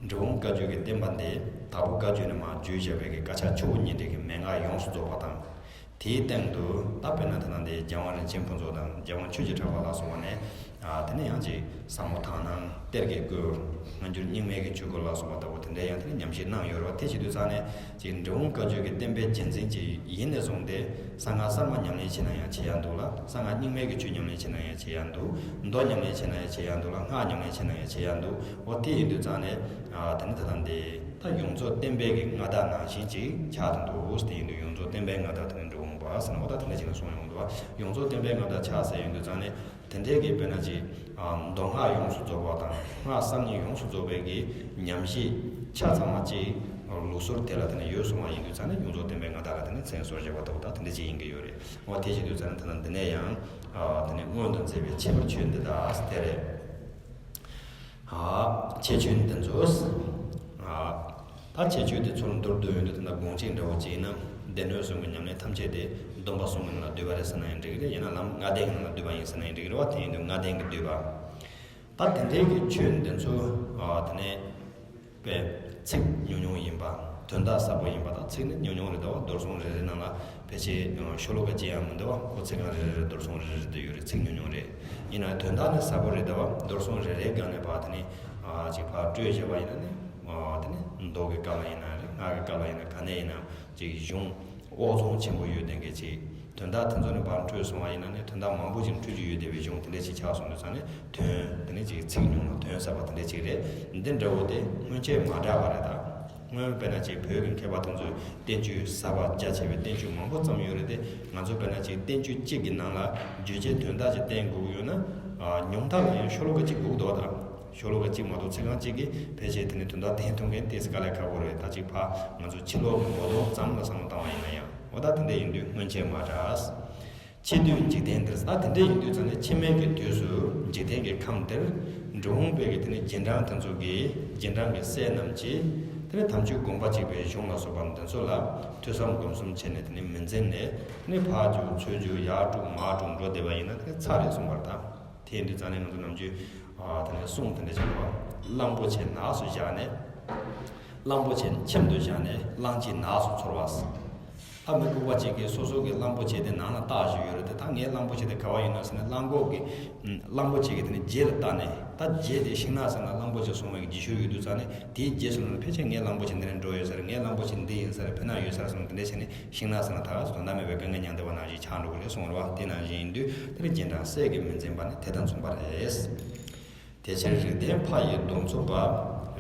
འབྲི་གུང་བཀའ་བརྒྱུད་ཀྱི་བསྟན་པ་འདི་དྭགས་པོ་བཀའ་བརྒྱུད་ནས་མར་བརྒྱུད་བཞག་པའི་གི་བཀའ་ཕྱག་ཆུ་བོ་གཉིས་འདྲེས་ཀྱི་མན་ངག་ཡོངས་སུ་རྫོགས་པ་དང་། དེའི་སྟེང་དུ་ད་དཔེར་ན་ད་ལྟ་འདི་རྒྱལ་དབང་རིན་ཆེན་ཕུན་ཚོགས་དང་རྒྱལ་དབང་ཆོས་ཀྱི་གྲགས་པ་ལ་སོགས་པ་ནས་ཨ་དེ་ནས་ཡང་ཅིག་ཟབ་མོ་དག་སྣང་གཏེར་གྱི་བཀོད། སྔ་འགྱུར་རྙིང་མའི་གི་ཆོས་སྐོར་ལ་སོགས་པ་ལྟ་བུ་དེ་འདྲའི་ཡང་དེ་ནས་ཉམས་ཞིབ་གནང་ཡོད་རེད་བ། དེ་བྱེད་དུས་ཙང་ནས་ཅིག་འབྲི་གུང་བཀའ་བརྒྱུད་ཀྱི་བསྟན་པའི་རྒྱལ་མཚན་ཅིག་ཡིན་ནས་བཟུང་སྟེ་གསང་སྔགས་གསར་མ་ཉམས་ལེན་བྱེད་ན་ཡང་བྱེད་ཡ་འདུག་ལ། གསང་སྔགས་རྙིང་མའི་གི་ཆོས་ཉམས་ལེན་བྱེད་ན་ཡང་བྱེད་ཡ་འདུག་མདོ་ཉམས་ལེན་བྱེད་ན་ཡང་བྱེད་ཡ་འདུག་ལ། སྔགས་ཉམས་ལེན་བྱེད་ན་ཡང་བྱེད་ཡ་འདུག་འོ་དེ་ཡིན་དུས་ཙང་ནས་ཨ་དེ་ནས་ད་ལྟ་འདི་ད་ཡོངས་རྫོགས་བསྟན་པའི་གི་མངའ་བདག་ནང་བཞིན་ཅིག་ཆགས་དང་འདུག་དེ་ཡིན་དུས་ཡོངས་རྫོགས་བསྟན་པའི་མངའ་བདག་དེ་ནི་འབྲི་གུང་པ་ཟེར་ན་འོ་ད་དེ་འདྲ་ཅིག་ནས་གསུངས་ཡོང་འདུག་བ། ཡོངས་རྫོགས་བསྟན་པའི་མངའ་བདག་ཆགས་ཟེར་ཡོང་དུས་ཙང་ནས་དེ་འདྲའི་གི་དཔེར་ན་ཅིག་ཨ་མདོ་སྔགས་ཡོངས་སུ་རྫོགས་པ་དང་སྔགས་གསར་རྙིང་ཡོངས་སུ་རྫོགས་པའི་གི་ཉམས་ཞིབ་ཆ་ཚང་མ་ཅིག་ལུགས་སྲོལ་དེ་ལ་དེ་ནས་ཡོད་སོང་བ་ཡིན་དུས་ཙང་ནས་ཡོངས་རྫོགས་བསྟན་པའི་མངའ་བདག་ལ་དེ་ནས་མཚན་གསོལ་བྱས་པ་ལྟ་བུ་ད་དེ་འདྲ་ཅིག་ཡིན་གི་ཡོད་རེད། འོ་དེ་བྱེད་དུས་ཙང་ནས་ད་ལྟ་འདི་ནས་ཡང་ཨ་དེ་ནས་མངོན་དུ་མཛད་པའི་ཁྱད་པར་ཆོས་འདི་དག་དེ་རེད། ཨ་ཁྱད་ཆོས་འདི་ཚོ། ཨ་ད་ཁྱད་ཆོས་འདི་ཚོར་མདོར་བསྡུས་ཡོང་དུས་ད་ལྟ་དགོངས་གཅིག་འདྲ་བོ་ཅིག་ཡིན་ན་སྡེ་སྣོད་གསུམ་གྱི་ཉམས་ལེན་ཐམས་ཅད་དེ་སྡོམ་པ་གསུམ་གྱི་ནང་ལ་འདུས་པ་རེད་ཟེར་ན་ཡང་འགྲིག་གི་རེད། ཡང་ན་ལམ་ལྔ་ལྡན་གྱི་ནང་ལ་འདུས་པ་ཡིན་ཟེར་ན་ཡང་འགྲིག་གི་རེད་བ། དེ་ཡིན་དུས་ལྔ་ལྡན་གྱིས་བསྡུས་པ། ད་དེ་འདྲའི་གི་ཆོས་འདི་ཚོ་ཨ་དེ་ནས་པའི་ཚིག་ཉུང་ཉུང་ཡིན་པ། དོན་དག་ཟབ་པོ་ཡིན་པ་དང་། ཚིག་ནི་ཉུང་ཉུང་རེད་དོ། རྡོར་སྲུང་རེ་རེ་ནང་ལ་ཕལ་ཆེར་ཤོ་ལོ་ཀ་གཅིག་ཡང་མི་འདུག་བ། ཁོ་ཚིག་རྐང་རེ་རེ་རེ་རྡོར་སྲུང་རེ་རེ་རེ་དུ་ཡོད་རེད། ཚིག་ཉུང་ཉུང་རེད། ཡིན་ན་དོན་དག་ནི་ཟབ་པོ་རེད་དོ། རྡོར་སྲུང་རེ་རེའི་སྒང་ནས་ཕར་དེ་ནི་ཨ་ཅིག་ཕར་སྤྲོས་བྱས་པ་ཡིན་ན་ནི་ཨ་དེ་ནི་མདོ་གི་སྐབས་ལ་ཡིན་ན་རེད། སྔགས་ཀྱི་སྐབས་ལ་ཡིན་ན་ག་ནས་ཡིན་ན་ཅིག་གཞུང་ཨོ་ཚོང་ཆེན་པོ་ཡོད་ལྡན་གྱི་ཅིག་དོན་དག་དེ་ཚོ་ནི་ཕར་འཕྲོས་སོང་བ་ཡིན་ན་ནི་དོན་དག་མང་པོ་ཅིག་འཕྲོས་ཀྱི་ཡོད་བསྡད་པའི་གཞུང་དེ་འདྲ་ཅིག་ཆགས་སོང་དུས་ཙང་ནི་དོན་དེ་ནི་ཅིག་ཚིག་ཉུང་ལ་དོན་ཟབ་པ་དེ་འདྲ་ཅིག་རེད། འདི་འདྲ་བོ་དེ་སྔོན་ཆད་མ་གྲགས་པ་རེད་ད། སྔོན་དཔེར་ན་ཅིག་བོད་ཀྱི་མཁས་པ་དེ་ཚོས་བསྟན་བཅོས་ཟབ་པ་རྒྱ་ཆེ་བའི་བསྟན་བཅོས་མང་པོ་བརྩམས་ཡོད་རེད་དེ། ང་ཚོ་དཔེར་ན་ཅིག་བསྟན་བཅོས་གཅིག་གི་ནང་ལ་བརྗོད་བྱའི་དོན་དག་ཅིག་བསྟན་དགོས་ཀྱི་ཡོད་ན། ཨ་ཉུང་མཐའ་ལ་ཡང་ཤོ་ལོ་ཀ་གཅིག་དགོས་ཀྱི་འདུག་བ་ད། ཤོ་ལོ་ཀ་གཅིག་མ་གཏོགས་ཚིག་རྐང་གཅིག་གིས་ཕལ་ཆེར་དེ་ནི་དོན་དག་དེ་ཐུང་མཁན་ཏོག་ཙམ་དཀའ་ལས་ཁག་པོ་རེད། ད་ཅིག་ཕར་ང་ཚོ་ཕྱི་ལོགས་ཀྱི་མདོ་དོན་ཙམ་ལ་བསམ་བློ་བཏང་བ་ཡིན་ན་ཡང་། འོ་ད་དེ་འདྲ་ཡིན་དུས་སྔོན་ཆད་མ་གྲགས། ཕྱི་དུས་འཇིག་རྟེན་འདིར། ད་དེ་འདྲ་ཡིན་དུས་ཙང་ནས་ཕྱི་མའི་གི་དུས་སུ་འཇིག་རྟེན་གྱི་ཁམས་འདིར་འབྲི་གུང་པའི་གི་དེ་ནི་རྗེས་འབྲང་དེ་ཚོ་གི་རྗེས་འབྲང་གི་སྲས་རྣམས་ཀྱིས་དེ་ནི་དམ་ཆོས་དགོངས་པ་གཅིག་པའི་གཞུང་ལ་སོགས་པ་འདི་ཚོ་ལ་ཐོས་བསམ་སྒོམ་གསུམ་བྱས་ནས་དེ་ནི་མི་འཛེམ་ནས་དེ་ནི་ཕར་རྒྱུག་ཚུར་རྒྱུག་ཡར་དཀྲུག་མར་དཀྲུག་འགྲོ་བསྡད་པ་ཡིན་ན་དེ་ནི་ཚར་རེད་གསུངས་པར་ཐལ། དེ་ཡིན་དུས་ཙང་ནས་ང་ཚོ་ནམ་རྒྱུན་ཨ་དེ་ནས་གསུང་དེ་འདྲ་བྱེད་པ། གླང་པོ་ཆེ་ནགས་སུ་བཞག་ནས། གླང་པོ་ཆེ་ཁྱིམ་དུ་བཞག་ནས་གླང་ཆེན་ནགས་སུ་འཚོལ་བ། ཨ་མི་ལྐུགས་པ་ཅིག་གིས་སོ་སོ་གི་གླང་པོ་ཆེ་དེ་ནང་ལ་བཏགས་བཞག་ཡོད་རེད་དེ། ད་ངའི་གླང་པོ་ཆེ་དེ་ག་བ་ཡོད་ན་ཟེར་ནས་གླང་གོག་གིས་གླང་པོ་ཆེ་གི་དེ་ནས་རྗེས་ལ་བལྟས་ནས། ད་རྗེས་དེ་ཤིང་ནགས་ཟེར་ན་གླང་པོ་ཆེ་སོང་བའི་རྗེས་ཤུལ་ཡོད་དུས་ཙང་ནས་དེའི་རྗེས་སུ་ལ་ཕལ་ཆེར་ངའི་གླང་པོ་ཆེ་འདི་ནས་འགྲོ་ཡོད་ས་རེད། ངའི་གླང་པོ་ཆེ་འདི་ཡིན་ས་རེད། ཕི་ནང་ཡོད་ས་རེད་གསུངས་དེ་འདྲ་བྱས་ནས། ཤིང་ནགས་ཟེར་ན་ད་ག་ཟེ་དོན་དག་མེད་པའི་དཀའ་ངལ་མྱངས་བསྡད་པ་ནང་བཞིན་ཆགས་འགྲོ་གི་རེད་གསུངས་རེད་བ། དེ་ནང་བཞིན་ཡིན་དུས་དེ་ནི་རྗེས་འབྲང་སྲས་ཀྱིས་མི་འཛེམ་པ་ནི་དེ་དང་མཚུངས་པ་རེད། དེ་ཕྱིར་རིགས་ལྡན་ཕ་ཡི་གདུང་འཚོབ་པ།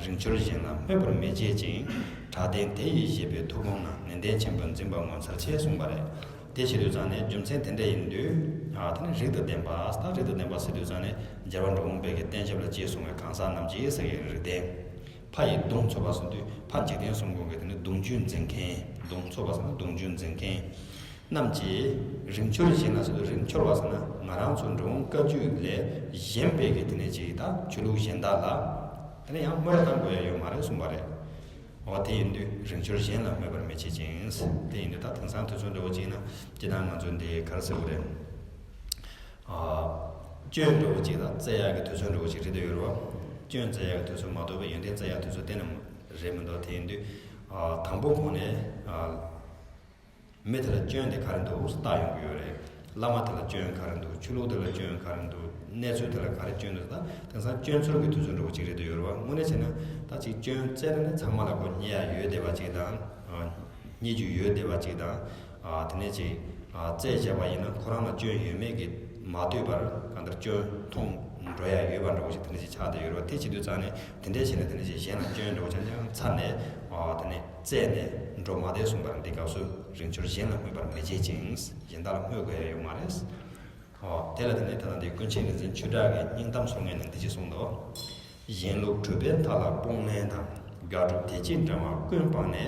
རིང་འཁྱོལ་གཞན་ལ་སྨོད་པར་མི་བྱེད་ཅིང་། གྲགས་ལྡན་དེ་ཡི་བཞེད་པའི་ཐུགས་དགོངས་ན། ནན་ཏན་ཆེན་པོས་འཛིན་པ་ངོ་མཚར་ཆེ་གསུངས་པ་རེད། དེ་བྱེད་དུས་ཙང་ནས་རྒྱུ་མཚན་དེ་འདྲ་ཡིན་དུས། ཨ་དེ་ནི་རིགས་དང་ལྡན་པ། ད་རིགས་དང་ལྡན་པ་ཟེར་དུས་ཙང་ནས་རྒྱལ་བ་འབྲི་གུང་པའི་གི་བསྟན་ཞབས་ལ་གཅེས་སྲུང་བའི་གང་ཟག་རྣམས་ཀྱིས་ཟེར་གི་རིགས་ལྡན། ཕ་ཡི་གདུང་འཚོབ་པ་ཟེར་དུས་ཕ་འཇིག་རྟེན་གསུམ་མགོན་གྱི་དེ་ནི་གདུང་རྒྱུད་འཛིན་མཁན། གདུང་འཚོབ་པ་ཟེར་ན་གདུང་རྒྱུད་འཛིན་མཁན་རྣམས་ཀྱིས། རིང་འཁྱོལ་གཞན་ལ་ཟེར་དུས་རིང་འཁྱོལ་བ་ཟེར་ན་ང་རང་ཚོ་འབྲི་གུང་བཀའ་བརྒྱུད་ལས་གཞན་པའི་གི་དེ་ནས་ཅིག་ད་ཆོས་ལུགས་གཞན་དག་ལ་དེ་ནས་ཡང་སྨོད་བཏང་དགོས་ཡ་ཡོད་མ་རེད་གསུངས་པ་རེད། འོ་དེ་ཡིན་དུས་རིང་འཁྱོལ་གཞན་ལ་སྨོད་པར་མི་བྱེད་ཅིང་། དེ་ཡིན་དུས་ད་དེང་སང་དུས་ཚོད་འདྲ་བོ་ཅིག་ཡིན་ན་སྤྱིར་བཏང་ང་ཚོ་འདི་ག་རེ་ཟེར་དགོས་རེད། ཨ་སྐྱོན་འདྲ་བོ་ཅིག་དང་བཙལ་ཡག་གི་དུས་ཚོད་འདྲ་བོ་ཅིག་རེད་དུ་ཡོད་རེད་བ། སྐྱོན་བཙལ་ཡག་གི་དུས་ཚོད་མ་གཏོགས་པའི་ཡོན་ཏན་བཙལ་ཡག་དུས་ཚོད་གཏན་ནས་རེད་མི་འདུག་དེ་ཡིན་དུས་ཨ་དང་པོ་གོང་ནས་ཨ་མི་དེ་ལ་སྐྱོན་དེ་ག་རེ་འདུག་བལྟ་ཡོང་གི་ཡོད་རེད། བླ་མ་དེ་ལ་སྐྱོན་ག་རེ་འདུག་ཆོས་ལུགས་དེ་ལ་སྐྱོན་ག་རེ་འདུག་གནས་ཚུལ་དེ་ལ་ག་རེ་སྐྱོན་འདུག་ད་དེང་སང་སྐྱོན་འཚོལ་གྱི་དུས་ཚོད་འདྲ་བོ་ཅིག་རེད་འདུག་ཡོད་རེད་བ། དངོས་གནས་བྱས་ན་ད་ཅིག་སྐྱོན་བཙལ་ན་ནི་ཚང་མ་ལ་གོ་རྙེད་ཡ་ཡོད་བསྡད་པ་ཅིག་དང་། རྙེད་རྒྱུ་ཡོད་བསྡད་པ་ཅིག་དང་། དེ་ནས་ཅིག་བཙལ་བྱས་པ་ཡིན་ན་ཁོ་རང་ལ་སྐྱོན་ཡོད་མེད་ཀྱི་མ་ལྟོས་པར་གང་ལྟར་སྐྱོན་མཐོང་འགྲོ་ཡ་ཡོད་པ་འདྲ་བོ་ཞིག་དེ་འདྲ་ཞིག་ཆགས་བསྡད་ཡོད་རེད་བ། དེ་བྱེད་དུས་ཙང་ནས་དེ་འདྲ་བྱས་ན་དེ་འདྲ་ཞིག་གཞན་ལ་སྐྱོན་འདྲ་བོ་ཅང་ཅང་འཚར་ནས། དེ་ནས་བཙལ་ནས་འགྲོ་མ་བསྡད་གསུངས་པ་རེད། འདི་སྐབས་སུ་རིང་འཁྱོར་གཞན་ལ་སྨོད་པར་མི་བྱེད་ཅིང་། གཞན་དག་ལ་སྨོད་དགོས་ཡ་ཡོད་མ་རེད། ཨོ། དེ་ལ་དེ་ནས་ད་ལྟ་འདི་ཀུན་མཁྱེན་རིག་འཛིན་ཆོས་གྲགས་ཀྱི་སྙིང་གཏམ་ཟེར་མཁན་ནས་འདི་ཅེས་གསུངས་འདུག་གཞན་ལུགས་གྲུབ་པའི་མཐའ་ལ་སྤོང་ལེན་དང་། དགག་སྒྲུབ་དེ་ཅིས་འབྲང་བ་ཀུན་སྤངས་ནས།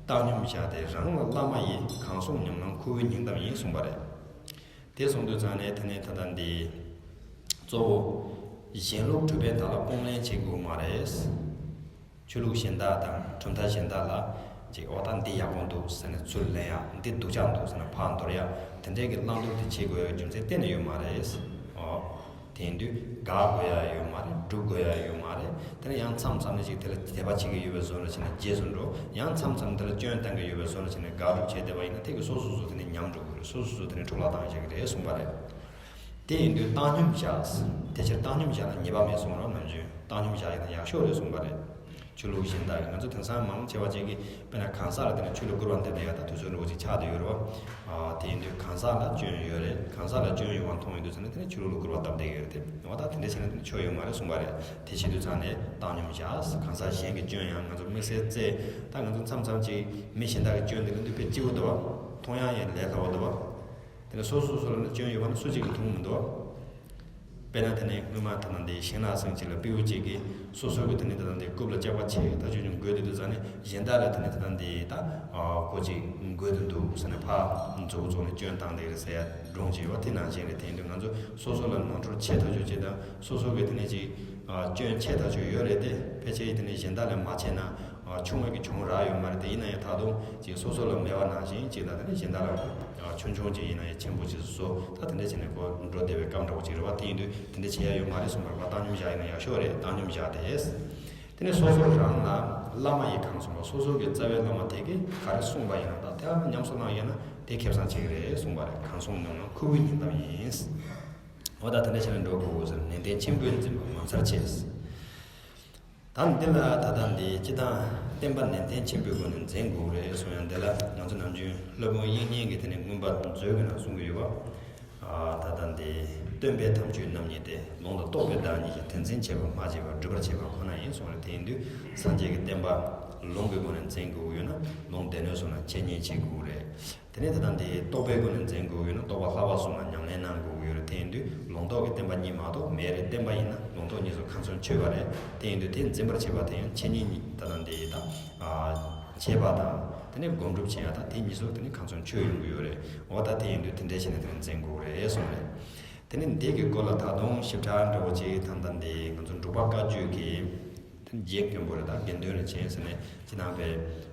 བཏང་སྙོམས་བཞག་སྟེ་རང་ལ་བླ་མ་ཡི། གང་གསུང་ཉམས་བླངས་ཁོ་བོའི་སྙིང་གཏམ་ཡིན། གསུངས་པ་རེད། དེ་གསུངས་དུས་ཙང་ནས་དེ་ནས་ད་ལྟ་འདི་གཙོ་བོ་གཞན་ལུགས་གྲུབ་པའི་མཐའ་ལ་སྤོང་ལེན་བྱེད་དགོས་མ་རེད། ཆོས་ལུགས་གཞན་དག་དང་གྲུབ་མཐའ་གཞན་དག་ལ་ཅིག་འོ་ད་འདི་ཡག་པོ་འདུག་ཟེར་ནས་ཚུར་ལེན་ཡག་འདི་སྡུག་ཅག་འདུག་ཟེར་ནས་ཕར་འདོར་ཡག་དེ་འདྲའི་གི་བླང་དོར་དེ་བྱེད་དགོས་ཡག་རྒྱུ་མཚན་གཏན་ནས་ཡོད་མ་རེད། ཨོ། དེ་ཡིན་དུས་དགག་དགོས་ཡག་ཡོད་མ་རེད། སྒྲུབ་དགོས་ཡག་ཡོད་མ་རེད། དེ་ནས་ཡང་མཚམས་མཚམས་ནས་ཅིག་དེ་ལ་དད་པ་བྱེད་ཀྱི་ཡོད་པའི་བཟོ་འདྲ་བྱས་ན་རྗེས་སུ་འགྲོ། ཡང་མཚམས་མཚམས་དེ་ལ་སྐྱོན་གཏོང་གི་ཡོད་པའི་བཟོ་འདྲ་བྱས་ནས་དགག་སྒྲུབ་བྱས་བསྡད་པ་ཡིན་ན་དེ་གི་སོ་སོ་སོ་སོ་དེ་ནས་ཉམས་འགྲོ་གི་རེད། སོ་སོ་སོ་དེ་ནས་འཕྲོ་བརླག་བཏང་བཞག་གི་རེད་གསུངས་པ་རེད། དེ་ཡིན་དུས་བཏང་སྙོམས་བཞག་དེ་ཕྱིར་བཏང་སྙོམས་བཞག་ལ་ཉེས་པ་མེད་གསུངས་རོགས། ནམ་རྒྱུན་བཏང་སྙོམས་བཞག་ཡིན་ན་ཡག་ཤོས་རེད་གསུངས་པ་རེད། ཆོས་ལུགས་གཞན་དག་གིས་ང་ཚོ་དེང་སང་མང་ཆེ་བ་ཅིག་གིས་དཔེར་ན་གང་ཟག་ལ་བརྟེན་ནས་ཆོས་ལ་སྐུར་བ་འདེབས་བསྡད་ཡ་ད་དུས་ཚོད་འདྲ་བོ་ཅིག་ཆགས་བསྡད་ཡོད་རེད་བ། དེ་ཡིན་དུས་གང་ཟག་ལ་སྐྱོན་ཡོད་རེད། གང་ཟག་ལ་སྐྱོན་ཡོད་པ་མཐོང་ཡོང་དུས་ཙང་ནས་དེ་ནས་ཆོས་ལུགས་ལ་སྐུར་བ་བཏབ་བསྡད་ཡོད་རེད་དེ། འོ་ད་དེ་འདྲ་བྱས་ན་དེ་ནས་ཆོས་ཡོད་མ་རེད་གསུངས་པ་རེད། དེ་བྱེད་དུས་ཙང་ནས་བཏང་སྙོམས་བཞག་གང་ཟག་གཞན་གྱི་སྐྱོན་ཡང་ང་ཚོ་དམིགས་བསལ་བཙལ། ད་ང་ཚོ་མཚམས་མཚམས་ཅིག་མི་གཞན་དག་གི་སྐྱོན་དེ་ལ་འདུག་པའི་སྐྱིད་པོ་འདུག་བ། མཐོང་ཡག་ཡང་ལས་སླ་བོ་འདུག་བ། དེ་ནས་སོ་སོ་སོ་ལ་ནི་སྐྱོན་ཡོད་པ་ནི་སུ་གཅིག་གིས་མཐོང་མི་འདུག་དཔེར་ན་དེ་ནས་སྔོན་མ་ད་ལྟ་འདི་ཤིང་ནགས་སེང་གཅིག་ལ་སྤྲེའུ་གཅིག་གིས་སོ་སོ་གི་དེ་ནས་ད་ལྟ་འདི་རྐུབ་ལ་ལྕགས་པ་ཆེ་ད་ཆུང་ཆུང་འགོས་དེ་འདུག་ཟེར་ནས་གཞན་དག་ལ་དེ་ནས་ད་ལྟ་འདི་ད་ཨ་ཁོ་གཅིག་འགོས་དེ་འདུག་ཟེར་ནས་ཕར་མཛུབ་བཙུགས་ནས་སྐྱོན་བཏང་བསྡད་ཀྱི་རེད་ཟེར་ཡ་སྒྲུང་ཅིག་ཡོད་པ་དེ་ནང་བཞིན་རེད། དེ་ཡིན་དུས་ང་ཚོ་སོ་སོ་ལ་ནོར་འཁྲུལ་ཆེ་ཐག་ཆོད་ཅིག་དང་སོ་སོ་གི་དེ་ནས་ཅིག་ཨ་སྐྱོན་ཆེ་ཐག་ཆོད་ཡོད་རེད་དེ། ཕལ་ཆེར་དེ་ནས་གཞན་དག་ལས་མ་ཆེ་ན་ཨ་ཆུང་བ་གི་གྱོང་རག་ཡོད་མ་རེད་དེ། ཡིན་ན་ཡང་ད་དུང་ཅིག་སོ་སོ་ལ་མེད་པ་ནང་བཞིན་ཅིག་ད་དེ་ནས་གཞན་དག་ལ། ཆུང་ཆུང་ཅིག་ཡིན་ན་ཡང་ཆེན་པོ་ཅིག་བཟོ། ད་དེ་འདྲ་བྱས་ནས་ཁོ་འགྲོ་བསྡད་པའི་སྐབས་འདྲ་བོ་ཅིག་རེད་བ། དེ་ཡིན་དུས་དེ་འདྲ་བྱེད་ཡ་ཡོད་མ་རེད་གསུངས་པ་རེད་བ། བཏང་སྙོམས་བཞག་ཡིན་ན་ཡག་ཤོས་རེད། བཏང་སྙོམས་བཞག་དེ། དེ་ནས་སོ་སོ་རང་ལ་བླ་མ་ཡིས་གང་གསུངས་པ། སོ་སོ་གི་རྩ་བའི་བླ་མ་དེ་གིས་ག་རེ་གསུངས་པ་ཡིན་ན་ད་དེ་ཉམས་སུ་བླངས་ཡོད་ན་དེ་ཁེ་བཟང་ཆེ་གི་རེད་གསུངས་པ་རེད། གང་གསུང་ཉམས་ལ་ཁོ་བོའི་སྙིང་གཏམ་ཡིན། འོ་ད་དེ་འདྲ་བྱས་ནས་འགྲོ་དགོས་ཟེར། ནན་ཏན་ཆེན་པོས་འཛིན་པ་ངོ་མཚར་ཆེ། ད་འདི་ལ་ད་ལྟ་འདི་སྤྱི་བཏང་བསྟན་པ་ནན་ཏན་ཆེན་པོའི་སྒོ་ནས་འཛིན་དགོས་རེད་གསུང་ཡང་། འདི་ལ་ང་ཚོ་ནམ་རྒྱུན་སློབ་དཔོན་དབྱིག་གཉེན་གྱི་དེ་ནས་མངོན་པ་མཛོད་ཀྱི་ནང་གསུང་གི་ཡོད་པ། ཨ་ད་ལྟ་འདི་སྟོན་པའི་དམ་ཆོས་རྣམ་གཉིས་ཏེ། ལུང་དང་རྟོགས་པའི་བདག་ཉིད་ཀྱི། དེ་འཛིན་བྱེད་པ་སྨྲ་བྱེད་པ། སྒྲུབ་པར་བྱེད་པ་ཁོ་ན་ཡིན་གསུང་རེད། དེ་ཡིན་དུས་སངས་རྒྱས་ཀྱི་བསྟན་པ་ལུང་གི་སྒོ་ནས་འཛིན་དགོས་ཡོད་ན་ལུང་སྡེ་སྣོད་གསུམ་ལ་འཆད་ཉན་བྱེད་དགོས་རེད། དེ་ནས་ད་ལྟ་འདི་རྟོགས་པའི་སྒོ་ནས་འཛིན་དགོས་ཡོད་ན་རྟོགས་པ་བསླབ་པ་གསུམ་ལ་ཉམས་ལེན་གནང་དགོས་ཡོད་རེད། དེ་ཡིན་དུས་ལུང་རྟོགས་ཀྱི་བསྟན་པ་གཉིས་མ་གཏོགས་མེད་རེད། བསྟན་པ་ཡིན་ན་ལུང་རྟོགས་གཉིས་སུ་ཁ་ཚོན་ཆོད་པ་རེད། དེ་ཡིན་དུས་དེ་འཛིན་པར་བྱེད་པ་དེ་ཡང་འཆད་ཉན་གཉིས་ད་ལྟ་འདི་ཡི་དང་འཆད་པ་དང་དེ་ནས་སྒོམ་སྒྲུབ་བྱེད་ཡ་དང་དེ་གཉིས་སུ་དེ་ནས་ཁ་ཚོན་ཆོད་ཡོང་གི་ཡོད་རེད། འོ་ད་དེ་ཡིན་དུས་དེ་འདྲས་བྱས་ནས་དེ་ནས་འཛིན་དགོས་རེད་གསུངས་རེད། དེ་ནས་འདི་གི་སྐོར་ལ་ད་དུང་ཞིབ་ཕྲ་འདྲ་བོ་ཅིག་ད་ལྟ་འདི་ང་ཚོ་འབྲུག་པ་བཀའ་བརྒྱུད་ཀྱི་རྗེ་མགོན་པོ་རེད། ད་དགེ་འདུན་རིན་ཆེན་ཟེར་ནས་ཅི་ནང་པའི་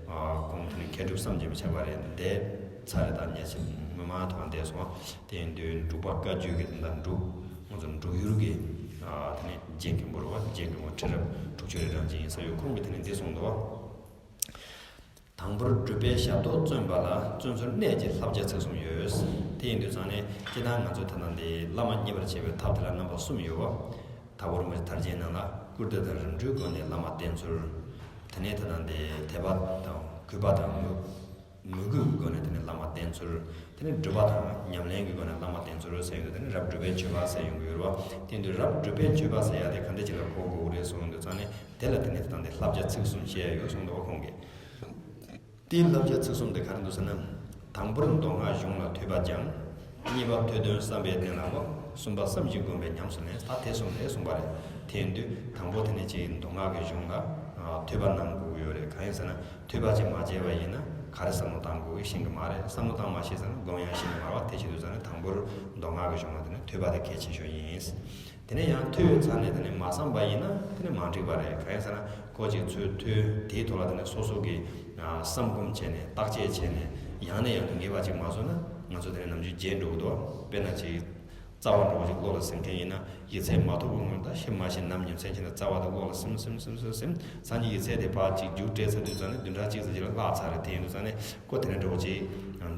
ཁོང་དེ་ནི་མཁས་གྲུབ་བསམ་གྱིས་མི་ཁྱབ་པ་རེད། འདས་ཚར་རེད། ད་ཉེ་ཆར་མི་མང་ཐོག་འདས་སོང་བ། དེ་ཡིན་དུས་འབྲུག་པ་བཀའ་བརྒྱུད་ཀྱི་དེ་འདྲ་འབྲུག་ང་ཚོ་འབྲུག་ཡུལ་གྱི་དེ་ནི་རྗེ་མགོན་པོ་རེད་བ། རྗེ་མགོན་པོ་ཁྲི་རབས་དྲུག་ཅུ་རེ་གྲངས་ཅན་ཡིན་ས་ཡོད། ཁོང་གིས་དེ་ནི་འདི་གསུངས་འདུག་བ། དང་པོར་སྒྲུབ་པའི་ཞབས་ཏོག་བརྩོན་པ་ལ་བརྩོན་ཚུལ་གནད་ཀྱི་བསླབ་བྱ་ཚིག་གསུམ་ཡོད། དེ་ཡིན་དུས་ཙང་ནས་སྤྱིར་བཏང་ང་ཚོས་ད་ལྟ་འདི་བླ་མ་མཉེས་པར་བྱེད་པའི་ཐབས་དེ་ལ་རྣམ་པ་གསུམ་ཡོད་བ། དྭགས་པོ་རིན་པོ་ཆེ་དར་རྒྱས་ནང་ལ་བཀུར་སྟི་དང་རིམ་གྲོའི་སྒོ་ནས་བླ་མ་བསྟེན་ཚུལ། དེ་ནས་ད་ལྟ་འདི་དད་པ་དང་གུས་པ་དང་མོས་མོས་གུས་ཀྱི་སྒོ་ནས་དེ་ནས་བླ་མ་བསྟེན་ཚུལ། དེ་ནས་སྒྲུབ་པ་དང་ཉམས་ལེན་གྱི་སྒོ་ནས་བླ་མ་བསྟེན་ཚུལ་ཟེར་ཡོང་དུས་དེ་ནས་རབ་སྒྲུབ་པའི་མཆོད་པ་ཟེར་ཡོང་གི་ཡོད་རེད་བ། དེ་ཡིན་དུས་རབ་སྒྲུབ་པའི་མཆོད་པ་ཟེར་ཡ་དེ་ག་འདྲ་ཅིག་ལ་གོ་དགོས་རེད་གསུངས་ཡོང་དུས་ཙང་ནས་དེ་ལ་དེ་ནས་ད་ལྟ་འདི་བསླབ་བྱ་ཚིག་གསུམ་བཤད་ཡ་ཡོད་གསུངས་འདུག་བ་ཁོང་གིས། དེའི་བསླབ་བྱ་ཚིག་གསུམ་དེ་ག་རེ་འདུག་ཟེར་ན། དང་པོར་མདོ་སྔགས་གཞུང་ལ་ཐོས་པ་སྦྱང་། གཉིས་པ་ཐོས་དོན་བསམ་པའི་གཏན་ལ་ཕབ། གསུམ་པ་བསམ་གྱིས་བསྒོམས་པས་ཉམས་སུ་ལེན། ད་དེ་གསུམ་རེད་གསུངས་པ་རེད། དེ་ཡིན་དུས་དང་པོ་དེ་ནས་ཅིག་མདོ་སྔགས་ཀྱི་གཞུང་ལ་ཨ་ཐོས་པ་གནང་དགོས་ཀྱི་ཡོད་རེད། གང་ཡིན་ཟེར་ན་ཐོས་པ་ཅིག་མ་བྱས་པ་ཡིན་ན་ག་རེ་བསམ་བློ་བཏང་དགོས་ཀྱི་ཤེས་ཀྱི་མ་རེད། བསམ་བློ་བཏང་མ་ཤེས་ཙང་སྒོམ་ཡང་ཤེས་ཀྱི་མ་རེད་བ། དེ་བྱེད་དུས་ཙང་ནས་དང་པོར་མདོ་སྔགས་ཀྱི་གཞུང་ལ་དེ་ནས་ཐོས་པ་དེ་གལ་ཆེ་ཤོས་ཡིན། དེ་ནས་ཡང་ཐོས་ཡོད་ཚར་ནས་དེ་ནས་མ་བསམ་པ་ཡིན་ན་དེ་ནས་མ་འགྲིག་པ་རེད། གང་ཡིན་ཟེར་ན་ཁོ་ཅིག་ཚུར་ཐོས་དེའི་ཐོག་ལ་དེ་ནས་སོ་སོ་གི་ཨ་བསམ་སྒོམ་བྱས་ནས་བརྟག་དཔྱད་བྱས་ནས་ཡང་ནས་ཡང་དུ་ངེས་པ་ཅིག་མ་བཟོ་ན་ང་ཚོ་དེ་ནས་ནམ་རྒྱུན་བརྗེད་འགྲོ་གི་འདུག་དཔེར་ན་ཅིག་ རྩ་བ་འདྲ་བོ་ཞིག་བློ་ལ་སིམ་མཁན་ཡིན་ན་ཡིག་ཚད་མ་ཐོབ་གོང་ལ་ད་ཤི་མ་ཤི་ནམ་ཉིན་མཚན་ཕྱིན་ན་རྩ་བ་དང་བློ་ལ་སིམ་སིམ་སིམ་སིམ་སིམ་སང་ཉིན་ཡིག་ཚད་དེ་ཕར་གཅིག་རྒྱུགས་སྤྲད་ཚར་དུས་ཙང་ནས་བདུན་ཕྲག་གཅིག་ཙམ་ཞིག་ལ་བརླག་ཚར་རེད། དེ་ཡིན་དུས་ཙང་ནས་ཁོ་དེ་ནས་འདྲ་བོ་ཅིག་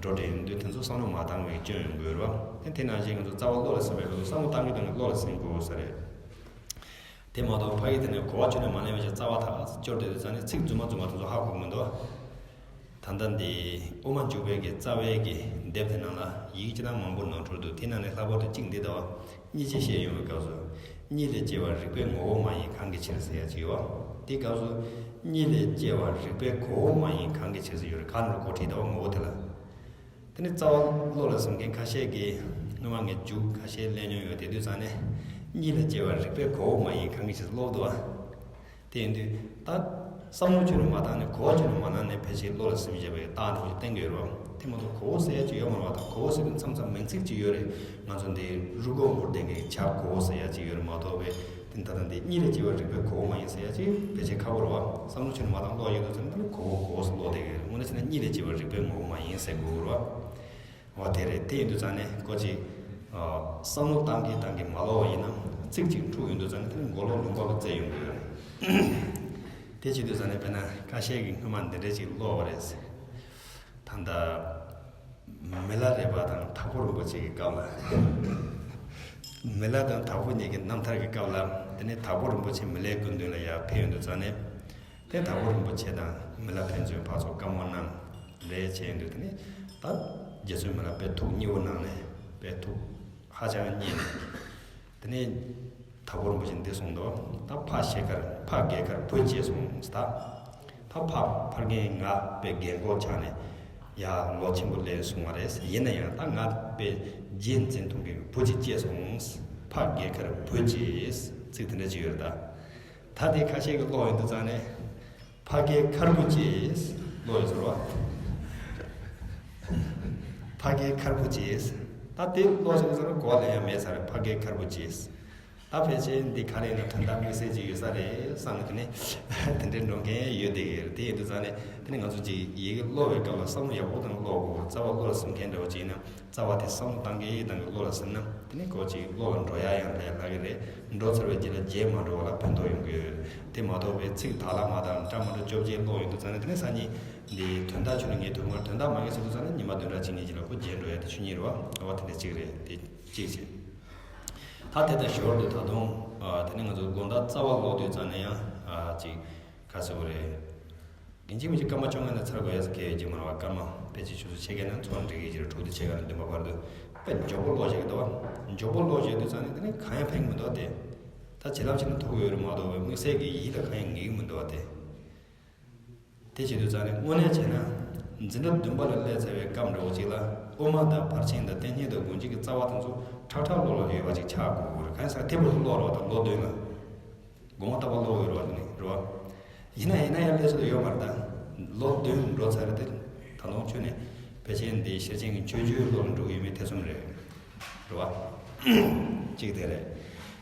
འགྲོ་བསྡད་ཡོང་དུས་དེ་ཚོ་བསམ་བློ་མ་བཏང་བའི་སྐྱོན་ཡོང་གི་ཡོད་རེད་བ། དེ་དེ་ནང་བཞིན་ང་ཚོ་རྩ་བ་བློ་ལ་སིམ་པའི་སྐབས་སུ་བསམ་བློ་བཏང་གི་བཏང་གི་བློ་ལ་སིམ་དགོས་ས་རེད། དེ་མ་གཏོགས་ཕ་གི་དེ་ནས་གོ་བ་ཁྱོན་ནས་མ་ལེན་པ་ཞིག་རྩ་བ་ཐག་སྐྱོར་བསྡད་དུས་ཙང་ནས་ཚིག་རྫུན་མ་རྫུན་མ་དེ་ཚོ་ཧ་གོ་གི་མི་འདུག་ད་ལྟ་འདི་དབུ་མ་འཇུག་པའི་གི་རྩ་བའི་གི་དེབ་དེ་ནང་ལ་ཡི་གེ་སྤྱིར་བཏང་མང་པོ་ནོར་འཁྲུལ་འདུག་དེ་ནང་ནས་ལྷག་པར་དུ་གཅིག་འདི་ལྟ་བ། གཉིས་ཀྱི་ཤེས་ཡོང་བའི་སྐབས་སུ། གཉིས་ལས་སྐྱེ་བ་རིགས་པའི་ངོ་བོ་མ་ཡིན་གང་གི་ཕྱིར་ཟེར་ཡ་ཅིག་ཡོད། དེའི་སྐབས་སུ། གཉིས་ལས་སྐྱེ་བ་རིགས་པའི་གོ་བོ་མ་ཡིན་གང་གི་ཕྱིར་ཟེར་ཡོད་རེད། ག་ནོར་གོ་ཁྲིད་ལྟ་བ་ངོ་བོ་དེ་ལ། དེ་ནི་རྩ་བ་བློ་ལ་སིམ་མཁན་ཁ་ཤས་ཀྱིས་སྔོན་མ་ངས་རྒྱུགས་ཁ་ཤས་ལེན་མྱོང་ཡོད་དེ་དུས་ཙང་ནས། གཉིས་ལས་སྐྱེ་བ་རིགས་པའི་གོ་བོ་མ་ཡིན་གང་གི་ཕྱིར་ཟེར་ཀློག་འདུག་ཨ། དེ་ཡིན་དུས་ད་བསམ་བློ་ཁྱོན་ནས་མ་བཏང་ནས་གོ་བ་ཁྱོན་ནས་མ་བླངས་ནས་ཕལ་ཆེར་བློ་ལ་སིམ་བྱས་པའི་རྟགས་འདྲ་བོ་ཞིག་བསྟན་གྱི་ཡོད་རེད་བ། དེ་མ་གཏོགས་གོ་བོ་ཟེར་ཡ་ཅིག་ཡོད་མ་རེད་བ། ད་གོ་བོ་ཟེར་དུས་མཚམས་མཚམས་མིང་ཚིག་ཅིག་ཡོད་རེད། ང་ཚོ་འདི་རུས་ཁོག་འབུར་ལྡན་གྱི་བྱ་གོ་བོ་ཟེར་ཡ་ཅིག་ཡོད་རེད་མ་གཏོགས་པའི་དེ་ད་ལྟ་འདི་གཉིས་ལས་སྐྱེ་བ་རིགས་པའི་གོ་བོ་མ་ཡིན་ཟེར་ཡ་ཅིག་ཕལ་ཆེར་ཁག་པོ་རེད་བ། བསམ་བློ་ཁྱོན་ནས་མ་བཏང་ཀློག་ཡོད་དུས་ཙམ་ནས་གོ་བོ་གོ་བོ་ཟེར་ཀློག་བསྡད་ཀྱི་ཡོད་རེད། དངོས་གནས་བྱས་ན་གཉིས་ལས་སྐྱེ་བ་རིགས་པའི་ངོ་བོ་མ་ཡིན་ཟེར་དགོས་ཀྱི་རེད་བ། འོ་དེ་རེད། དེ་ཡིན་དུས་ཙང་ནས་ཀོ་ཅིག་བསམ་བློ་བཏང་གིན་བཏང་གིན་མ་ཀློག་པ་ཡིན་ན་ཚིག་ཅིག་འཁྲུག་ཡོང་དུས་ཙང་ནས་དེ་ནི་མགོ་ལོག་ལུང་པ་ལ་བཙལ་ཡོང་གི་ཡོད་རེད། དེ་བྱེད་དུས་ཙང་ནས་དཔེར་ན་ཁ་ཤས་ཀྱིས་སྔོན་མ་འདི་འདྲ་ཅིག་ཀློག་པ་རེད། ད་ལྟ་མི་ལ་རས་པ་དང་དྭགས་པོ་རིན་པོ་ཆེ་གི་སྐབས་ལ། མི་ལ་དང་དྭགས་པོ་གཉིས་ཀྱི་རྣམ་ཐར་གྱི་སྐབས་ལ། དེ་ནས་དྭགས་པོ་རིན་པོ་ཆེ་མི་ལའི་སྐུ་མདུན་ལ་ཡར་ཕེབས་ཡོང་དུས་ཙང་ནས། དེ་དྭགས་པོ་རིན་པོ་ཆེ་དང་མི་ལ་ཕན་ཚུན་ཕར་ཚུར་བཀའ་མོལ་གནང་། ལས་བྱས་ཡོང་དུས་དེ་ནས་ད་རྗེ་བཙུན་མི་ལ་དཔེ་ཐུགས་མཉེས་པོ་གནང་ནས་དཔེ་ཐུགས་ཧ་ཅང་མཉེས་ནས། དེ་ནས་དྭགས་པོ་རིན་པོ་ཆེ་འདི་གསུངས་འདུག་ད་ཕ་ཤེལ་དཀར་ཕ་རྒས་དཀར་བུ་སྐྱེས་སོང་ཟེར། ད་ད་ཕ་ཕ་རྒན་ང་དཔེ་རྒན་གོག་ཆགས་ནས་ཡ་ལོ་ཆེན་པོ་སླེབས་སོང་བ་རེད། ཡིན་ན་ཡང་ད་ང་དཔེ་རྗེས་འཛིན་ཐུབ་མཁན་བུ་ཅིག་སྐྱེས་སོང་། ཕ་རྒས་དཀར་བུ་སྐྱེས། ཚིག་དེ་འདྲ་ཅིག་ཡོད་རེད་ད། ད་དེ་ཁ་ཤས་ཀྱིས་ཀློག་ཡོང་དུས་ཙང་ནས། ཕ་རྒས་དཀར་པོ་སྐྱེས། ཀློག་ཡོད་ཟེར་བ། ཕ་རྒས་དཀར་པོ་སྐྱེས། ད་དེ་ཀློག་ཟེར་ཟེར་གོ་བ་ལེན་ཡ་མེད་ས་རེད། ཕ་རྒས་དཀར་པོ་སྐྱེས། ད་ཕལ་ཆེར་འདི་ག་རེ་ཡིན་ན་དོན་དག་དམིགས་བསལ་ཅིག་ཡོད་ས་རེད་བསམ་ནས་དེ་ནས་དེ་འདྲའི་འགྲོ་མཁན་ཡོད་དེ་ཡོད་རེད། དེ་ཡིན་དུས་ཙང་ནས་དེ་ནས་ང་ཚོ་ཅིག་ཡི་གེ་ཀློག་པའི་སྐབས་ལ་བསམ་བློ་ཡག་པོ་བཏང་ཀློག་དགོས། རྩ་བ་བློ་ལ་སིམ་མཁན་འདྲ་བོ་ཅིག་ཡིན་ན། རྩ་བ་དེ་བསམ་བློ་བཏང་གི་བཏང་གི་བློ་ལ་སིམ་ན། དེ་ནི་ཁོ་ཅིག་བློ་ལ་འགྲོ་ཡ་ཡང་ལས་སླ་གི་རེད། འགྲོ་ཚར་བའི་རྗེས་ལ་རྗེས་མ་འགྲོ་བ་ལ་ཕན་ཐོགས་ཡོང་གི་ཡོད། དེ་མ་གཏོགས་པའི་ཚིག་དག་ལ་མ་དག་འདྲ་མ་འདྲ་བཅོ་བརྒྱད་ཀློག་ཡོང་དུས་ཙང་ནས་དེ་ནི་སང་ཉིན་འདིའི་དོན་དག་ཆུ་ནི་ངས་ཐུབ་མར་དོན་དག་མ་ངེས་ཟེར་དུས་ཙང་ནས་ཉི་མ་བདུན་ཕྲག་གཅིག་གཉིས་རྗེས་ལ་ཁོ་རྗེས་འགྲོ་ཡ་དེ་ཆོས་ཉིད་རེད་བ། འོ་དེ་འདྲ་གཅིག་རེད། དེ་གཅིག་བྱས། ད་དེ་ལྟར་ཞོར་དུ་ད་དུང་དེ་ནི་ང་ཚོ་དགོང་དག་རྩ་བ་ཀློག་དུས་ཙང་ནས་ཡང་ཅིག་ག་ཟེར་བ་རེད། ཡིན་གཅིག་མིན་གཅིག་སྐར་མ་བཅོ་ལྔ་ནས་ཚར་དགོས་ཡ་ཟེར་གལ་ཡོད་ཀྱི་མ་རེད་བ། སྐར་མ་ཕལ་ཆེར་ཆུ་ཚོད་ཕྱེད་ཀ་ནས་ཚོགས་འགྲིག་གི་ཅིག་རེད། དྲུག་དང་ཕྱེད་ཀ་ནས་བདུན་པ་བར་དུ་དཔེ་མགྱོགས་པོ་ཀློག་བྱེད་ཀྱི་འདུག་བ། མགྱོགས་པོ་ཀློག་བྱེད་དུས་ཙང་ནས་དེ་ནི་གང་ཡང་ཕན་གྱི་མི་འདུག་བ། དེ་ད་བྱིན་རླབས་བྱས་ན་ཐོབ་ཀྱི་ཡོད་རེད་མ་གཏོགས་པའི་དམིགས་བསལ་གྱི་ཡིད་ལ་གང་ཡང་ངེས་ཀྱི་མི་འདུག་བ། དེ་དེ་བྱེད་དུས་ཙང་ནས་དངོས་གནས་བྱས་ན་འཛིན་གྲྭ་བདུན་པ་ལ་སླེབས་ཚར་བའི་སྐབས་འདྲ་བོ་ཅིག་ལ་དབུ་མ་དང་ཕར་ཕྱིན་དང་ཏིང་འཛིན་དང་སྒོམ་བྱེད་ཀྱི་རྩ་བ་དེ་ཚོ་ཁྲག་ཁྲག་བློ་ལ་ཡོད་པ་ཅིག་ཆགས་དགོས་ཀྱི་རེད། གང་ཡིན་ཟེར་ན་དེ་བར་དུ་ཀློག་རེད་བ། ད་ལོ་བདུན་ལ། དགོང་མོ་རྟག་པར་ཀློག་ཡོད་རེད་བ། དེ་ནི་རེད་བ། ཡིན་ན་ཡིན་ན་ཡང་སླེབས་ས་དེ་ཡོད་མ་རེད་ད། ལོ་བདུན་འགྲོ་ཚར་རེད་དེ། ད་དུང་ཁྱོན་ནས་ཕལ་ཆེར་འདི་ཤེར་ཕྱིན་གྱི་མཆོད་བརྗོད་བློ་ལ་འགྲོ་གི་ཡོད་མེད་ཐེ་ཚོམ་རེད། རེད་བ། གཅིག་དེ་རེད།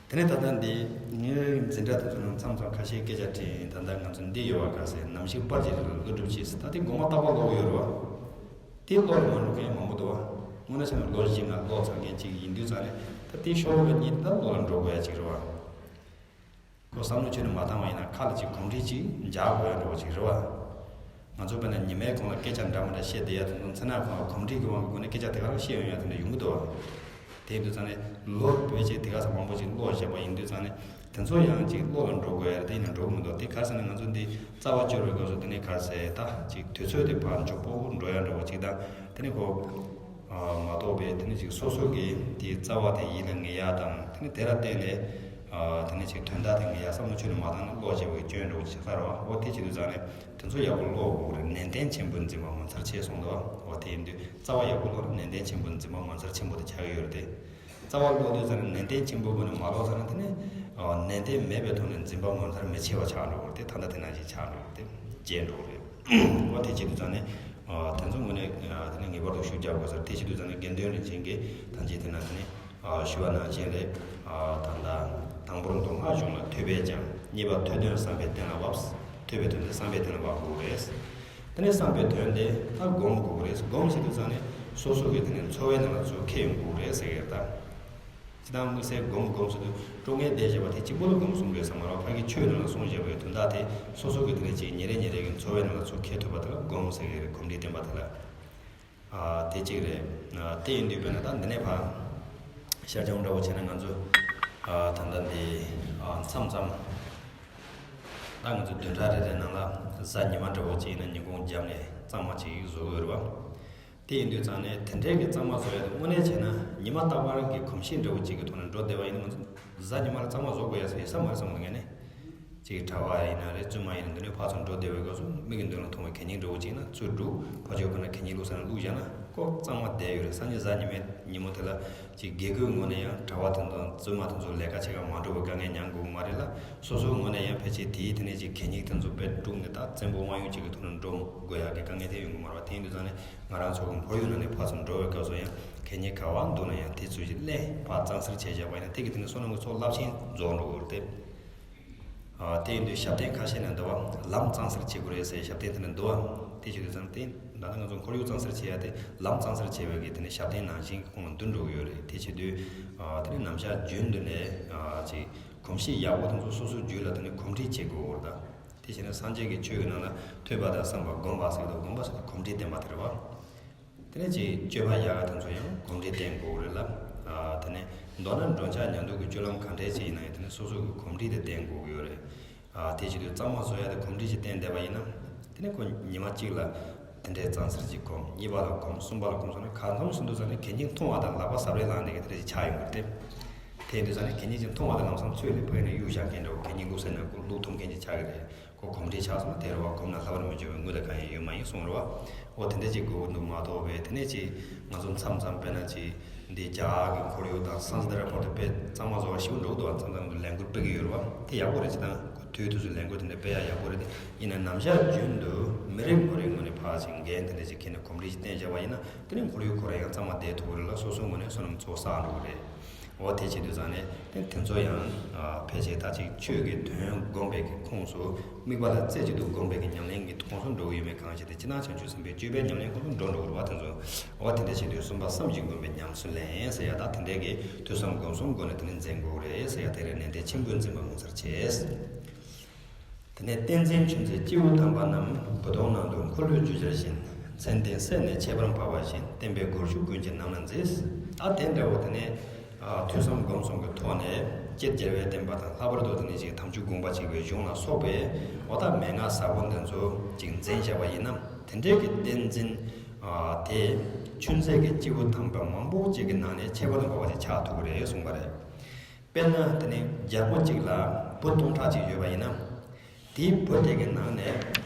དེ་ནས་ད་ལྟ་འདི་ངའི་འཛིན་གྲྭ་དེ་ཚོ་ནང་མཚམས་མཚམས་ཁ་ཤས་སྐད་ཆ་དྲིས། ད་ལྟ་ང་ཚོ་འདི་ཡོད་བ་ག་ཟེར། ནམ་ཞིག་པར་གྱི་རིགས་ལ་ཀླུ་སྒྲུབ་བྱེད་ཟེར། ད་དེ་དགོང་མོ་རྟག་པར་ཀློག་གི་ཡོད་རེད་བ། དེ་བློ་ལ་མ་འགྲོ་མཁན་མང་པོ་འདུག་བ། དངོས་གནས་བྱས་ན་ལོ་བཞི་ལྔ་ཀློག་ཚར་མཁན་གཅིག་ཡིན་དུས་ཙང་ནས་ད་དེ་ཤོག་བུ་གཉིས་ད་བློ་ལ་འགྲོ་དགོས་ཡ་གཅིག་རེད་བ། ཁོ་བསམ་བློ་ཁྱོན་ནས་མ་བཏང་བ་ཡིན་ན་ཁ་ལ་ཅིག་གོམས་འདྲིས་ཅིག་འཇགས་དགོས་ཡ་འདྲ་བོ་ཅིག་རེད་བ། ང་ཚོ་དཔེར་ན་ཉི་མའི་གོང་ལ་སྐད་ཆ་འདྲ་མི་འདྲ་བཤད་བསྡད་ཡ་དེ་ཚོ་མཚན་ནག་ཁོང་ལ་གོམས་འདྲིས་ཀྱི་དབང་གིས་སྒོ་ནས་སྐད་ཆ་དེ་ག་རང་བཤད་ཡོང་ཡ་དེ་འདྲ་ཡོང་གི་འདུག་བ། དེ་ཡིན་དུས་ཙང་ནས་ལོ་བོད་ཅིག་དེ་ག་ས་མང་པོ་ཅིག་ཀློག་བཞག་པ་ཡིན་དུས་ཙང་ནས་དེ་ཚོ་ཡང་ཅིག་བློ་ལ་འགྲོ་དགོས་ཡ་རེད། དེ་ཡིན་ན་འགྲོ་གི་མི་འདུག་དེ་ག་རེ་ཟེར་ན་ང་ཚོ་འདི་རྩ་བ་སྐྱོར་བའི་སྐབས་སུ་དེ་ནས་ག་རེ་ཟེར་ད་ཅིག་དུས་ཚོད་དེ་ཕར་མགྱོགས་པོ་འགྲོ་ཡ་འདྲ་བོ་ཅིག་དང་དེ་ནས་ཁོ། མ་གཏོགས་པའི་དེ་ནི་ཅིག་སོ་སོ་གི་དེའི་རྩ་བ་དེ་ཡིད་ལ་ངེས་ཡ་དང་དེ་ནི་དེ་ལ་བརྟེན་ནས་དེ་ནི་ཅིག་དོན་དག་དེ་ངེས་ཡ་བསམ་བློ་ཁྱོན་ནས་མ་བཏང་ན་ཀློག་བྱེད་པའི་སྐྱོན་འགྲོ་ཆགས་ཚར་བ། འོ་དེ་བྱེད་དུས་ཙང་ནས་དེ་ཚོ་ཡག་པོ་ཀློག་དགོས་རེད། ནན་ཏན་ཆེན་པོས་འཛིན་པ་ངོ་མཚར་ཆེ་གསུངས་འདུག་འོ་དེ་ཡིན་དུས་རྩ་བ་ཡག་པོ་ཀློག་ན་ནན་ཏན་ཆེན་པོས་འཛིན་པ་ངོ་མཚར་ཆེན་པོ་དེ་ཆགས་ཀྱི་ཡོད་རེད་དེ། རྩ་བ་ཀློག་དུས་ཙང་ནས་ནན་ཏན་ཆེན་པོའི་སྒོ་ནས་མ་ཀློག་ཙང་ན་དེ་ནི་ནན་ཏན་མེད་པའི་ཐོག་ནས་འཛིན་པ་ངོ་མཚར་མི་ཆེ་བ་ཆགས་འགྲོ་གི་རེད་དེ། ད་ལྟ་དེ་ནང་བཞིན་ཆགས་འགྲོ་གི་རེད་དེ། བརྗེད་འགྲོ་གི་རེད། འོ་དེ་བྱེད་དུས་ཙང་ནས་དེ་ཚོ་དངོས་གནས་དེ་ནི་ངེས་པར་དུ་ཤུགས་རྒྱག་དགོས་ས་རེད། དེ་བྱེད་དུས་ཙང་ནས་དགེ་འདུན་རིན་ཆེན་གྱིས་ཐམས་ཅད་དེ་ན་དེ་ནི་ཞུ་བ་ནང་བཞིན་རེད། ད་ལྟ་དང་པོར་མདོ་སྔགས་གཞུང་ལ་ཐོས་པས་ཀྱང་། གཉིས་པ་ཐོས་དོན་བསམ་པས་གཏན་ལ་དབབ། ཐོས་པའི་དོན་དེ་བསམ་པས་གཏན་ལ་དབབ་དགོས་རེད། དེ་ནས་བསམ་པའི་དོན་དེ་ད་སྒོམ་དགོས་ཀྱི་རེད། སྒོམ་བྱེད་དུས་ཙང་ནས་སོ་སོ་གི་དེ་ནས་འཚོ་བའི་ནང་ལ་ཚུར་འཁྱེར་ཡོང་དགོས་རེད་ཟེར་གྱི་རེད་ད། དང་དམིགས་བསལ་སྒོམ་སྒོམ་ཟེར་དུས་སྤྲོ་ངན་བསྡད་བཞག་པ་དེ་གཅིག་པོ་ལ་སྒོམ་གསུང་དགོས་ས་མ་རེད་བ། ཕ་གི་ཆོས་ནང་ལ་གསུངས་བཞག་པའི་དོན་དག་དེ་སོ་སོ་གི་དེ་ནས་ཅིག་ཉིན་རེ་ཉིན་རེ་གི་འཚོ་བའི་ནང་ལ་ཚུར་འཁྱེར་ཐུབ་པ་དེ་ལ་སྒོམ་ཟེར་གི་རེད། གོམས་འདྲིས་བསྟེན་པ་དེ་ལ། ཨ་དེ་གཅིག་རེད། ཨ་དེ་ཡིན་དུས་དཔེར་ན་ད་འདི་ནས་ཕར་ཤར་བྱང་འདྲ་བོ་བྱས་ན་ང་ཚོ་ཨ་ད་ལྟ་འདི་ཨ་མཚམས་མཚམས་ད་ང་ཚོ་བདུན་ཕྲག་རེ་རེ་ནང་ལ་གཟའ་ཉི་མ་འདྲ་བོ་གཅིག་ཡིན་ན་ཉིན་གུང་རྒྱབ་ནས་གཙང་མ་གཅིག་བཟོ་གི་ཡོད་རེད་བ། དེ་ཡིན་དུས་ཙང་ནས་དེ་འདྲའི་གི་གཙང་མ་བཟོ་ཡ་དེ་དངོས་གནས་བྱས་ན་ཉི་མ་རྟག་པར་གི་གོམས་གཤིས་འདྲ་བོ་གཅིག་གི་ཐོག་ནས་འགྲོ་བསྡད་པ་ཡིན་ན་ང་ཚོ་གཟའ་ཉི་མ་ལ་གཙང་མ་བཟོ་དགོས་ཡ་ཟེར་ཡོད་ས་མ་རེད་བསམ་གི་འདུག་ངས་ནས། ཅིག་གྲྭ་པ་ཡིན་ན་རེད། བཙུན་མ་ཡིན་ན་འདི་འདྲའི་ཕར་ཚུར་འགྲོ་བསྡད་པའི་སྐབས་སུ་མིག་གི་མདུན་ལ་མཐོང་བའི་གད་སྙིགས་འདྲ་བོ་ཅིག་ན་ཚུར་སྒྲུག་ཕར་ཕྱོགས་ཁ་ན་གད་སྙིགས་བླུགས་ས་ན་བླུགས་བཞག་ན་ཁོ་གཙང་མ་བསྡད་ཡོད་རེད། སང་ཉིན་གཟའ་ཉི་མའི་ཉིན་མོ་དེ་ལ་ཅིག་དགེ་བསྐོས་ངོས་ནས་ཡང་གྲྭ་པ་དེ་ཚོ་བཙུན་མ་དེ་ཚོ་ལས་ཀ་བྱེད་ག་མ་འགྲོ་བའི་དཀའ་ངལ་མྱངས་དགོས་ཀྱི་མ་རེད་ལ། སོ་སོའི་ངོས་ནས་ཡང་ཕལ་ཆེར་དེའི་དེ་ནས་ཅིག་གད་སྙིགས་དེ་ཚོ་དཔེ་བསྒྲུགས་ནས་ད་བཙན་པོ་དབང་ཡོད་ཅིག་གི་ཐོག་ནས་འགྲོ་དགོས་ཡག་གི་དཀའ་ངལ་དེ་ཡོང་གི་མ་རེད་བ། དེ་ཡིན་དུས་ཙང་ནས་ང་རང་ཚོ་གི་ཁོར་ཡུག་ནང་ནས་ཕར་ཚུར་འགྲོ་བའི་སྐབས་སུ་ཡང་གད་སྙིགས་ག་བ་འདུག་ན་ཡང་དེ་ཚོ་ཅིག་སླེབས་ཕར་གཙང་སེལ་བྱས་བཞག་པ་ཡིན་ན་དེ་གི་དེ་ནས་བསོད་ནམས་ཀྱི་ཚོགས་རླབས་ཆེན་རྫོགས་འགྲོ་གི་རེད་དེ། ཨ་དེ་ཡིན་དུས་ཞབས་བརྟན་ཁ་ཤས་ནས་འདུག་བ། ལམ་གཙང་སེལ་བྱེད་དགོས་རེད་ཟེར་ཞབས་བརྟན་དེ་ནས་འདུག་བ། དེ་བྱེད་དུས་ཙང་དེ་ད་ལྟ་ང་ཚོ་ཁོར་ཡུག་གཙང་སེལ་བྱེད་ཡ་དེ་ལམ་གཙང་སེལ་བྱེད་པའི་གི་དེ་ནས་ཞབས་བརྟན་ནང་བཞིན་གི་ཁོངས་ལ་འདུ་འགྲོ་གི་ཡོད་རེད། དེ་བྱེད་དུས་ཨ་དེ་ནས་ནམ་ཞག་རྒྱུན་དུ་ནས་ཨ་ཅིག་གོམས་གཤིས་ཡག་པོ་དེ་ཚོ་སོ་སོ་རྒྱུད་ལ་དེ་ནས་གོམས་འདྲིས་བྱེད་དགོས་ཡོད་རེད་ད། དེ་བྱས་ན་སངས་རྒྱས་ཀྱི་ཆོས་ཀྱི་ནང་ལ་ཐོས་པ་དང་བསམ་པ་སྒོམ་པ་ཟེར་གི་འདུག་སྒོམ་པ་ཟེར་དུས་གོམས་འདྲིས་བསྟེན་པ་དེ་རེད་བ། དེ་ནས་ཅིག་སྤྱོད་པ་ཡག་ག་དེ་ཚོ་ཡང་གོམས་འདྲིས་བསྟེན་དགོས་རེད་ལ། ཨ་དེ་ནས་མདོར་ན་འགྲོ་འཆག་ཉལ་འདུག་གི་སྤྱོད་ལམ་ག་འདྲས་ཅིག་ཡིན་ན་ཡང་དེ་ནས་སོ་སོ་གི་གོམས་འདྲིས་དེ་བསྟེན་དགོས་ཀྱི་ཡོད་རེད། ཨ་དེ་བྱེད་དུས་གཙང་མ་བཟོ་ཡ་དེ་གོམས་འདྲིས་ཅིག་བསྟེན་བསྡད་པ་ཡིན་ན། དེ་ནས་ཁོ་ཉི་མ་གཅིག་ལ་དེ་འདྲས་གཙང་སེལ་ཅིག་གོམས། གཉིས་པ་ལ་གོམས། གསུམ་པ་ལ་གོམས་སོང་ན་གང་འཚམ་སོང་དུས་ཙང་ནས་གད་སྙིགས་མཐོང་བ་དང་ལག་པ་ཟབ་རེ་ལངས་ནས་གི་དེ་འདྲས་ཅིག་ཆགས་ཡོང་གི་རེད་དེ། དེ་ཡིན་དུས་ཙང་ནས་གད་སྙིགས་ཅིག་མཐོང་བ་དང་ལམ་སང་ཚུར་ལ་ཕ་གི་ནས་གཡུག་བཞག་མཁན་འདྲ་བོ་གད་སྙིགས་བླུགས་ས་ན་ཁོ་བླུགས་ཐུབ་མཁན་ཅིག་ཆགས་ཀྱི་རེད། ཁོ་གོམས་འདྲིས་ཆགས་སོང་ན་དེ་རེད་བ། གོམས་ན་ལྷག་པར་མི་འབྱུང་བའི་དངུལ་དང་གང་ཡང་ཡོད་མ་ཡིན་གསུངས་རེད་བ། འོ་དེ་འདྲ་ཅིག་དགོས་ཀྱི་འདུག་མ་གཏོགས་པས་དེ་ནས་ཅིག་ང་ཚོ་མཚམས་མཚམས་དཔེར་ན་ཅིག་འདི་རྒྱ་གར་གྱི་ཁོར་ཡུག་དང་སང་སི་དེ་ར་པོ་དེ་དཔེ་གཙང་མ་བཟོ་བ་ཞིག་འགྲོ་གི་འདུག་བ། མཚམས་མཚམས་ལས་འགུལ་སྤེལ་གྱི་ཡོད་རེད་བ། དེ་ཡག་པོ་རེད། ཅི་དང་ཁོ་དུས་དུས་སུ་ལས་འགུལ་དེ་འདྲ་སྤེལ་ཡ་ཡག་པོ་རེད། དེ་ཡིན་ན་ནམ་ཞག་རྒྱུན་དུ་མི་རེ་ངོ་རེ་ངོས་ནས་ཕར་ཅིག་འགན་དེ་འདྲ་ཅིག་འཁྱེར་ནས་གོམས་འདྲིས་ཅིག་བསྟེན་བྱས་པ་ཡིན་ན་དེ་ནས་ཁོར་ཡུག་ཁོ་རང་ཡང་གཙང་མ་བསྡད་ཐུབ་ཀྱི་རེད་ལ། སོ་སོའི་ངོས་ནས་བསོད་ནམས་ཚོགས་བསགས་འགྲོ་གི་རེད། འོ་དེ་བྱེད་དུས་ཙང་ནས་དེ་དེ་ཚོ་ཡང་ཨ་ཕལ་ཆེར་ད་ཅིག་ཆོས་ཀྱི་དོན་སྒོམ་པའི་གི་ཁོངས་སུ། དམིགས་པ་ལ་རྩེ་གཅིག་ཏུ་སྒོམ་པའི་གི་ཉམས་ལེན་གྱི་ཁོངས་སུ་འགྲོ་གི་ཡོད་མེད་གང་ཞིག་དེ་སྤྱིར་ན་བྱང་ཆུབ་སེམས་དཔའི་སྤྱོད་པའི་ཉམས་ལེན་ཁོངས་སུ་འགྲོ་འགྲོ་གི་རེད་བ། དེ་ཚོ་འོ་དེ་འདྲ་བྱེད་དུས་གསུམ་པ་བསམ་གྱིས་མགོན་པའི་ཉམས་སུ་ལེན་ཟེར་ཡ་ད་དེ་འདྲའི་གི་ཐོས་བསམ་སྒོམ་གསུམ་སྒོ་ནས་དེ་ནས་འཛིན་དགོས་རེད་ཟེར་ཡ་དེ་རེད། ནན་ཏན་ཆེན་པོས་འཛིན་པ་ངོ་མཚར་ཆེ། དེ་ནས་ཏིང་འཛིན་ཆུ་འཛིན་སྤྱི་བོ་ཐམ་པ་རྣམས། བུ་སྟོང་ནང་དུ་འཁོར་ལོས་སྒྱུར་བྱར་བཞེངས། མཚན་ལྡན་སྲས་ནི་ཁྱད་པར་འཕགས་པ་བཞིན། བསྟན་པའི་སྒོར་ཞུགས་ཀུན་གྱི་ནང་ན་མཛེས། ད་དེ་འདྲ་བོ་དེ་ནས་ཨ་ཐོས་བསམ་སྒོམ་གསུམ་གྱི་ཐོག་ནས་སྐྱེས་རྒྱལ་བའི་བསྟན་པ་དང་། ལྷག་པར་དུ་དེ་ནས་ཅིག་དམ་ཆོས་དགོངས་པ་གཅིག་པའི་གཞུང་ལ་སོགས་པའི་འོ་ད་མན་ངག་ཟབ་པོ་འདི་ཚོ་ཅིག་འཛིན་བྱས་པ་ཡིན་ན། དེ་འདྲའི་གི་ཏིང་འཛིན་ཨ་དེ་ཆུ་འཛིན་གྱི་སྤྱི་བོ་ཐམ་པ་མང་པོ་ཅིག་གི་ནང་ནས་ཁྱད་པར་དུ་འཕགས་པ་ཅིག་ཆགས་ཐུབ་ཀྱི་རེད་གསུངས་པ་རེད། དཔེར་ན་དེ་ནས་རྒྱལ་པོ་གཅིག་ལ་བུ་སྟོང་ཕྲག་གཅིག་ཡོད་པ་ཡིན་ན། དེའི་བུ་དེ་གི་ནང་ནས་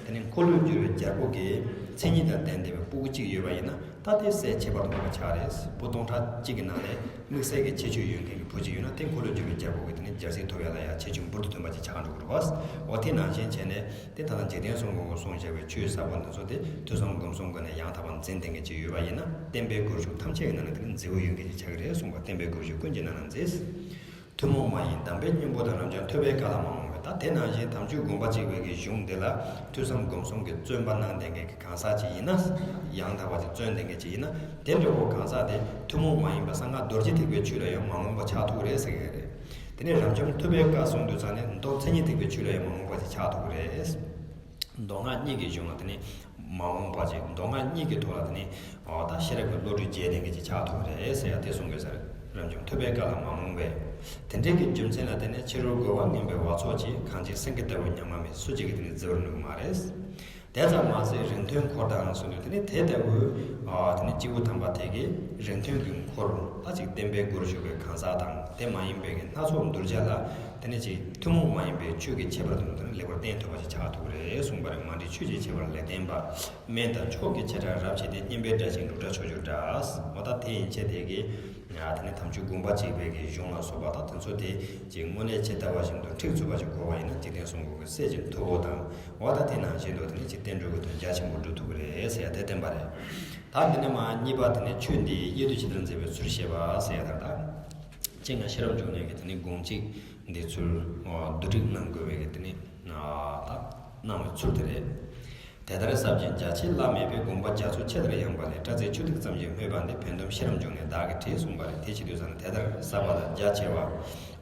དེ་ནས་འཁོར་ལོས་སྒྱུར་བའི་རྒྱལ་པོ་གི་མཚན་ཉིད་དང་ལྡན་བསྡད་པའི་སྤུ་གུ་གཅིག་ཡོད་པ་ཡིན་ན། ད་དེ་སྲས་ཁྱད་པར་དུ་འཕགས་པ་ཆགས་རེད། བུ་སྟོང་ཕྲག་གཅིག་གི་ནང་ནས་དམིགས་བསལ་གྱི་ཁྱད་ཆོས་ཡོད་མཁན་གྱི་བུ་གཅིག་ཡོད་ན། དེ་འཁོར་ལོས་སྒྱུར་བའི་རྒྱལ་པོ་གི་དེ་ནས་རྒྱལ་སྲིད་ཐོབ་ཡ་ལ་ཡ་ཁྱད་ཆོས་འབུར་དུ་ཐོན་པ་ཅིག་ཆགས་འགྲོ་གི་རེད་བ། འོ་དེ་ནང་བཞིན་བྱས་ནས་དེ་ད་ལྟ་འཇིག་རྟེན་གསུམ་མགོན་གྱིས་གསུངས་བཞག་པའི་ཆོས་ཟབ་པོ་འདི་ཚོ་དེ་ཐོས་བསམ་སྒོམ་གསུམ་སྒོ་ནས་ཡང་དག་པར་འཛིན་བསྟེན་མཁན་ཅིག་ཡོད་པ་ཡིན་ན། བསྟན་པའི་སྒོར་ཞུགས་ཐམས་ཅད་ཀྱི་ནང་ནས་དེ་ནི་མཛེས་པོ་ཡོད་མཁན་ཅིག་ཆགས་ཀྱི་རེད་གསུངས་པ། བསྟན་པའི་སྒོར་ཞུགས་ཀུན་གྱི་ནང་ན་མཛེས། ཐུན་མོང་མ་ཡིན་གདམས་པའི་སྙིང་པོ་དང་། རབ་འབྱམས་ཐོས་པའི་བཀའ་ལ་མ་རྨོངས་པའི། ད་དེ་ནང་བཞིན་དམ་ཆོས་དགོངས་པ་གཅིག་པའི་གི་གཞུང་འདི་ལ་ཐོས་བསམ་སྒོམ་གསུམ་གྱི་བརྩོན་པ་གནང་བསྡད་མཁན་གྱི་གང་ཟག་ཅིག་ཡིན་ན། ཡང་དག་པ་ཅིག་བརྩོན་བསྡད་མཁན་ཅིག་ཡིན་ན། དེ་འདྲ་བོ་གང་ཟག་དེ་ཐུན་མོང་མ་ཡིན་པ་གསང་སྔགས་རྡོ་རྗེ་ཐེག་པའི་ཆོས་ལ་ཡང་མ་རྨོངས་པ་ཆགས་ཐུབ་ཀྱི་རེད་ཟེར་གྱི་རེད། དེ་ནས་རབ་འབྱམས་ཐོས་པའི་བཀའ་གསུང་དུས་ཙང་ནས་མདོ་མཚན་ཉིད་ཐེག་པའི་ཆོས་ལ་ཡང་མ་རྨོངས་པ་ཅིག་ཆགས་ཐུབ་ཀྱི་རེད། མདོ་སྔགས་གཉིས་ཀྱི་གཞུང་ལ་དེ་ནས་མ་རྨོངས་པ་ཅིག་མདོ་སྔགས་གཉིས་ཀྱི་ཐོག་ལ་དེ་ནས་འོ་ད་ཤེས་རབ་ཀྱི་བློ་གྲོས་རྒྱས་ལྡན་གྱི་ཅིག་ཆགས་ཐུབ་ཀྱི་རེད་ཟེར་ཡ་དེ་གསུང་དགོས་ས་རེད། རབ་འབྱམས་ཐོས་པའི་བཀའ་ལ་མ་རྨོངས་པས། དེ་འདྲའི་གི་རྒྱུ་མཚན་ལ་བརྟེན་ནས་ཕྱི་རོལ་རྒོལ་བ་ངན་པའི་བ་ཚོགས་ཀྱིས། གང་བྱེད་སེང་གེ་ལྟ་བུའི་ཉམས་ང་མེད། སུ་གཅིག་གིས་དེ་ནི་བརྫི་བར་ནུས་མ་རེད། དེ་ཙམ་མ་ཟད་རིང་ཐུང་འཁོར་དང་གསུངས་དུས་དེ་ནི་དེ་ལྟ་བུའི་ཨ་དེ་ནི་སྐྱེས་བུ་དམ་པ་དེ་གིས་རིང་ཐུང་གི་འཁོར་ད་ཅིག་བསྟན་པའི་སྒོར་ཞུགས་པའི་གང་ཟག་དང་དེ་མ་ཡིན་པའི་གི་སྣ་ཚོགས་གདུལ་བྱ་ལ་དེ་ནི་ཅིག་ཐུན་མོང་མ་ཡིན་པའི་ཆོས་ཀྱི་ཁྱད་པར་དུ་དེ་ནི་ལེགས་པར་བསྟན་ཐུབ་པ་ཞིག་ཆགས་ཐུབ་རེད་གསུངས་པ་རེད། མ་འདྲིས་ཆོས་ཀྱི་ཁྱད་པར་ལེགས་བསྟན་པ། དམན་དང་མཆོག་གི་བྱེ་བྲག་རབ་ཕྱེ་སྟེ། སྙན་པའི་སྒྲ་ཞིག་འབྲུག་སྒྲ་ཕྱོགས་བཅུར་བསྒྲགས། འོ་ད་དེ་ཡན་ཆད་དེ་གི་ཡ་དེ་ནི་དམ་ཆོས་དགོངས་པ་གཅིག་པའི་གི་གཞུང་ལ་སོགས་པ་དང་དེ་ཚོ་དེ་ཅིག་དངོས་གནས་ཇི་ལྟ་བ་བཞིན་དུ་ཁྲིད་ཚུགས་པ་ཞིག་དགོས་པ་ཡིན་ན། འཇིག་རྟེན་གསུམ་མགོན་གྱི་སྲས་ཀྱི་ཐུ་བོ་དང་། འོ་ད་དེ་ནང་བཞིན་དུ་དེ་ནི་ཅིག་བསྟན་འགྲོའི་གི་དོན་རྒྱ་ཆེན་པོ་སྒྲུབ་ཐུབ་ཀྱི་རེད་ཟེར་ཡ་དེ་བསྟན་པ་རེད། ད་འདི་ནས་མ་གཉིས་པ་དེ་ནི་ཆོས་འདི་དབྱེ་བསྡུ་ཇི་ལྟར་མཛད་པའི་ཚུལ་བཤད་པ་ཟེར་ཡ་དང་། ད་ཅིག་ང་ཤེས་རབ་འབྱུང་གནས་ཀྱི་དེ་ནི་དགོངས་གཅིག་འདི་ཚུལ་བསྡུ་སྒྲིག་གནང་དགོས་པའི་གི་དེ་ནི་ད་གནང་བའི་ཚུལ་དེ་རེད། དེ་ལྟར་ཟབ་ཅིང་རྒྱ་ཆེ་བླ་མེད་པའི། དགོངས་པ་རྒྱ་མཚོ་ཆེ་ལྟར་ཡངས་པ་ལས། སྐྲ་རྩེ་ཆུ་ཐིགས་ཙམ་ཞིག་སྨོས་པ་འདི། བན་དོམ་ཤེས་རབ་འབྱུང་གནས་བདག་གིས་བྲིས། གསུངས་པ་རེད། དེ་བྱེད་དུས་ཙམ་ནས་དེ་ལྟར་ཟབ་པ་དང་རྒྱ་ཆེ་བ།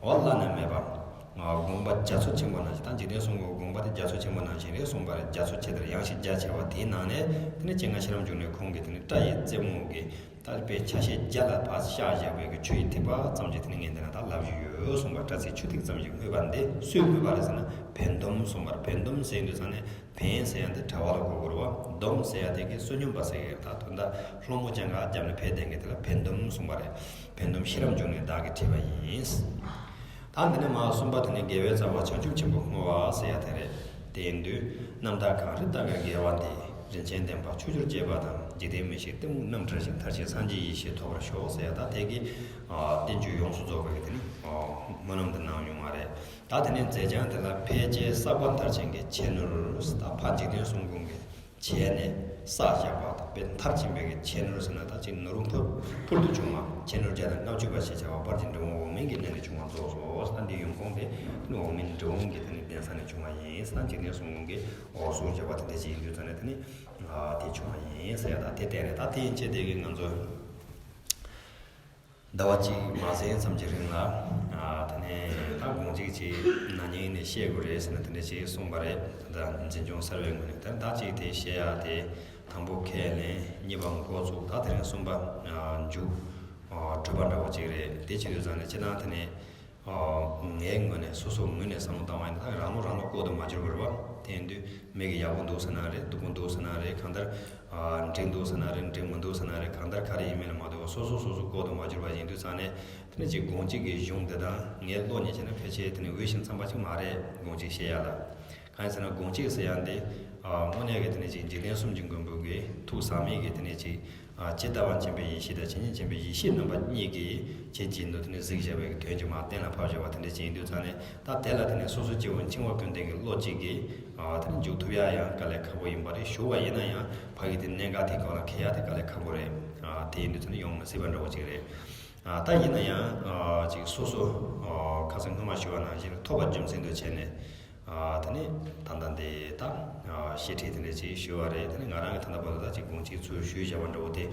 འོ་བླ་ན་མེད་པ། དགོངས་པ་རྒྱ་མཚོ་ཆེན་པོ་ནང་བཞིན། ད་འཇིག་རྟེན་གསུམ་གྱི་དགོངས་པ་དེ་རྒྱ་མཚོ་ཆེན་པོ་ནང་བཞིན་རེད། གསུངས་པ་རེད། རྒྱ་མཚོ་ཆེ་ལྟར་ཡངས་ཤིང་རྒྱ་ཆེ་བ་དེའི་ནང་ནས་དེ་ནས་སྤྱན་སྔ་ཤེས་རབ་འབྱུང་གནས་ཁོང་གིས་དེ་ནས་སྐྲ་ཡི་རྩེ་མོ་གི་ད་དཔེ་ཆ་ཤས་བརྒྱ་ལ་ཕར་བཞག་བཞག་པའི་གི་ཆུ་ཡི་ཐིགས་པ་ཙམ་ཞིག་དེ་ནས་ངས་འདི་ན་ད་ལབ་བཞིན་ཡོད། གསུངས་པ། སྐྲ་རྩེ་ཆུ་ཐིགས་ཙམ་ཞིག་སྨོས་པ་འདི་སུས་སྨོས་པ་རེད་ཟེར་ན། བན་དོམ་གསུངས་པར། བན་དོམ་ཟེར་དུས་ཙང་ནས་བན་ཟེར་ཡ་འདི་གྲྭ་བ་ལ་གོ་དགོས་རེད་བ། དོམ་ཟེར་ཡ་དེ་གི་བསོད་སྙོམས་པ་ཟེར་གི་རེད། ད་དོན་དག་སློང་མོ་ཅན་ག་རྒྱབ་ནས་ཕེབས་བསྡད་མཁན་དེ་ལ་བན་དོམ་གསུངས་པ་རེད། བན་དོམ་ཤེས་རབ་འབྱུང་གནས་བདག་གིས་བྲིས་པ་ཡིན། ད་འདི་ནས་མར་གསུམ་པ་དེ་ནི་དགེ་བའི་རྩ་བ་བྱང་ཆུབ་ཆེན་པོ་བསྔོ་བ་ཟེར་ཡ་དེ་རེད། དེ་ཡིན་དུས་རྣམ་དག་གངས་རི་ལྟ་བུའི་དགེ་བ་འདི། རིན་ཆེན་ལྡན་པ་ཕྱོགས་བཅུར་རྒྱས་པ་དང་། འཇིག་རྟེན་མི་ཤིགས་གཏི་མུག་རྣམ་བྲལ་ཞིང་། མཐར་ཕྱིན་སངས་རྒྱས་ཡེ་ཤེས་ཐོབ་པར་ཤོག་ཟེར་ཡ། ད་དེ་གི་ཨ་བསྟན་བཅོས་ཡོངས་སུ་རྫོགས་པའི་དེ་ནི་ཨ་སྨོན་ལམ་འདི་གནང་ཡོང་བ་རེད། ད་དེ་ནས་མཛད་བྱང་དེ་ལ་ཕལ་ཆེར་བསགས་པ་མཐར་ཕྱིན་གྱི་ཆེ་ནུར། ད་ཕར་འཇིག་རྟེན་གསུམ་ཀུན་གྱི་བྱས་ནས་བསགས་བཞག་པ་དང་། དཔེ་མཐར་ཕྱིན་པའི་གི་ཆེ་ནུར་ཟེར་ན་ད་ཅིག་ནུ་རོ་ཕུར་ཕུར་དུ་བྱུང་བ། ཆེ་ནུར་བརྒྱ་དང་ལྔ་བཅུ་པ་ཞེས་བྱ་བ་དཔལ་གྱི་འབྲི་གུང་འོག་མིན་གྱི་གནས་ལས་བྱུང་བ་རྫོགས་སོ། ད་འདི་ཡོང་ཁུངས་དེ་འོག་མིན་འབྲི་གུང་གི་དེ་ནི་གདན་ས་ནས་བྱུང་བ་ཡིན། ད་འཇིག་རྟེན་གསུམ་ཀུན་གྱི་འོག་སུ་བྱ་བ་དེ་འདྲ་ཅིག་ཡིན་དུས་ཙང་ནས་དེ་ནི་ཨ་དེ་བྱུང་བ་ཡིན་ཟེར་ཡ། ད་དེ་བསྟན་རེད། ད་དེ་ཡིན་ཆེད་དེ་གི་ང་ཚོ་ཟླ་བ་གཅིག་མ་ཟིན་ཙམ་གྱི་རིང་ལ། ཨ་དེ་ནས་ད་དགོངས་གཅིག་ཅིག་ན་ནིང་ནས་བཤད་དགོས་རེད་ཟེར་ནས་དེ་འདྲ་ཅིག་གསུངས་པ་རེད། ད་འཛིན་སྐྱོང་གསར་བའི་ངོས་ནས་ད་ད་ཅིག་དེ་བཤད་ཡ་དེ་དང་པོ་ཁས་ལེན། གཉིས་པ་འགོ་ཚུགས། ད་དེ་རིང་གསུམ་པ་ཨ་མཇུག་ཨ་གྲུབ་པ་འདྲ་བོ་ཅིག་རེད། དེ་བྱེད་དུས་ཙང་ནས་སྤྱིར་བཏང་དེ་ནས་ཨ་ངའི་ངོས་ནས་སོ་སོའི་ངོས་ནས་བསམ་བློ་བཏང་བ་ཡིན་ན། ད་རང་ལུགས་རང་ལུགས་ལྐོག་ཏུ་མ་གྱུར་པ་རེད་བ། དེ་ཡིན་དུས་མི་གིས་ཡག་པོ་འདུག་ཟེར་ན་རེད། སྡུག་པོ་འདུག་ཟེར་ན་རེད། གང་ལྟར་ཨ་འགྲིག་འདུག་ཟེར་ན་རེད། འགྲིག་མི་འདུག་ཟེར་ན་རེད། གང་ལྟར་ག་རེ་ཡིན་མིན་ལ་མ་ལྟོས་པར་སོ་སོ་སོ་སོ་ལྐོག་ཏུ་མ་གྱུར་པ་ཡིན་དུས་ཙང་ནས། དེ་ནས་ཅིག་དགོངས་གཅིག་གི་གཞུང་འདི་དང་ངའི་བློ་གཉིས་བྱས་ན་ཕལ་ཆེར་དེ་ནས་འོས་ཤིང་འཚམ་པ་ཅིག་མ་རེད། དགོངས་གཅིག་བཤད་ཡ་ལ། གང་ཡིན་ཟེར་ན་དགོངས་གཅིག་ཟེར་ཡ་འདི་ཨ་དངོས་གནས་ཀྱི་དེ་ནས་ཅིག་འཇིག་རྟེན་གསུམ་གྱི་མགོན་པོ་གི་ཐུགས་ཟག་མེད་ཀྱི་དེ་ནས་ཅིག་ཨ་ཇི་ལྟ་བ་མཁྱེན་པའི་ཡེ་ཤེས་དང་ཇི་སྙེད་མཁྱེན་པའི་ཡེ་ཤེས་རྣམ་པ་གཉིས་ཀྱིས་ཇི་བཞིན་དུ་དེ་ནས་གཟིགས་བཞག་པའི་དོན་གྱི་མ་གཏན་ལ་ཕབ་བཞག་པ་དེ་འདྲ་ཅིག་ཡིན་དུས་ཙང་ནས། ད་དེ་ལ་དེ་ནས་སོ་སོ་སྐྱེ་བོ་འཆིང་བ་ཀུན་ལྡན་གྱི་བློ་གཅིག་གིས་ཨ་དེ་ནས་འཇུག་ཐུབ་ཡ་ཡང་དཀའ་ལས་ཁག་པོ་ཡིན་པ་རེད། ཞུ་བ་ཡིན་ན་ཡང་ཕ་གི་དེ་གནད་འགག་དེ་སྒང་ལ་འཁེལ་ཡ་དེ་དཀའ་ལས་ཁག་པོ་རེད། ཨ་དེ་ཡིན་དུས་ཙང་ནས་ཡོང་མི་སྲིད་པ་འདྲ་བོ་ཅིག་རེད། ཨ་ད་ཡིན་ན་ཡང་ཨ་ཅིག་སོ་སོ་ཨ་ཁ་སང་སྔོན་མ་ཞུ་བ་ནང་བཞིན་ཐོབ་པ་རྒྱུ་མཚན་དུ་བྱས་ནས། ཨ་དེ་ནས་ད་ལྟ་འདི་ད་ཨ་བཤད་ཁྲིད་དེ་འདྲ་ཅིག་ཞུས་པ་རེད། དེ་ནས་ང་རང་གི་ད་ལྟ་བར་དུ་ད་ཅིག་དགོངས་གཅིག་ཚུར་ཞུས་བཞག་པ་འདྲ་བོ་དེ།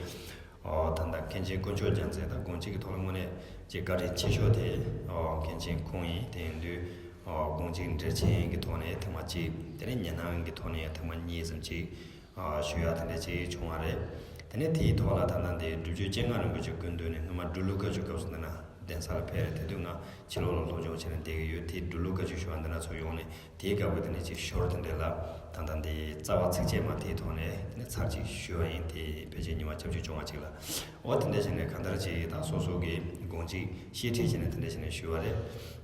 ཨོ་ད་ལྟ་མཁན་ཆེན་དཀོན་མཆོག་རྒྱལ་མཚན་དང་དགོངས་གཅིག་གི་ཐོག་ལ་དངོས་གནས་ཅིག་བཀའ་དྲིན་ཆེ་ཤོས་དེ་ཨོ་མཁན་ཆེན་ཁོང་ཡིན། དེ་ཡིན་དུས་ཨོ་དགོངས་གཅིག་འགྲེལ་ཆེན་གྱི་ཐོག་ནས་ཐེངས་མ་གཅིག་དེ་ནས་ཉན་སྣང་གི་ཐོག་ནས་ཐེངས་མ་གཉིས་ཙམ་ཅིག་ཨོ་ཞུ་ཡ་དེ་འདྲ་ཅིག་བྱུང་བ་རེད། དེ་ནས་དེའི་ཐོག་ལ་ད་ལྟ་འདི་སྒྲུབ་བརྒྱུད་སྤྱན་སྔ་རིན་པོ་ཆེ་སྐུ་མདུན་ནས་སྔོན་མ་འབྲུག་ལུགས་བཀའ་བརྒྱུད་སྐབས་སུ་འདི་ན་གདན་ས་ལ་ཕེབས་རེད། དེ་དུས་ང་ཕྱི་ལོགས་ལ་སློབ་སྦྱོང་བྱས་ནས་བསྡད་ཀྱི་ཡོད། དེའི་འབྲུག་ལུགས་བཀའ་བརྒྱུད་ཞུ་བ་འདི་ན་ཚུར་ཡོང་ནས་དེའི་སྐབས་ཀྱི་དེ་ནས་ཅིག་ཞོར་དེ་འདྲ་ལ་ད་ལྟ་འདི་རྩ་བ་ཚིགས་བཅད་མ་དེའི་ཐོག་ནས་དེ་ནས་ཚར་གཅིག་ཞུས་པ་ཡིན། དེ་ཕལ་ཆེར་ཉི་མ་བཅུ་བཅུ་བྱུང་བ་ཅིག་ལ། འོ་དེ་འདྲ་བྱས་ནས་གང་ལྟར་ཅིག་ད་སོ་སོ་གི་དགོངས་གཅིག་བཤད་ཁྲིད་བྱས་ནས་དེ་འདྲ་བྱས་ནས་ཞུས་པ་རེད།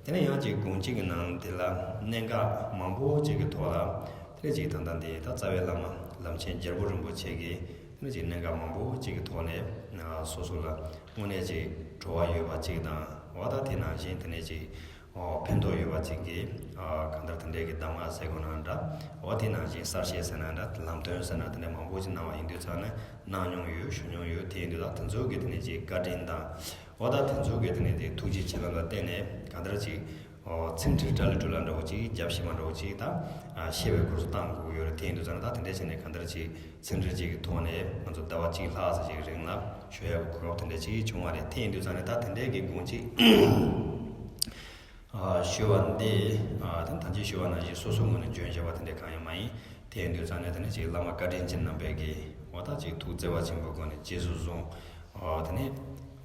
དེ་ནས་ཡང་ཅིག་དགོངས་གཅིག་གི་ནང་དེ་ལ་གནད་འགག་མང་པོ་ཅིག་གི་ཐོག་ལ་དེ་ནས་ཅིག་ད་ལྟ་འདི་ད་རྩ་བའི་བླ་མ་བླ་ཆེན་རྒྱལ་པོ་རིན་པོ་ཆེ་གིས་དེ་ནས་ཅིག་གནད་འགག་མང་པོ་ཅིག་གི་ཐོག་ནས་སོ་སོ་ལ་དངོས་གནས་ཅིག་བྲོ་བ་ཡོད་པ་ཅིག་དང་། འོ་ད་དེ་ནང་བཞིན་དེ་ནས་ཅིག་ཨོ་ཕན་ཐོགས་ཡོད་པ་ཅིག་གིས་ཨ་གང་ལྟར་དེ་འདྲའི་གི་གདམས་ངག་ཟེར་དགོས་ན་འདྲ། འོ་དེ་ནང་བཞིན་གསར་བཤད་ཟེར་ན་འདྲ། ལམ་སྟོན་ཟེར་ན་དེ་འདྲ་མང་པོ་ཅིག་གནང་བ་ཡིན་དུས་ཙང་ནས་གནང་མྱོང་ཡོད། ཞུ་མྱོང་ཡོད། དེ་ཡིན་དུས་ད་དེ་ཚོ་གི་དེ་ནས་ཅིག་བཀའ་དྲིན་དང་། འོ་ད་དེ་ཚོ་གི་དེ་ནས་དེ་ཐུགས་རྗེ་ཆེ་ལབ་ལ་བརྟེན་ནས་གང་ལྟར་ཅིག་ཨོ་ཚིག་འབྲུ་ར་ལི་ཏྲུ་ལ་འདྲ་བོ་ཅིག་རྒྱབ་ཤེས་མ་འདྲ་བོ་ཅིག་ད་ཨ་ཤེས་པའི་སྐོར་སུ་བཏང་དགོས་ཀྱི་ཡོད་རེད། དེ་ཡིན་དུས་ཙང་ནས་ད་དེ་འདྲ་བྱས་ནས་གང་ལྟར་ཅིག་ཚིག་འབྲུ་གཅིག་གི་ཐོག་ནས་ང་ཚོ་ཟླ་བ་གཅིག་ལྷག་ཙམ་ཞིག་རིང་ལ་ཞུ་ཡག་གི་གོ་སྐབས་དེ་འདྲ་ཅིག་བྱུང་བ་རེད། དེ་ཡིན་དུས་ཙང་ནས་ད་དེ་འདྲའི་གི་དགོངས་གཅིག་ཨ་ཞུ་བ་འདི་ཨ་ད་ད་ཅི་ཞུ་བ་ནང་བཞིན་སོ་སོའི་ངོས་ནས་འཇོན་བྱ་བ་དེ་འདྲ་གང་ཡང་མ་ཡིན། དེ་ཡིན་དུས་ཙང་ནས་དེ་ནས་ཅིག་བླ་མ་བཀའ་དྲིན་ཅན་རྣམ་པས་ཀྱིས་འོ་ད་ཅིག་ཐུགས་བརྩེ་བ་ཆེན་པོའི་སྒོ་ནས་རྗེས་སུ་བཟུང་། ཨ་དེ་ནས་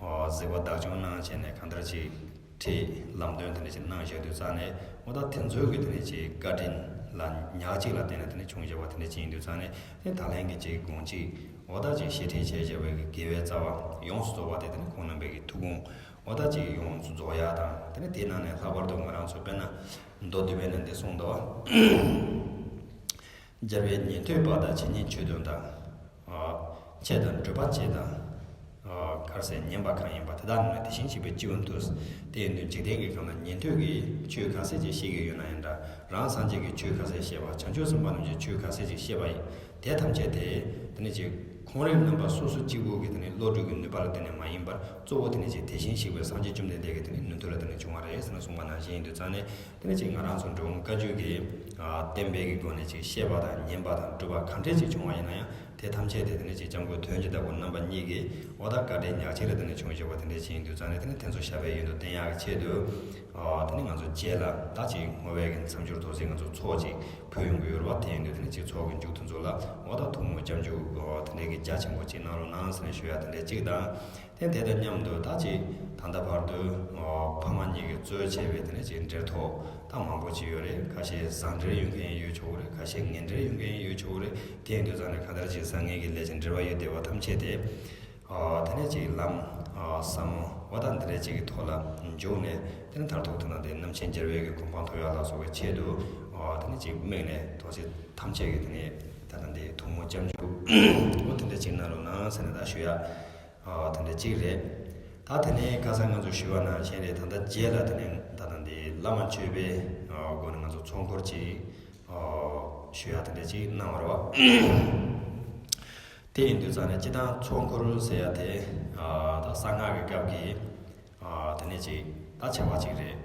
ཨ་གཟིགས་པ་བདག་སྐྱོང་གནང་བྱས་ནས་གང་ལྟར་ཅིག་ཁྲིད་ལམ་སྟོན་དེ་འདྲ་ཅིག་གནང་བཞག་དུས་ཙང་ནས་འོ་ད་དེ་ཚོའི་གི་དེ་ནས་ཅིག་བཀའ་དྲིན་ལ་ཉག་གཅིག་ལ་བརྟེན་ནས་དེ་ནས་བྱུང་བཞག་པ་དེ་འདྲ་ཅིག་ཡིན་དུས་ཙང་ནས་དེ་ད་ལན་གྱི་ཅིག་དགོངས་གཅིག་འོ་ད་ཅིག་བཤད་ཁྲིད་བྱས་བཞག་པའི་གི་དགེ་བའི་རྩ་བ་ཡོངས་སུ་རྫོགས་པ་དེ་དེ་ནས་ཁོང་རྣམ་པའི་གི་ཐུགས་དགོངས་འོ་ད་ཅིག་ཡོངས་སུ་རྫོགས་ཡ་དང་། དེ་ནས་དེའི་ནང་ནས་ལྷག་པར་དུ་ང་རང་ཚོ་དཔེར་ན་མདོ་སྡུད་པའི་ནང་འདི་གསུངས་འདུག་བ། སྦྱར་བའི་ཉན་ཐོས་པ་དང་ཇི་སྙེད་ཆོས་སྟོན་དང་། ཨ་འཆད་དང་སྒྲུབ་པ་བྱེད་དང་། ཨ་ག་རེ་ཟེར་ཉན་པ་གང་ཡིན་པ་དེ་དག་ནི་དེ་བཞིན་གཤེགས་པའི་སྤྱི་བོར་འདུས། དེ་ཡིན་དུས་འཇིག་རྟེན་གྱི་ཁམས་ན་ཉན་ཐོས་ཀྱི་ཆོས་ག་ཚད་ཅིག་ཤེས་ཀྱི་ཡོད་ན་ཡང་འདྲ། རང་སངས་རྒྱས་ཀྱི་ཆོས་ག་ཚད་ཤེས་པ། བྱང་ཆུབ་སེམས་དཔའ་རྣམས་ཀྱི་ཆོས་ག་ཚད་ཅིག་ཤེས་པ་ཡིན། དེ་ཐམས་ཅད་དེ་དེ་ནི་ཅིག་ ཁོང་རང་རྣམ་པ་སོ་སོ་གཅིག་པུ་གི་དེ་ནས་བློ་གྲོས་ཀྱི་ནུས་པ་ལ་བརྟེན་ནས་མ་ཡིན་པར། གཙོ་བོ་དེ་ནས་ཅིག་དེ་བཞིན་གཤེགས་པའི་སངས་རྒྱས་བཅོམ་ལྡན་འདས་ཀྱི་དེ་ནས་ནུས་མཐུ་ལ་བརྟེན་ནས་བྱུང་བ་རེད་ཟེར་ནས་གསུངས་པ་ནང་བཞིན་ཡིན་དུས་ཙང་ནས། དེ་ནས་ཅིག་ང་རང་ཚོ་འགྲོ་འོང་བཀའ་བརྒྱུད་ཀྱི་ཨ་བསྟན་པའི་གི་སྒོ་ནས་ཅིག་བཤད་པ་དང་ཉན་པ་དང་སྒྲུབ་པ་ག་འདྲས་ཅིག་བྱུང་བ་ཡིན་ན་ཡང་། དེ་ཐམས་ཅད་དེ་དེ་ནས་ཅིག་སྐྱབས་མགོན་དོན་གྱི་བདག་པོ་རྣམ་པ་གཉིས་ཀྱི་འོ་ད་བཀའ་དྲིན་ཉག་གཅིག་ལ་བརྟེན་ནས་བྱུང་བཞག་པ་དེ་འདྲས་ཅིག་ཡིན་དུས་ཙང་ནས། དེ་ནས་དེ་ཚོ་ཞབས་པད་ཡུན་དུ་བརྟན་ཡག་གི་ཆེད་དུ། ཨ་དེ་ནས་ང་ཚོ་རྗེས་ལ་ད་ཅིག་བསྔོ་བའི་གི་མཚམས་སྦྱོར་ཐོག་ཅིག་ང་ཚོ་ཚོགས་ཅིག་ཕུལ་ཡོང་གི་ཡོད་རེད་བ། དེ་ཡིན་དུས་དེ་ནས་ཅིག་ཚོགས་ཀྱི་མཇུག་དེ་ཚོ་ལ་འོ་ད་ཐུགས་སྨོན་སྐྱབས་འཇུག་ཨ་དེ་འདྲས་གི་རྒྱ་ཆེན་པོ་ཅིག་གནང་རོགས་གནང་ཟེར་ནས་ཞུ་ཡ་དེ་འདྲས་ཅིག་དང་། དེ་དེ་དང་མཉམ་དུ་ད་ཅིག་ད་ལྟ་བར་དུ་ཨ་ཕ་མ་གཉིས་ཀྱིས་གཙོས་བྱས་པའི་དེ་ནས་ཅིག་འབྲེལ་ཐོགས་ད་མང་པོ་ཅིག་ཡོད་རེད། ཁ་ཤས་བཟང་འབྲེལ་ཡོད་མཁན་ཡོད་ཆོག་གི་རེད། ཁ་ཤས་ངན་འབྲེལ་ཡོད་མཁན་ཡོད་ཆོག་གི་རེད། དེ་ཡིན་དུས་ཙང་ནས་གང་ལྟར་ཅིག་བཟང་ངན་གྱི་ལས་ཀྱི་འབྲེལ་བ་ཡོད་བསྡད་པ་ཐམས་ཅད་དེ། ཨ་དེ་ནས་ཅིག་ལམ་ཨ་ཟབ་མོ་འོ་ད་འདི་འདྲས་ཅིག་གི་ཐོག་ལ་འཇུག་ནས། དེ་ནས་མཐར་ཐུག་དེ་ནང་དེ་རྣམ་མཁྱེན་རྒྱལ་བའི་གི་གོ་འཕང་ཐོབ་ཡག་ལ་སོགས་པའི་ཆེད་དུ། ཨ་དེ་ནས་ཅིག་དམིགས་ནས་ཐོག་ཅིག་ཐམས་ཅད་ཀྱི་དེ་ནས་ད་ལྟ་འདི་ཐུགས་སྨོན་སྐྱབས་འཇུག་འོ་དེ་འདྲས་ཅིག་གནང་རོགས་གནང་ཟེར་ནས་ད་ཞུ་ཡ། ཨ་དེ་འདྲས་ཅིག་རེད། ད་དེ་ནས་ཁ་སང་ང་ཚོ་ཞུས་པ་ནང་བཞིན་རེད། ད་ལྟ་རྗེས་ལ་དེ་ནས་ད་ལྟ་འདི་བླ་མ་མཆོད་པའི་ཨ་སྒོ་ནས་ང་ཚོ་ཚོགས་འཁོར་ཅིག་ཨ་ཞུ་ཡ་དེ་འདྲས་ཅིག་གནང་བ་རེད་བ། དེ་ཡིན་དུས་ཙང་ནས་སྤྱིར་བཏང་ཚོགས་འཁོར་ཟེར་ཡ་དེ་ཨ་ད་གསང་སྔགས་ཀྱི་སྐབས་ཀྱི་ཨ་དེ་ནས་ཅིག་ད་བྱ་བ་ཅིག་རེད།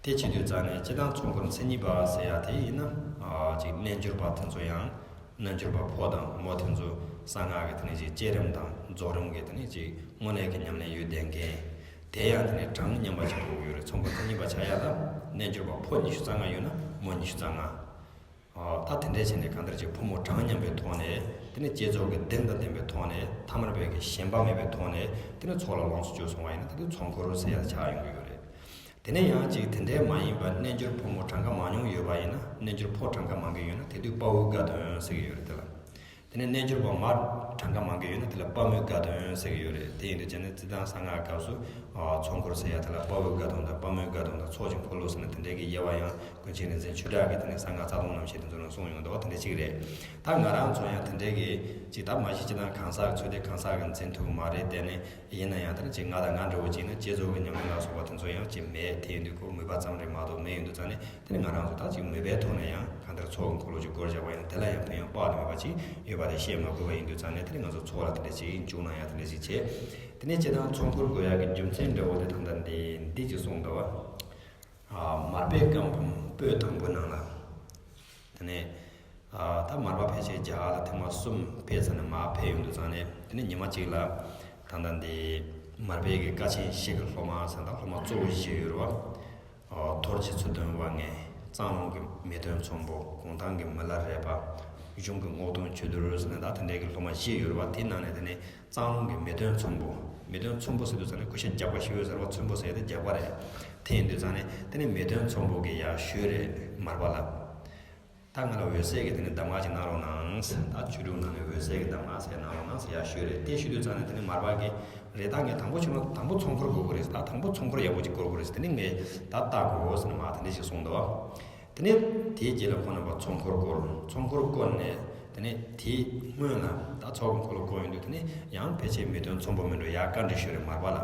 དེ་བྱེད་དུས་ཙང་ནས་སྤྱིར་བཏང་ཚོགས་འཁོར་མཚན་ཉིད་པ་ཟེར་ཡ་དེ་ཡིན་ན། ཨ་ཅིག་རྣལ་འབྱོར་པ་དེ་ཚོ་ཡང་། རྣལ་འབྱོར་པ་ཕོ་དང་མོ་དེ་ཚོ་གསང་སྔགས་ཀྱི་དེ་ནས་ཅིག་བསྐྱེད་རིམ་དང་རྫོགས་རིམ་གྱི་དེ་ནས་ཅིག་དངོས་གནས་ཀྱི་ཉམས་ལེན་ཡོད་བསྡད་མཁན། དེ་ཡང་དེ་ནས་གྲངས་མཉམ་པ་ཅིག་དགོས་ཀྱི་ཡོད་རེད། ཚོགས་འཁོར་མཚན་ཉིད་པ་ཆགས་ཡ་ལ་རྣལ་འབྱོར་པ་ཕོ་ཉི་ཤུ་རྩ་ལྔ་ཡོད་ན་མོ་ཉི་ཤུ་རྩ་ལྔ། ཨ་ད་དེ་འདྲས་བྱས་ནས་གང་ལྟར་ཅིག་ཕོ་མོ་གྲངས་མཉམ་པའི་ཐོག་ནས། དེ་ནས་བསྐྱེད་རྫོགས་ཀྱི་གདེང་དང་ལྡན་པའི་ཐོག་ནས། ཐ་མལ་པའི་གི་ཞེན་པ་མེད་པའི་ཐོག་ནས་དེ་ནས་ཚོགས་ལ་ལོངས་སུ་སྤྱོད་སོང་བ་ཡིན་ན། དེ་ནི་ཚོགས་འཁོར་ཟེར་ཡ་ཆགས་ཡོང་གི་ཡོད་རེད། དེ་ནས་ཡང་ཅིག་དེ་འདྲས་མ་ཡིན་པར་རྣལ་འབྱོར་ཕོ་མོ་གྲངས་ཀ་མང་ཉུང་ཡོད་པ་ཡིན་ན། རྣལ་འབྱོར་ཕོ་གྲངས་ཀ་མང་གི་ཡོད་ན་དེ་དུས་དཔའ་བོའི་དགའ་སྟོན་ཟེར་གི་ཡོད་རེད། དེ་ལ། དེ་ནས་རྣལ་འབྱོར་པ་མ་གྲངས་ཀ་མང་གི་ཡོད་ན་དེ་ལ་དཔའ་མོའི་དགའ་སྟོན་ཟེར་གི་ཡོད་རེད། དེ་ཡིན་དུས་བྱས་ནས་སྤྱིར་བཏང་གསང་སྔགས་སྐབས་སུ་ཨ་ཚོགས་འཁོར་ཟེར་ཡ་དེ་ལ་དཔའ་བོའི་དགའ་སྟོན་དང་། དཔའ་མོའི་དགའ་སྟོན་དང་། ཚོགས་ཀྱི་འཁོར་ལོ་ཟེར་ནས་དེ་འདྲའི་གི་དབྱེ་བ་ཡང་ཀུན་མཁྱེན་རིག་འཛིན་ཆོས་གྲགས་ཀྱིས་དེ་ནས་གསང་སྔགས་རྩ་ལྟུང་རྣམ་བཤད་དེ་ཚོ་ནང་གསུངས་ཡོང་འདུག་བ། དེ་འདྲ་ཅིག་རེད། ད་ང་རང་ཚོ་ཡང་དེ་འདྲའི་གི་ཅིག་ད་མ་གཞི་སྤྱིར་བཏང་གང་ཟག་གི་ཚོད་ལྟ་གང་ཟག་གི་འཛིན་ཐུབ་ཀྱི་མ་རེད། དེ་ནས་ཡིན་ན་ཡང་དེ་ནས་ཅིག་ང་དང་ང་འདྲ་བོ་ཅིག་ན་བསྐྱེད་རྫོགས་ཀྱི་ཉམས་ལེན་ལ་སོགས་པ་དེ་ཚོ་ཡང་ཅིག་མེད། དེ་ཡིན་དུས་ཁོ་མོས་པ་ཙམ་རེད་མ་གཏོགས་མེད། ཡིན་དུས་ཙང་ནས། དེ་ནི་ང་རང་ཚོ་ད་ཅིག་མོས་པའི་ཐོག་ནས་ཡང་གང་ལྟར་ཚོགས་ཀྱི་འཁོར་ལོ་ཅིག་བསྐོར་བཞག་པ་ཡིན་ན། དེ་ལ་ཡང་ཕན་ཡོན་དཔག་ཏུ་མེད་པ་ཅིག་ཡོད་པ་དེ་བཤད་མ་དགོས་པ་ཡིན་དུས་ཙང་ནས། དེ་ནི་ང་ཚོ་ཚོགས་ལ་དེ་འདྲ་ཅིག་འཇུག་གནང་ཡ་དེ་འདྲ་ཅིག་བྱས། དེ་ནས་སྤྱིར་བཏང་ཚོགས་འཁོར་དགོས་ཡ་གི་རྒྱུ་མཚན་འདྲ་བོ་དེ་ད་ལྟ་འདི་འདི་ཅིག་གསུངས་འདུག་བ། ཨ་མར་པའི་བཀའ་འབུམ་པོད་དང་པོའི་ནང་ལ། དེ་ནས་ཨ་ད་མར་པ་ཕལ་ཆེར་རྒྱ་གར་ལ་ཐེངས་མ་གསུམ་ཕེབས་ཚར་ནས་མར་ཕེབས་ཡོང་དུས་ཙང་ནས། དེ་ནས་ཉི་མ་གཅིག་ལ་ད་ལྟ་འདི་མར་པའི་གི་ཀ་ཆེན་བཞི་གི་སློབ་མ་ཟེར་ན་ད་སློབ་མ་གཙོ་བོ་བཞི་ཡོད་རེད་བ། ཨོ། རྡོ་རྗེ་མཚོ་འདོན་དབང་ངེ། གཙང་རོང་གི་མེས་སྟོན་ཚོམ་བུ། གུང་ཐང་གི་མི་ལ་རས་པ། གཞུང་གི་རྔོག་སྟོན་ཆོས་རྡོར་ཟེར་ནས་ད་དེ་འདྲའི་གི་སློབ་མ་བཞི་ཡོད་རེད་བ། དེའི་ནང་ནས་དེ་ནས་གཙང་རོང་གི་མེས་སྟོན་ཚོམ་བུ། མེས་སྟོན་ཚོམ་བུ་ཟེར་དུས་ཙང་ནས་ཀུ་ཤ་རྒྱགས་པ་ཞེ་པོ་ཟེར་བ། ཚོམ་བུ་ཟེར་ཏེ་རྒྱགས་པ་རེད། དེ་ཡིན་དུས་ཙང་ནས་དེ་ནས་མེས་སྟོན་ཚོམ་བུ་གིས་ཡར་ཞུས་རེད་མར་པ་ལ། ད་ང་ལ་འོད་གསལ་གྱི་དེ་ནས་གདམས་ངག་ཅིག་གནང་རོགས་གནང་ཟེར། ད་ཆོས་དྲུག་ནང་ནས་འོད་གསལ་གྱི་གདམས་ངག་ཟེར་གནང་རོགས་གནང་ཟེར་ཡར་ཞུས་རེད། དེ་ཞུས་དུས་ཙང་ནས་དེ་ནས་མར་པ་གིས། རེད། ད་ངས་དང་པོ་བྱུང་ན་དང་པོ་ཚོགས་འཁོར་དགོས་ཀྱི་རེད། ད་དང་པོ་ཚོགས་འཁོར་ཡག་པོ་ཅིག་བསྐོར་དགོས་རེད་ཟེར། དེ་ནས་ངས་ད་ལྟ་དགོས་ཟེར་ནས་མར་དེ་འདྲ་ཞིག་གསུངས་འདུག་དེ་ནས་དེའི་རྗེས་ལ་ཁོང་རྣམ་པ་ཚོགས་འཁོར་བསྐོར། ཚོགས་འཁོར་བསྐོར་ནས་དེ་ནས་དེའི་སྔོན་ལ་ད་ཚོགས་ཀྱི་འཁོར་ལོ་བསྐོར་ཡོང་དུས། དེ་ནས་ཡང་ཕལ་ཆེར་མེས་སྟོན་ཚོམ་བུ་མིན་འགྲོ་ཡར་བཀའ་འདྲི་ཞུས་རེད་མར་པ་ལ།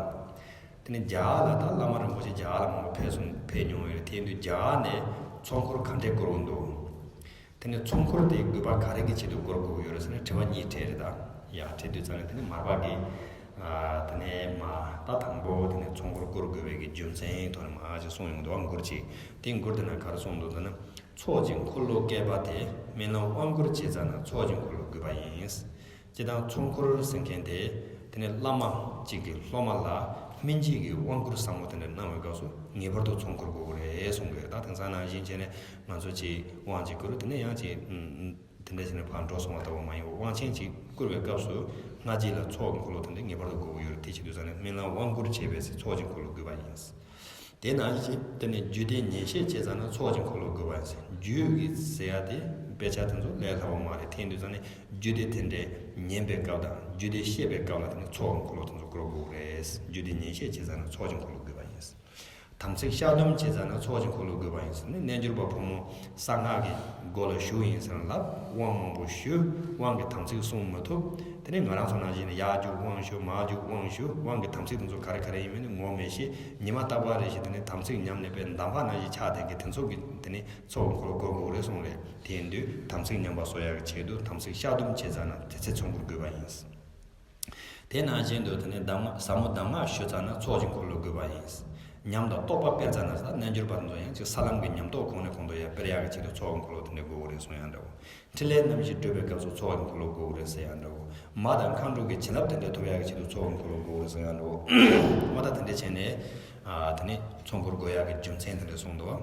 དེ་ནས་རྒྱ་གར་ལ་ད་བླ་མ་རིན་པོ་ཆེ་རྒྱ་གར་ལ་མང་པོ་ཕེབས་སོང་། ཕེབས་མྱོང་ཡོད་རེད། དེ་ཡིན་དུས་རྒྱ་གར་ནས་ཚོགས་འཁོར་ག་འདྲས་བསྐོར་གྱི་འདུག་དེ་ནས་ཚོགས་འཁོར་དེའི་དགོས་པ་ག་རེ་གི་ཆེད་དུ་བསྐོར་དགོས་ཀྱི་ཡོད་རེད་ཟེར་ནས་དྲི་བ་གཉིས་དྲིས་རེད། ད་ཡ་དྲིས་དུས་ཙང་ནས་དེ་ནས་མར་པ་གིས། ཨ་དེ་ནས་མ་ད་དང་པོ་དེ་ནས་ཚོགས་འཁོར་བསྐོར་དགོས་པའི་གི་རྒྱུ་མཚན་ཐོག་ནས་མ་ཅིག་གསུངས་ཡོང་འདུག་མགུར་ཅིག་དེ་མགུར་དེ་ན་ག་རེ་གསུངས་འདུག་ཟེར་ན། ཚོགས་ཀྱི་འཁོར་ལོ་བསྐོར་བ་དེ། སྨོན་ལམ་དབང་བསྐུར་བྱས་ཙ་ན། ཚོགས་ཀྱི་འཁོར་ལོ་དགོས་པ་ཡིན། སྤྱིར་བཏང་ཚོགས་འཁོར་ཟེར་མཁན་དེ། དེ་ནས་བླ་མ་གཅིག་གིས་སློབ་མ་ལ་སྨིན་བྱེད་ཀྱི་དབང་བསྐུར་ཟབ་མོ་དེ་འདྲ་གནང་བའི་སྐབས་སུ་ངེས་པར་དུ་ཚོགས་འཁོར་དགོས་ཀྱི་རེད་གསུང་གི་ཡོད། ད་དེང་སང་ནང་བཞིན་བྱས་ནས་ང་ཚོ་ཅིག་དབང་ཅིག་བསྐུར། དེ་ནས་ཡང་ཅིག་ཨུམ། དེ་འདྲ་བྱས་ནས་ཕར་འགྲོ་སོང་བ་ལྟ་བུ་མ་ཡིན་པར། དབང་ཆེན་ཅིག་བསྐུར་བའི་སྐབས་སུ་སྔ་རྗེས་ལ་ཚོགས་ཀྱི་འཁོར་ལོ་དེ་འདྲ་ངེས་པར་དུ་དགོས་ཀྱི་ཡོད་རེད། དེ་བྱེད་དུས་ཙ་ནས་སྨོན་ལམ་དབང་བསྐུར་བྱས་པས་ཚོགས་ཀྱི་འཁོར་ལོ་དགོས་པ་ཡིན། དེ་ནང་བཞིན་དེ་ནས་རྒྱུད་སྡེ་ཉན་བཤད་བྱས་ཙ་ན་ཚོགས་ཀྱི་འཁོར་ལོ་དགོས་པ་ཡིན། རྒྱུད་ཀྱི་ཟེར་ཡ་དེ་དཔེ་ཆ་དེ་ཚོ་ལས་སླ་བོ་མ་རེད། དེ་ཡིན་དུས་ཙ་ནས་རྒྱུད་སྡེ་དེ་འདྲས་ཉན་པའི་སྐབས་དང་རྒྱུད་སྡེ་བཤད་པའི་སྐབས་ལ་དེ་ནས་ཚོགས་ཀྱི་འཁོར་ལོ་དེ་ཚོ་དགོས་དགོས་རེད། རྒྱུད་སྡེ་ཉན་བཤད་བྱས་ཙ་ན་ཚོགས་ཀྱི་འཁོར་ལོ་དགོས་པ་ཡིན། དམ་ཚིག་བཤགས་སྡོམ་བྱས་ཙ་ན་ཚོགས་ཀྱི་འཁོར་ལོ་དགོས་པ་ཡིན་ཟེར་ནས། རྣལ་འབྱོར་པ་ཕོ་མོ་གསང་སྔགས་ཀྱི་སྒོ་ལ་ཞུགས་ཡིན་ཟེར་ན་ལབ། དབང་མང་པོ་ཞུ། དབང་གི་དམ་ཚིག་བསྲུང་མི་ཐུབ། དེ་ནས་ང་རང་ཚོ་ནང་བཞིན་ཡར་རྒྱུག་དབང་ཞུ། མར་རྒྱུག་དབང་ཞུ། དབང་གི་དམ་ཚིག་དེ་ཚོ་ག་རེ་ག་རེ་ཡིན་མིན་ངོ་མི་ཤེས། ཉི་མ་རྟག་པར་རེ་བཞིན་དེ་ནས་དམ་ཚིག་ཉམས་ནས་པའི་འདམ་བག་ནང་བཞིན་ཆགས་བསྡད་མཁན་དེ་ཚོ་གི་དེ་ནས་ཚོགས་འཁོར་ལོ་དགོས་དགོས་རེད་གསུངས་རེད། དེ་ཡིན་དུས་དམ་ཚིག་ཉམས་པ་གསོ་ཡག་གི་ཆེད་དུ་དམ་ཚིག་བཤགས་སྡོམ་བྱས་ཙ་ན་དེ་ཚེ་ཚོགས་འཁོར་དགོས་པ་ཡིན། དེ་ནང་བཞིན་དུ་དེ་ནས་གདམས་ངག་ཟབ་མོ་གདམས་ངག་ཞུ་ཙ་ན་ཚོགས་ཀྱི་འཁོར་ལོ་དགོས་པ་ཡིན། ཉམས་དང་རྟོགས་པ་སྤེལ་ཙ་ན་ས་རྣལ་འབྱོར་པ་དེ་ཚོ་ཡང་ཅིག་ས་ལམ་གྱི་ཉམས་རྟོགས་གོང་ནས་གོང་དུ་ཡང་སྤེལ་ཡག་གི་ཆེད་དུ་ཚོགས་ཀྱི་འཁོར་ལོ་དེ་འདྲ་དགོས་རེད་གསུང་ཡང་འདྲ་བོ། འཕྲིན་ལས་རྣམ་བཞི་སྒྲུབ་པའི་སྐབས་སུ་ཚོགས་ཀྱི་འཁོར་ལོ་དགོས་རེད་ཟེར་ཡང་འདྲ་བོ། མ་དང་མཁའ་འགྲོ་གི་བྱིན་རླབས་དེ་འདྲ་ཐོབ་ཡག་གི་ཆེད་དུ་ཚོགས་ཀྱི་འཁོར་ལོ་དགོས་རེད་ཟེར་ཡང་འདྲ་བོ། འོ་ད་དེ་འདྲ་བྱས་ནས་ཨ་དེ་ནས་ཚོགས་འཁོར་དགོས་ཡག་གི་རྒྱུ་མཚན་དེ་འདྲ་གསུངས་འདུག།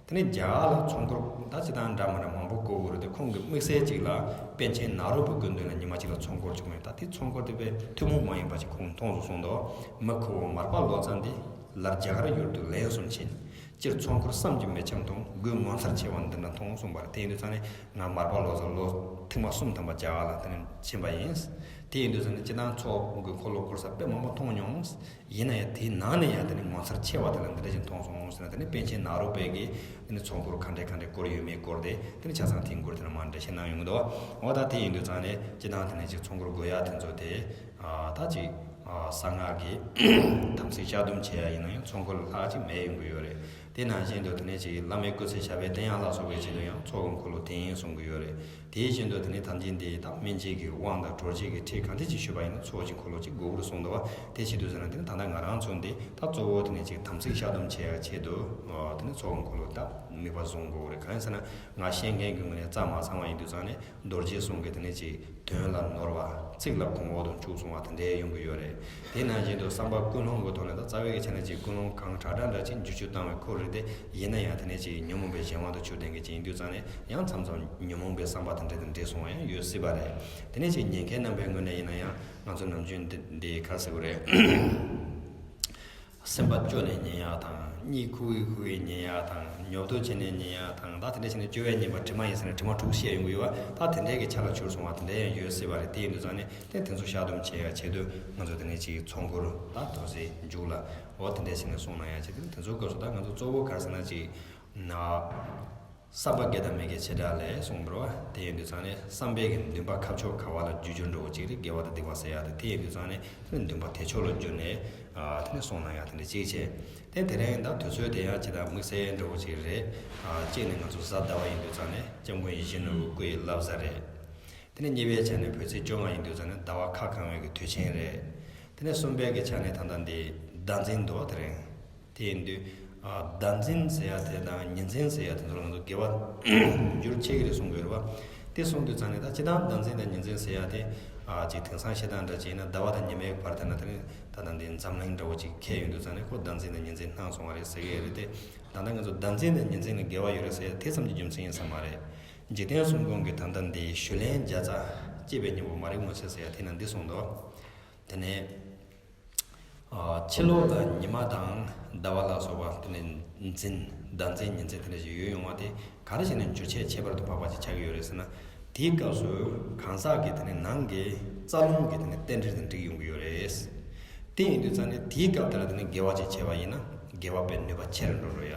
དེ་ནས་རྒྱ་གར་ལ་ཚོགས་འཁོར་ད་སྤྱིར་བཏང་འདྲ་མི་འདྲ་མང་པོ་དགོས་ཀྱི་རེད་དེ། ཁོང་གི་དམིགས་བསལ་གཅིག་ལ་པཎ་ཆེན་ནཱ་རོ་པའི་སྐུ་མདུན་ལ་ཉི་མ་གཅིག་ལ་ཚོགས་འཁོར་བྱུང་བས། ད་དེ་ཚོགས་འཁོར་དེ་དཔེ་ཐུན་མོང་མ་ཡིན་པ་ཅིག་ཁོང་མཐོང་སོང་གསུངས་འདུག། མི་ཁོ་བོ་མར་པ་ལོ་ཙཱ་འདི་ལར་རྒྱ་གར་ཡུལ་དུ་ལན་གསུམ་ཕྱིན། སྤྱིར་ཚོགས་འཁོར་བསམ་གྱིས་མི་ཁྱབ་མཐོང་། སྒོས་ངོ་མཚར་ཆེ་བ་འདི་འདྲ་མཐོང་གསུངས་པ་རེད། དེ་ཡིན་དུས་ཙང་ནས་ང་མར་པ་ལོ་ཙཱ་ལོ་ཐེངས་མ་གསུམ་ཐམ་པ་རྒྱ་གར་ལ་དེ་ནས་ཕྱིན་པ་ཡིན། དེ་ཡིན་དུས་ཙང་ནས་སྤྱིར་བཏང་ཚོགས་ཀྱི་འཁོར་ལོ་བསྐོར་ས་དཔེ་མང་པོ་མཐོང་མྱོང་། ཡིན་ན་ཡང་དེའི་ནང་ནས་ཡང་དེ་ནི་ངོ་མཚར་ཆེ་བ་དེ་ལ་འདི་འདྲ་ཞིག་མཐོང་སོང་ཟེར་ན། དེ་ནི་པཎ་ཆེན་ནཱ་རོ་པའི་གིས་དེ་ནི་ཚོགས་འཁོར་ག་འདྲས་ག་འདྲས་བསྐོར་ཡོད་མེད་སྐོར་དེ་དེ་ནི་ཆ་ཚང་དེའི་མགུར་དེ་ནི་མར་འགྲེལ་བཤད་གནང་ཡོང་གི་འདུག། འོ་ད་དེ་ཡིན་དུས་ཙང་ནས་སྤྱིར་བཏང་དེ་ནི་ཅིག་ཚོགས་འཁོར་དགོས་ཡ་དེ་ཚོ་དེ་ཨ་ད་ཅིག་ཨ་གསང་སྔགས་ཀྱི་དམ་ཚིག་བཤགས་སྡོམ་བྱེད་ཡ་ཡིན་ན་ཡང་ཚོགས་འཁོར་ལྷག་ཅིག་མེད་ཡོང་གི་ཡོད་རེད། དེ་ནང་བཞིན་དུ་དེ་ནས་ཅིག་བླ་མའི་སྐུ་ཚེ་ཞབས་པད་བརྟན་ཡག་ལ་སོགས་པའི་ཆེད་དུ་ཡང་ཚོགས་ཀྱི་འཁོར་ལོ་དེ་ཡིན་གསུང་གི་ཡོད་རེད། དེ་བཞིན་དུ་དེ་ནས་ཐམས་ཅད་འདི་དག་སྨིན་བྱེད་ཀྱི་དབང་དང་གྲོལ་བྱེད་ཀྱི་ཁྲིད་གང་འདྲ་ཅིག་ཞུས་པ་ཡིན་ན་ཚོགས་ཀྱི་འཁོར་ལོ་ཅིག་དགོས་ཀྱི་རེད་གསུངས་འདུག་བ། དེ་བྱེད་དུས་ཟེར་ན་དེ་ནི་ད་ལྟ་ང་རང་ཚོ་འདི་ད་གཙོ་བོ་དེ་ནས་ཅིག་དམ་ཚིག་བཤགས་སྡོམ་བྱེད་ཡག་ཆེད་དུ་དེ་ནི་ཚོགས་ཀྱི་འཁོར་ལོ་ད་དམིགས་པ་བཟུང་དགོས་ཀྱི་རེད། གང་ཡིན་ཟེར་ན་ང་ཤེས་མཁན་གྱི་ངོས་ནས་རྩ་མ་ཚང་བ་ཡིན་དུས་ཙང་ནས་རྡོ་རྗེ་གསུམ་གྱི་དེ་ནས་ཅིག་དོན་ལ་ནོར་བ། ཚིག་ལ་གོང་འོག་ཏུ་འཇུག་སོང་བ་དེ་འདྲའི་ཡོང་གི་ཡོད་རེད། དེ་ནང་བཞིན་དུ་བསམ་པ་ཀུན་སློང་གི་ཐོག་ནས་ད་རྩ་བའི་གི་ཆ་ནས་ཅིག་ཀུན་སློང་གང་དྲག་དྲག་འདྲ་ཅིག་འགྱུར་བཅོས་བཏང་བའི་ཁོ་རེ་དེ་ཡིན་ན་ཡང་དེ་ནས་ཅིག་ཉོན་མོངས་པའི་གཞན་དབང་དུ་ཆུད་ལྡན་གྱི་ཅིག་ཡིན་དུས་ཙང་ནས་ཡང་མཚམས་མཚམས་ཉོན་མོངས་པའི་བསམ་པ་དེ་འདྲ་དང་འདྲེས་སོང་བ་ཡང་ཡོད་སྲིད་པ་རེད། དེ་ནས་ཅིག་ཉན་མཁན་རྣམ་པའི་ངོས་ནས་ཡིན་ན་ཡང་ང་ཚོ་ནམ་རྒྱུན་འདི་འདི་ག་ཟེར་དགོས་རེད། སེམས་པ་སྐྱོ་ནས་ཉན་ཡག་དང་། གཉིད་ཁུག་གི་ཁུག་གི་ཉན་ཡག་དང་། ཉོབ་ཏོ་བྱས་ནས་ཉན་ཡག་དང་། ད་དེ་འདྲ་བྱས་ནས་སྐྱོ་བས་ཉེན་པ་དྲི་མ་ཡིན་ཟེར་ནས་དྲི་མ་དྲུག་བཤད་ཡོང་གི་ཡོད་པ། ད་དེ་འདྲའི་གི་ཆ་ལ་གྱུར་སོང་བ་དེ་འདྲ་ཡང་ཡོད་སྲིད་པ་རེད། དེ་ཡིན་དུས་ཙང་ནས་དེ་དེ་ཚོ་བཤགས་སྡོམ་བྱེད་ཡག་ཆེད་དུ་ང་ཚོ་དེ་ནས་ཅིག་ཚོགས་འཁོར་ད་ཐོག་སེ་མཇུག་ལ་འོ་དེ་འདྲ་བྱས་ནས་གསུང་གནང་ཡག་ཆེད་དུ། དེ་ཚོའི་སྐབས་སུ་ད་ང་ཚོ་གཙོ་བོ་ག་རེ་ཟེར་ན་ཅིག་ན། བསམ་པ་དགེ་དང་མི་དགེ་བྱེ་བྲག་ལས་གསུངས་པ་རེད་བ། དེ་ཡིན་དུས་ཙང་ནས་བསམ་པའི་གི་འདུན་པ་ཁ་ཕྱོགས་ག་བ་ལ་བསྒྱུར་རྒྱུ་འགྲོ་བ་ཅིག་རེད། དགེ་བ་དང་སྡིག་པ་ཟེར་ཡག་དེ། དེ་ཡིན་དུས་ཙང་ནས་དེ་ནི་འདུན་པ་དེ་ཕྱོགས་ལ་བསྒྱུར་ནས་ཨ་དེ་ནས་གསུང་གནང་ཡག་དེ་འདྲ་ཅིག་བྱས། དེ་དེ་རིང་ད་དུས་ཚོད་དེ་ཡང་ཅི་ལྟར་དམིགས་བསལ་འདྲ་བོ་ཅིག་རེད། ཨ་གཅིག་ནས་ང་ཚོ་གཟའ་ཟླ་བ་ཡིན་དུས་ཙང་ནས་སྐྱབས་མགོན་ཡིད་བཞིན་ནོར་བུའི་སྐུ་ཡི་བསླབ་གསོ་རེད། དེ་ནས་གཉིས་པའི་ཆ་ནས་བོད་ཚེས་བཅོ་ལྔ་ཡིན་དུས་ཙང་ནས་ཟླ་བ་ཁ་གང་བའི་གི་དུས་ཆེན་རེད། དེ་ནས་གསུམ་པའི་གི་ཆ་ནས་ད་ལྟ་འདི་ཟླ་འཛིན་འདུག་བ། དེ་རིང་དེ་ཡིན་དུས་ཨ་ཟླ་འཛིན་ཟེར་ཡ་དེ་དང་ཉི་འཛིན་ཟེར་ཡ་དེ་ཚོ་ལ་ང་ཚོ་དགེ་བ་འགྱུར་ཆེ་གི་རེད་གསུང་གི་ཡོད་རེད་བ། དེ་གསུང་དུས་ཙང་ནས་ད་སྤྱིར་བཏང་ཟླ་འཛིན་དང་ཉི་འཛིན་ཟེར་ཡ་དེ་ཨ་ཅིག་དེང་སང་བཤད་སྟངས་འདྲ་ཅིག་ཡིན་ན་ཟླ་བ་དང་ཉི་མའི་བར་དེ་ན་དེ་ནི་ད་ལྟ་འདི་འཛམ་གླིང་འདྲ་བོ་ཅིག་ཁེལ་ཡོང་དུས་ཙང་ནས་ཁོ་ཟླ་འཛིན་དང་ཉི་འཛིན་སྣང་སོང་བ་རེད་ཟེར་གི་རེད་དེ། ད་ལྟ་ང་ཚོ་ཟླ་འཛིན་དང་ཉི་འཛིན་ལ་དགེ་བ་ཡོད་རེད་ཟེར་ཡ་དེ་ཙམ་གྱི་རྒྱུ་མཚན་ཡིན་ས་མ་རེད། འཇིག་རྟེན་གསུམ་མགོན་གྱི་ད་ལྟ་འདི་ཞུ་ལན་བརྒྱ་རྩ་བསྐྱེད་པའི་སྙིང་པོ་མ་རིག་མ་ཆེ་ཟེར་ཡ་དེ་ན་འདི་གསུངས་འདུག། དེ་ནས་ཨ་ཕྱི་ལོགས་ལ་ཉི་མ་དང་ཟླ་བ་ལ་སོགས་པ་དེ་ནས་འཛིན་ཟླ་འཛིན་ཉི་འཛིན་དེ་འདྲ་ཞིག་ཡོད་ཡོང་བ་དེ་ག་རེ་བྱས་ནས་འགྱུར་ཁྱད་ཁྱད་པར་དུ་འཕགས་པ་ཅིག་ཆགས་ཀྱི་ཡོད་རེད་ཟེར་ན། དེའི་སྐབས་སུ་གང་ཟག་གི་དེ་ནས་ནང་གི་རྩ་རླུང་གི་དེ་ནས་རྟེན་འབྲེལ་དང་འགྲིག་ཡོང་གི་ཡོད་རེད། དེ་ཡིན་དུས་ཙང་ནས་དེའི་སྐབས་དེ་ལ་དེ་ནས་དགེ་བ་ཅིག་བྱས་པ་ཡིན་ན་དགེ་བ་པའི་ནུས་པ་ཆེ་རུ་འགྲོ་འགྲོ་ཡ།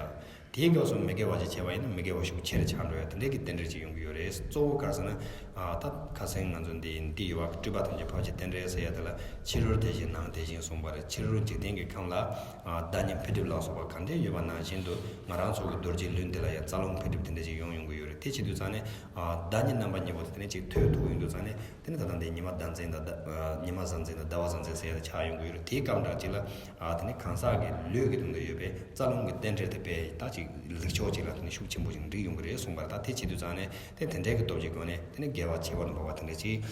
དེའི་སྐབས་སུ་མི་དགེ་བ་ཅིག་བྱས་པ་ཡིན་ན་མི་དགེ་བ་ཤུགས་ཆེ་རུ་ཆགས་འགྲོ་ཡ། དེ་འདྲའི་གི་རྟེན་འབྲེལ་ཅིག་ཡོང་གི་ཡོད་རེད། གཙོ་བོ་ག་རེ་ཟེར་ན་ཨ་ད་ཁ་སང་ང་ཚོ་འདི་འདི་ཡོད་པ་སྤྲུལ་པ་ཐམས་ཅད་ཕར་ཕྱིར་རྟེན་འབྲེལ་ཟེར་ཡ་དེ་ལ་ཕྱི་རོལ་དེ་བཞིན་ནང་དེ་བཞིན་གསུངས་པ་རེད། ཕྱི་རོལ་འཇིག་རྟེན་གྱི་ཁམས་ལ་ཨ་བདག་ཉིད་འཕེལ་འགྲིབ་ལ་སོགས་པ་གང་འདྲ་ཡོད་པ་ནང་བཞིན་དུ་ང་རང་ཚོ་གི་རྡོ་རྗེ་ལུས་འདི་ལ་ཡང་རྩ་རླུང་འཕེལ་འགྲིབ་དེ་འདྲ་ཅིག་ཡོང་ཡོང་གི་ཡོད་རེད། དེ་བྱེད་དུས་ཙང་ནས་ཨ་བདག་ཉིད་རྣམ་པ་གཉིས་པོ་དེ་དེ་ནས་ཅིག་ཐོས་ཐུབ་ཡོང་དུས་ཙང་ནས། དེ་ནི་ད་ལྟ་འདི་ཉི་མ་ཟླ་འཛིན་དང་ཟླ་ཨ་ཉི་མ་གཟའ་འཛིན་དང་ཟླ་བ་གཟའ་འཛིན་ཟེར་ཡ་ཆགས་ཡོང་གི་ཡོད་རེད། དེའི་སྐབས་འདྲ་ཅིག་ལ་ཨ་དེ་ནི་གང་ཟག་གི་ལུས་ཀྱི་སྟེང་དུ་ཡོད་པའི་རྩ་རླུང་གི་རྟེན་འབྲེལ་དེ་དཔེ་ད་ཅིག་ལེགས་ཕྱོགས་ཅིག་ལ་དེ་ནི་ཤུགས་ཆེན་པོ་ཞིག་འགྲིག་ཡོང་གི་རེད་གསུངས་པ་རེད། ད་དེ་བྱེད་དུས་ཙང་ནས་དེ་དེ་འདྲའི་གི་སྟོབས་ཀྱི་སྒོ་ནས་དེ་ནི་དགེ་བ་ཆེ་བ་ལ་འབབ་པ་དེ་འདྲ་ཅིག་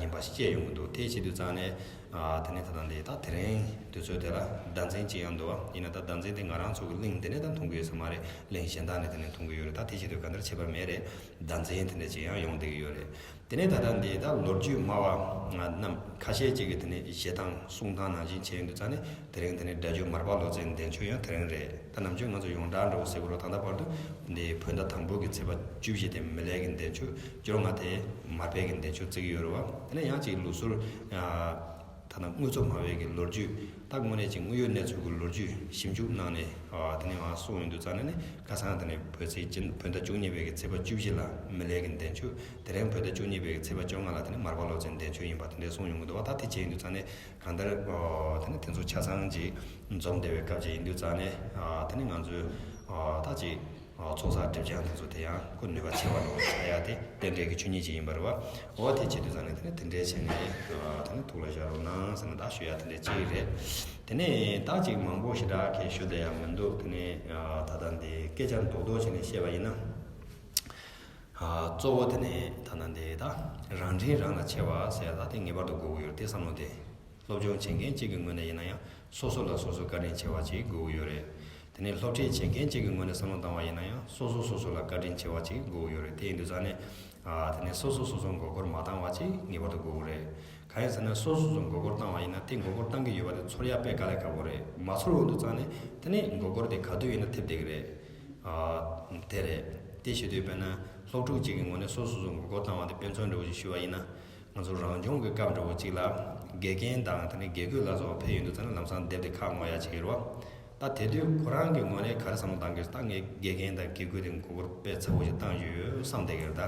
ཡིན་པ་ཤེས་ཡོང་གི་འདུག། དེ་བྱེད་དུས་ཙང་ནས་ཨ་དེ་ནི་ད་ལྟ་འདི་ད་དེ་རིང་དུས་ཚོད་དེ་ལ་ཟླ་འཛིན་ཅིག་ཡང་འདུག་བ། ཡིན་ན་ད་ཟླ་འཛིན་དེ་ང་རང་ཚོ་གི་གླིང་འདི་ནས་ད་མཐོང་གི་ཡོད་ས་མ་རེད། གླིང་གཞན་དག་ནས་དེ་ནས་མཐོང་གི་ཡོད་རེད། ད་དེ་བྱེད་དུས་ག་འདྲ་ཁྱད་པར་མེད་རེད། ཟླ་འཛིན་དེ་འདྲ་ཅིག་ཡང་ཡོང་བསྡད་ཀྱི་ཡོད་རེད། དེ་ནས་ད་ལྟ་འདི་ད་ལོ་རྒྱུས་སྨྲ་བ་རྣམས་ཁ་ཤས་ཅིག་གིས་དེ་ནས་བཞེད་སྟངས་གསུང་སྟངས་ནང་བཞིན་བྱས་ཡོང་དུས་ཙང་ནས་དེ་རིང་དེ་ནས་སྒྲ་སྒྱུར་མར་པ་ལོ་ཙཱའི་འདས་མཆོད་ཡང་དེ་རིང་རེད། ད་ནམ་རྒྱུན་ང་ཚོ་ཡོངས་གྲགས་འདྲ་བོ་ཟེར་དགོས་རེད། ད་ལྟ་བར་དུ་འདི་བོད་ཟླ་དང་པོ་གི་ཚེས་པ་བཅུ་བཞི་དེ་མི་ལའི་གི་འདས་མཆོད། བཅོ་ལྔ་དེ་མར་པའི་གི་འདས་མཆོད་བརྩི་གི་ཡོད་རེད་བ། དེ་ནས་ཡང་ཅིག་ལུགས་སྲོལ་ད་ལྟ་དངོས་གཙོ་སྨྲ་བའི་གི་ལོ་རྒྱུས། ད་དངོས་གནས་ཀྱི་དངོས་ཡོད་གནས་ཚུལ་གྱི་ལོ་རྒྱུས་ཞིབ་འཇུག་གནང་ནས་ཨ་དེ་ནས་ང་གསུངས་ཡོང་དུས་ཙང་ནས་ནི་ཁ་སང་དེ་ནས་བོད་ཚེས་སྤྱི་བོད་ཟླ་བཅུ་གཉིས་པའི་གི་ཚེས་པ་བཅུ་བཞི་ལ་མི་ལའི་གི་འདས་མཆོད། དེ་རིང་བོད་ཟླ་བཅུ་གཉིས་པའི་གི་ཚེས་པ་བཅོ་ལྔ་ལ་དེ་ནས་མར་པ་ལོ་ཙཱའི་འདས་མཆོད་ཡིན་པ་དེ་འདྲས་གསུངས་ཡོང་གི་འདུག་བ། ད་དེ་བྱས་ཡོང་དུས་ཙང་ནས་གང་ལྟར་ཨ་དེ་ནས་དེ་ཚོ་ཆ་ཚང་ཅིག་འཛོམས་བསྡད་པའི་སྐབས་ཅིག་ཡིན་དུས་ཙང་ནས་ཨ་དེ་ནས་ང་ཚོས་ཨ་ད་ཅིག་ ཚོགས་བསགས་སྒྲིབ་སྦྱང་དེ་ཚོ་དེ་ཡང་ཁོ་ནུས་པ་ཆེ་བ་འགྲོ་བ་ཆགས་ཡ་དེ་རྟེན་འབྲེལ་གྱི་ཆོས་ཉིད་ཅིག་ཡིན་པ་རེད་བ། འོ་དེ་བྱེད་དུས་ཙང་ནས་དེ་ནས་དེ་འདྲའི་བྱས་ནས་ད་ནི་ཐུགས་ལ་བཞག་རོགས་གནང་ཟེར་ནས་ད་ཞུ་ཡ་དེ་འདྲའི་གཅིག་རེད། དེ་ནས་ད་ཅིག་མང་པོ་ཞེ་དྲག་གི་ཞུ་བསྡད་ཡ་མི་འདུག་དེ་ནས་ད་ལྟ་འདི་སྐད་ཆ་རྡོག་རྡོག་བྱས་ནས་བཤད་པ་ཡིན་ན། གཙོ་བོ་དེ་ནས་ད་ལྟ་འདི་ད་རང་འདྲིས་རང་ལ་ཆེ་བ་ཟེར་ཡ་ད་དེ་ངེས་པར་དུ་དགོས་ཀྱི་ཡོད་རེད་དེ་བསམ་བློ་དེ། སློབ་སྦྱོང་བྱེད་མཁན་གཅིག་གི་ངོས་ནས་ཡིན་ན་ཡང་སོ་སོ་ལ་སོ་སོའི་བཀའ་དྲིན་ཆེ་བ་ཅིག་དགོས་ཀྱི་ཡོད་རེད། དེ་ནས་སློབ་ཁྲིད་བྱེད་མཁན་གཅིག་གི་ངོས་ནས་བསམ་བློ་བཏང་བ་ཡིན་ན་ཡང་སོ་སོ་སོ་སོ་ལ་བཀའ་དྲིན་ཆེ་བ་ཅིག་དགོས་ཀྱི་ཡོད་རེད་དེ་ཡིན་དུས་ཙང་ནས། དེ་ནས་སོ་སོ་སོ་སོ་མགོ་སྐོར་མ་བཏང་བ་ཅིག་ངེས་པར་དུ་དགོས་ཀྱི་རེད། གང་ཡིན་ཟེར་ན་སོ་སོ་སོ་མགོ་སྐོར་བཏང་བ་ཡིན་ན་དེ་མགོ་སྐོར་བཏང་གི་ཡོད་པ་དེ་ཚོར་ཡ་དཔེ་དཀའ་ལས་ཁག་པོ་རེད། མ་ཚོར་འོང་དུས་ཙང་ནས་དེ་ནས་མགོ་སྐོར་དེ་ག་དུས་ཡིན་ན་ཐེབས་བསྡད་ཀྱི་རེད། དེ་རེད། དེ་བྱེད་དུས་དཔེར་ན་སློབ་ཕྲུག་ཅིག་གི་ངོས་ནས་སོ་སོ་སོ་མགོ་སྐོར་བཏང་བ་དེ་དཔེ་མཚོན་འདྲ་བོ་ཞིག་ཞུ་བ་ཡིན་ན། ང་ཚོ་རང་སྦྱོང་གི་སྐབས་འདྲ་བོ་གཅིག་ལ། དགེ་རྒན་དང་དེ་ནས་དགེ་བསྐོས་ལ་སོགས་ཕེབས་ཡོང་དུས་ཙམ་ནས་ལམ་སང་དེབ་དེ་ཁ་སྔོག་ཡ་བྱེད་ཀྱི་རེད་བ། ད་དེ་དུས་ཁོ་རང་གི་ངོས་ནས་ག་རེ་བསམ་བློ་བཏང་གི་ད་ངས་དགེ་རྒན་དང་དགེ་བསྐོས་དེ་མགོ་སྐོར་དཔེ་ཚ་པོ་ཞིག་བཏང་ཡོད་བསམ་བསྡད་ཀྱི་རེད་ད།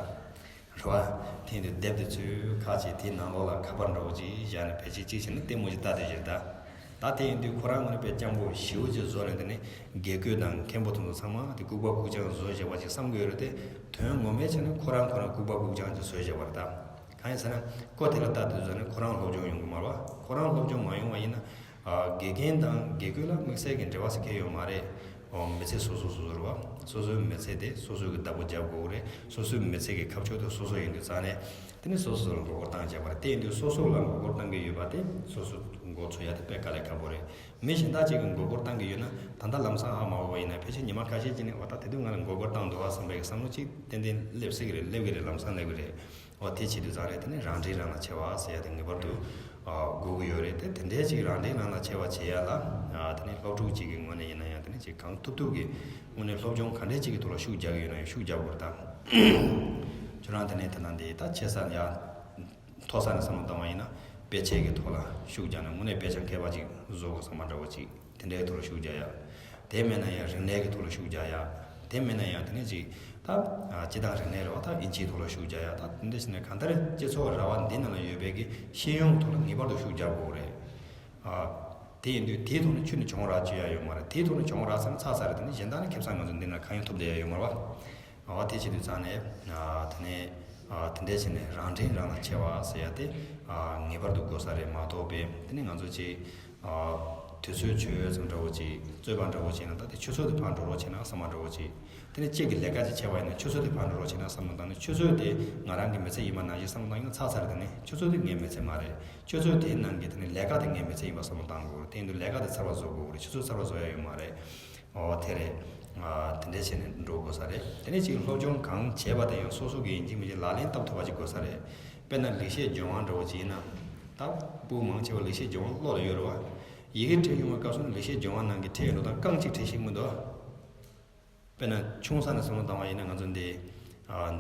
རེད་བ། དེ་ཡིན་དུས་དེབ་དེ་ཚུར་ཁ་ཕྱེ་དེའི་ནང་ལོགས་ལ་ཁ་པར་འདྲ་བོ་ཅིག་བཞག་ནས་ཕལ་ཆེར་གཅིག་བྱས་ན་ལྟད་མོ་ཅིག་ལྟ་བསྡད་ཀྱི་རེད་ད། ད་དེ་ཡིན་དུས་ཁོ་རང་ངོས་ནས་དཔེ་སྤྱང་པོ་ཞེ་པོ་ཅིག་བཟོས་ནས་དེ་ནས་དགེ་བསྐོས་དང་མཁན་པོ་དེ་ཚོ་ཚང་མ་དེ་ལྐུགས་པ་ལྐུགས་རྐྱང་བཟོས་བཞག་པ་ཅིག་བསམ་གྱི་ཡོད་རེད་དེ། དོན་ངོ་མའི་ཆ་ནས་ཁོ་རང་ཁོ་རང་ལྐུགས་པ་ལྐུགས་རྐྱང་ཅིག་བཟོས་བཞག་པ་རེད་ད། གང་ཡིན་ཟེར་ན། ཁོ་དེ་ལ་ལྟ་དུས་ཙམ་ནས་ཁོ་རང་སློབ་སྦྱོང་ཡོང་གི་མ་རེད་བ། ཁོ་རང་སློབ་སྦྱོང་མ་ཡོང་བ་ཡིན་ན། དགེ་རྒན་དང་དགེ་བསྐོས་ལ་དམིགས་བསལ་གྱི་འབྲེལ་བ་ཟེར་མཁན་ཡོད་མ་རེད། འོ་མི་ཚེ་སོ་སོ་སོ་སོ་རེད་བ། སོ་སོའི་མི་ཚེ་དེ་སོ་སོ་གི་བདག་པོ་རྒྱབ་དགོས་རེད། སོ་སོའི་མི་ཚེ་གི་ཁ་ཕྱོགས་དེ་སོ་སོ་ཡིན་དུས་ཙང་ནས། དེ་ནི་སོ་སོ་ལ་མགོ་སྐོར་བཏང་བྱས་པ་རེད། དེ་ཡིན་དུས་སོ་སོ་ལ་མགོ་སྐོར་བཏང་གི་ཡོད་པ་དེ་སོ་སོ་མགོ་ཚོས་ཡ་དེ་དཔེ་དཀའ་ལས་ཁག་པོ་རེད། མི་གཞན་དག་ཅིག་གིས་མགོ་སྐོར་བཏང་གི་ཡོད་ན་ད་ལྟ་ལམ་སང་ཧ་མ་གོ་བ་ཡིན་ན་ཕལ་ཆེར་ཉི་མ་ཁ་ཤས་ཅིག་ནས་འོ་ད་དེ་དུས་ང་ལ་མགོ་སྐོར་བཏང་འདུག་བ་བསམ་པའི་བསམ་བློ་ཅིག་ཏན་ཏན་སླེབས་སྲིད་ཀྱི་རེད། སླེབས་ཀྱི་རེད། ལམ་སང་སླེབས་ཀྱི་རེད། འོ་དེ་བྱེད་དུས་ཙང་རེད། དེ་ནི་རང་འགྲེལ་རང་ལ་ཆེ་བ་ཟེར་ཡ་དེ་ངེས་པར་དུ་དགོས་ཀྱི་ཡོད་རེད་དེ། དེ་འདྲའི་ཅིག་རང་འགྲེལ་རང་ལ་ཆེ་བ་བྱེད་ཡ་ལ་དེ་ནི་སློབ་ཕྲུག་ཅིག་གི་ངོས་ནས་ཡིན་ན་ཡང་དེ་ནི་ཅིག་གང་ཐུབ་ཐུབ་ཀྱི་དངོས་གནས་སློབ་སྦྱོང་ག་འདྲའི་ཅིག་གི་ཐོག་ལ་ཤུགས་རྒྱག་གི་ཡོད་ན་ཡང་ཤུགས་རྒྱག་དགོས་རེད་ད། ཁྱོད་རང་དེ་ནས་དེ་ན་འདི་ད་ཆེ་ས་ཡ། མཐོ་ས་ནས་བསམ་བློ་བཏང་བ་ཡིན་ན་དཔེ་ཆའི་གི་ཐོག་ལ་ཤུགས་རྒྱག་ན་དངོས་གནས་དཔེ་ཆ་མཁས་པ་ཅིག་བཟོ་དགོས་བསམ་པ་འདྲ་བོ་ཅིག་དེ་འདྲའི་ཐོག་ལ་ཤུགས་རྒྱག་ཡ། དེ་མེད་ན་ཡང་རིག་གནས་ཀྱི་ཐོག་ལ་ཤུགས་རྒྱག་ཡ། དེ་མེད་ན་ཡང་དེ་ནས་ཅིག་ད་སྤྱི་དང་རིག་གནས་རེད་བ། ད་དབྱིན་ཇིའི་ཐོག་ལ་ཤུགས་རྒྱག་ཡ། ད་དེ་འདྲ་བྱས་ནས་གང་ལྟར་སྤྱི་ཚོགས་ར་བ་འདི་ནང་ལ་ཡོད་པའི་གི་ཤེས་ཡོན་ཐོག་ལ་ངེས་པར་དུ་ཤུགས་རྒྱག་དགོས་རེད། དེ་ཡིན་དུས་དེའི་ཐོག་ནས་ཁྱོན་ནས་གྱོང་རག་བཅོས་ཡ་ཡོད་མ་རེད། དེའི་ཐོག་ནས་གྱོང་རག་ཚར་ན་ཚར་ཚར་རེད། དེ་ནས་གཞན་དག་ནས་ཁེ་བཟང་ང་ཚོ་འདི་ནས་གང་ཡང་ཐོབ་བསྡད་ཡ་ཡོད་མ་རེད་བ། འོ་དེ་བྱེད་དུས་ཙང་ནས། དེ་ནས། དེ་འདྲས་བྱས་ནས་རང་འགྲེལ་རང་ལ་ཆེ་བ་ཟེར་ཡ་དེ། ངེས་པར་དུ་དགོས་ས་རེད་མ་གཏོགས་པས་དེ་ནས་ང་ཚོ་ཅིག་དུས་ཚོད་ཆོད་ཙམ་འདྲ་བོ་ཅིག་རྩོད་པ་འདྲ་བོ་བྱས་ན་ད་དེ་ཆུ་ཚོད་དེ་ཕར་འགྲོ་རོགས་བྱས་ན་བསམ་པ་འདྲ་བོ་ཅིག་དེ་ནས་གཅིག་གིས་ལས་ཀ་ཅིག་བྱས་པ་ཡིན་ན་ཆུ་ཚོད་དེ་ཕར་འགྲོ་རོགས་བྱས་ན་བསམ་བློ་བཏང་ནས་ཆུ་ཚོད་དེ་ང་རང་གི་མི་ཚེ་ཡིན་པ་ནང་བཞིན་བསམ་བློ་བཏང་ཡིན་ན་ཚར་ཚར་རེད། དེ་ནས་ཆུ་ཚོད་དེ་ངའི་མི་ཚེ་མ་རེད། ཆུ་ཚོད་དེའི་ནང་གི་དེ་ནས་ལས་ཀ་དེ་ངའི་མི་ཚེ་ཡིན་པ་བསམ་བློ་བཏང་དགོས་རེད། དེ་ཡིན་དུས་ལས་ཀ་དེ་ཚར་བ་བཟོ་དགོས་རེད། ཆུ་ཚོད་ཚར་བ་བཟོ་ཡ་ཡོད་མ་རེད། འོ་དེ་རེད། དེ་འདྲས་བྱས་ནས་འགྲོ་དགོས་ས་རེད། དེ་ནས་ཅིག་སློབ་སྦྱོང་གང་བྱས་པ་དེ་ཡང་སོ་སོ་གིས་ཡིན་གཅིག་མིན་གཅིག་ལག་ལེན་བསྟར་ཐུབ་པ་ཅིག་དགོས་ས་རེད། དཔེར་ན་ལེགས་བཤད་ལྗོན་དབང་འདྲ་བོ་ཅིག་ཡིན་ན། ད་ཕྲུ་གུ་མང་ཆེ་བ་ལེགས་བཤད་ལྗོན་དབང་བློ་ལ་ཡོད་རེད་བ། ཡི་གེ་འབྲི་ཡོང་བའི་སྐབས་སུ་ནི་ལེགས་བཤད་ལྗོན་དབང་ནང་གི་ཕྲད་འགྲོ་སྟངས་རྐང་གཅིག་བྲིས་ཤེས་མི་འདུག་དཔེར་ན་ཆུང་ས་ནས་བསམ་བློ་བཏང་བ་ཡིན་ན་ང་ཚོ་འདི།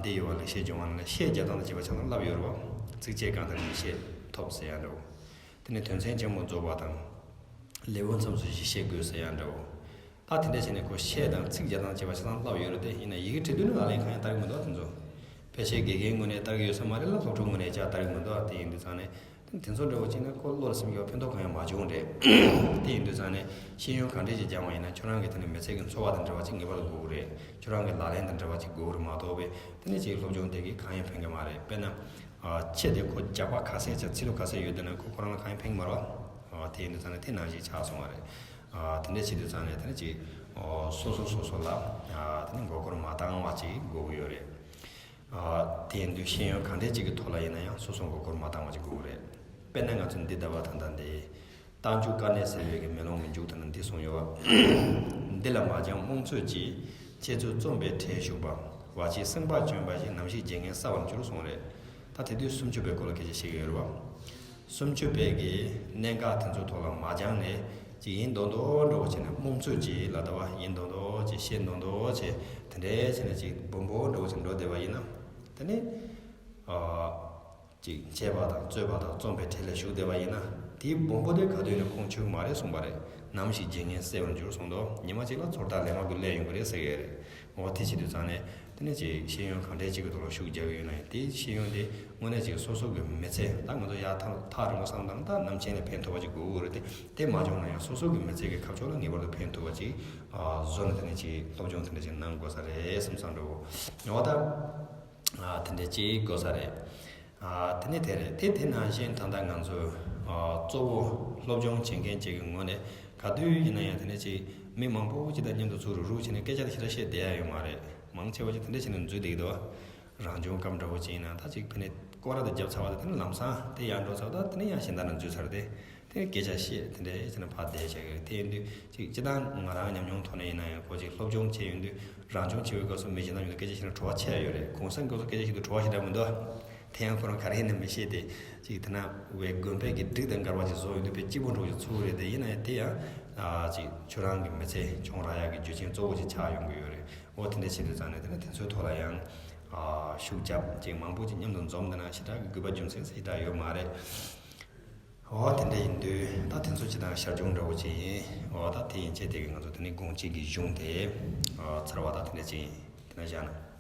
འདི་ཡོད་བ། ལེགས་བཤད་ལྗོན་དབང་ནང་ལ་ཤད་རྒྱག་སྟངས་དང་བཅས་པ་ཆ་ཚང་བསླབ་ཡོད་རེད་བ། ཚིགས་བཅད་གང་ལྟར་ཡིད་ཆེས་ཐོབ་ཟེར་ཡ་འདྲ་བོ། དེ་ནས་དོན་ཚན་ཆེན་མོ་རྫོགས་པ་དང་། ལེའུ་མཚམས་སུ་གཞི་ཤེས་དགོས་ཟེར་ཡ་འདྲ་བོ། ད་དེ་འདྲ་བྱས་ནས་ཁོ་ཤད་དང་ཚིག་རྒྱག་སྟངས་བཅས་པ་ཆ་ཚང་བསླབ་ཡོད་རེད་དེ། ཡིན་ན་ཡི་གེ་འབྲི་དུས་ནི་ལག་ལེན་གང་ཡང་བསྟར་གི་མི་འདུག་དེ་ཚོ། ཕལ་ཆེར་དགེ་རྒན་ངོས་ནས་བསྟར་གི་ཡོད་ས་མ་རེད་ལ། སློབ་ཕྲུག་ངོས་ནས་ཅང་བསྟར་གི་མི་འདུག་དེ་ཡིན་དུས་ཙང་ནས། དེ་ཚོ་འདྲ་བོ་བྱས་ན་ཁོ་བློ་ལ་སིམ་གྱི་བ་ཕན་ཐོགས་གང་ཡང་མ་བྱུང་རེད། དེ་ཡིན་དུས་ཙང་ནས་ཤེས་ཡོན་གང་འདྲས་ཅིག་སྦྱང་བ་ཡིན་ན་ཁྱོད་རང་གི་དེ་ནི་མི་ཚེ་གི་འཚོ་བ་དང་འབྲེལ་བ་ཅིག་ངེས་པར་དུ་དགོས་ཀྱི་རེད། ཁྱོད་རང་གི་ལག་ལེན་དང་འབྲེལ་བ་ཅིག་དགོས་ཀྱི་རེད་མ་གཏོགས་པས་དེ་ནི་ཅིག་སློབ་སྦྱོང་དེ་གིས་གང་ཡང་ཕན་གྱི་མ་རེད། དཔེར་ན། ཆེད་དེ་ཁོ་རྒྱག་པ་ག་ཚད་ཅིག་ཚིག་ལོ་ག་ཚད་ཡོད་དེ་ན་ཁོ་ཁོ་རང་ལ་གང་ཡང་ཕན་གྱི་མ་རེད་བ། དེ་ཡིན་དུས་ཙང་ནས་དེ་ནང་བཞིན་ཆགས་སོང་བ་རེད། དེ་འདྲས་བྱེད་དུས་ཙང་ནས་དེ་ནི་ཅིག་སོ་སོ་སོ་སོ་ལ་དེ་ནི་མགོ་སྐོར་མ་བཏང་བ་ཅིག་དགོས་ཀྱི་ཡོད་རེད། དེ་ཡིན་དུས་ཤེས་ཡོན་གང་འདྲས་ཅིག་གི་ཐོག་ལ་ཡིན་ན་ཡང་སོ་སོ་མགོ་སྐོར་མ་བཏང་བ་ཅིག་དགོས་ཀྱི་རེད། དཔེར་ན་ང་ཚོ་འདི་ཟླ་བ་ད་ལྟ་འདི། རྟགས་འཇུག་དཀའ་གནད་སེལ་བའི་གི་མེ་ལོང་གི་མཇུག་ད་ནི་འདི་གསུངས་ཡོད་བ། འདི་ལ་མ་སྦྱངས་རྨོངས་ཚོད་ཀྱིས། འཆད་ཚུལ་རྩོམ་པའི་གྲལ་ཞུགས་པ། བ་ཕྱིའི་སེམས་པ་བཅོམ་པ་བཞིན། ནམ་ཞིག་བརྗེད་ངས་གསལ་བར་འགྱུར་གསུངས་རེད། ད་དེ་དུས་སུམ་ཅུ་པའི་སྐོར་ལ་སྐད་ཆ་བཤད་ཀྱི་ཡོད་རེད་བ། སུམ་ཅུ་པའི་གི་གནད་འགག་དེ་ཚོའི་ཐོག་ལ་མ་སྦྱངས་ནས་ཅིག་ཡིན་མདོག་མདོག་འདྲ་བོ་བྱས་ནས་རྨོངས་ཚོད་ཀྱིས་ལབ་ད་བ་ཡིན་མདོག་མདོག་བྱས་བཤད་མདོག་མདོག་བྱས་དེ་འདྲའི་བྱས་ནས་ཅིག་སྦོམ་པོ་འདྲ་བོ་བྱས་འགྲོ་བསྡད་པ་ཡིན་ན། དེ་ནི། ཨ། ཅིག་འཆད་པ་དང་རྩོད་པ་དང་རྩོམ་པའི་གྲལ་ལ་ཞུགས་བསྡད་པ་ཡིན་ན་དེའི་སྦོམ་པོ་དེ་ག་དུས་ཡིན་ན་ཁོང་ཆུད་མ་རེད་གསུངས་པ་རེད། ནམ་ཞིག་བརྗེད་ངས་གསལ་བར་འགྱུར་གསུངས་འདུག་ཉི་མ་གཅིག་ལ་ཚོར་ཐག་ལན་མ་དགོས་སླེབས་ཡོང་གི་རེད་ཟེར་གི་རེད། འོ་དེ་བྱེད་དུས་ཙང་ནས་དེ་ནས་ཅིག་ཤེས་ཡོན་གང་འདྲས་ཅིག་གི་ཐོག་ལ་ཤུགས་རྒྱག་གི་ཡོད་ན་ཡང་དེའི་ཤེས་ཡོན་དེ་དངོས་གནས་ཅིག་སོ་སོ་གི་མི་ཚེ་ད་ང་ཚོ་ཡར་ཐག་ཐག་རིང་པོ་བསམ་བཏང་ད་ནམ་ཕྱེད་ནས་ཕན་ཐོགས་པ་ཅིག་དགོས་ཀྱི་རེད། དེ་དེ་མ་བྱུང་ན་ཡང་སོ་སོ་གི་མི་ཚེ་གི་ཁ་ཕྱོགས་ལ་ངེས་པར་དུ་ཕན་ཐོགས་པ་ཅིག་བཟོ་ནས་དེ་ནས་ཅིག་སློབ་སྦྱོང་དེ་འདྲ་ཅིག་གནང་དགོས་ས་རེད་བསམ་བསམ་འགྲོ་འོ་ད། ཨ་དེ་འདྲ་ཅིག་དགོས་ས་རེད། ཨ་དེ་ནས་དེ་རེད་དེ་དེ་ནང་བཞིན་ད་ལྟ་ང་ཚོ་ཨ་གཙོ་བོ་སློབ་སྦྱོང་བྱེད་མཁན་ཅིག་གི་ངོས་ནས་ག་དུས་ཡིན་ན་ཡང་དེ་འདྲ་ཅིག་མི་མང་པོ་ཅིག་དང་མཉམ་དུ་ཚུར་རུག་རུག་བྱས་ནས་སྐད་ཆ་དེ་ཞེ་དྲག་བཤད་བསྡད་ཡ་ཡོད་མ་རེད། མང་ཆེ་བ་ཅིག་དེ་འདྲ་བྱས་ནས་འཛུལ་བསྡད་ཀྱི་འདུག་རང་བྱུང་སྐབས་འདྲ་བོ་ཅིག་ཡིན་ན་ད་ཅིག་ཕ་ནས་སྐོར་ར་དེ་བརྒྱབ་ཚར་བ་དང་དེ་ནས་ལམ་སང་དེ་ཡར་འགྲོ་ཚར་བ་དང་དེ་ནས་ཡང་གཞན་དག་ནང་འཛུལ་ཚར་ཏེ། དེ་སྐད་ཆ་བཤད་དེ་འདྲ་བྱས་ནས་ཕར་བསྡད་བྱས་ཀྱི་རེད། དེ་ཡིན་དུས་ཅིག་སྤྱིར་བཏང་ང་རང་ཉམས་མྱོང་ཐོག་ནས་ཡིན་ན་ཡང་ཁོ་ཅིག་སློབ་སྦྱོང་བྱས་ཡོང་དུས་རང་སྦྱོང་བྱེད་པའི་སྐབས་སུ་མི་གཞན་དག་ཉིད་དུ་སྐད་ཆ་བཤད་ན་བྲོ་བ་ཆེ་ཡོད་རེད། གུང་སེང་སྐབས་སུ་སྐད་ཆ་བཤད་དུས་བྲོ་བ་ཞེ་དྲག་མི་འདུག་དེ་ཡང་ཁོ་རང་ག་རེ་ཡིན་ན་མི་ཤེས་ཏེ་ཅིག་དེ་ན་བའི་དགོན་པའི་གི་སྒྲིག་དང་འགལ་བ་ཅིག་བཟོ་ཡོང་དུས་དཔེ་སྐྱིད་པོ་འགྲོ་ཅིག་ཚོར་གི་རེད། དེ་ཡིན་ན་ཡང་དེ་ཡང་ཅིག་ཁྱོད་རང་གི་མི་ཚེ་མཆོང་རག་ཡག་གི་རྒྱུ་རྐྱེན་གཙོ་བོ་ཅིག་ཆགས་ཡོང་གི་ཡོད་རེད། འོ་དེ་འདྲ་བྱེད་དུས་ཙང་ནས་དེ་ནས་དེ་ཚོའི་ཐོག་ལ་ཡང་ཤུགས་རྒྱབ་ཅིག་མང་པོ་ཅིག་མཉམ་དུ་འཛོམས་དེ་ན་ཞེ་དྲག་གི་དགོས་པ་རྒྱུ་མཚན་ཞེ་དྲག་ཡོད་མ་རེད། འོ་དེ་འདྲ་ཡིན་དུས་ད་དེ་ཚོ་ཅི་དང་ཞར་བྱུང་འདྲ་བོ་ཅིག་ཡིན། འོ་ད་དེ་ཡིན་ཆེད་དེ་གི་ང་ཚོ་དེ་ནི་དགོངས་གཅིག་གི་གཞུང་དེ་ཚར་བ་ད་དེ་འདྲ་ཅིག་ཡིན། དེ་ན་བཞག་ན།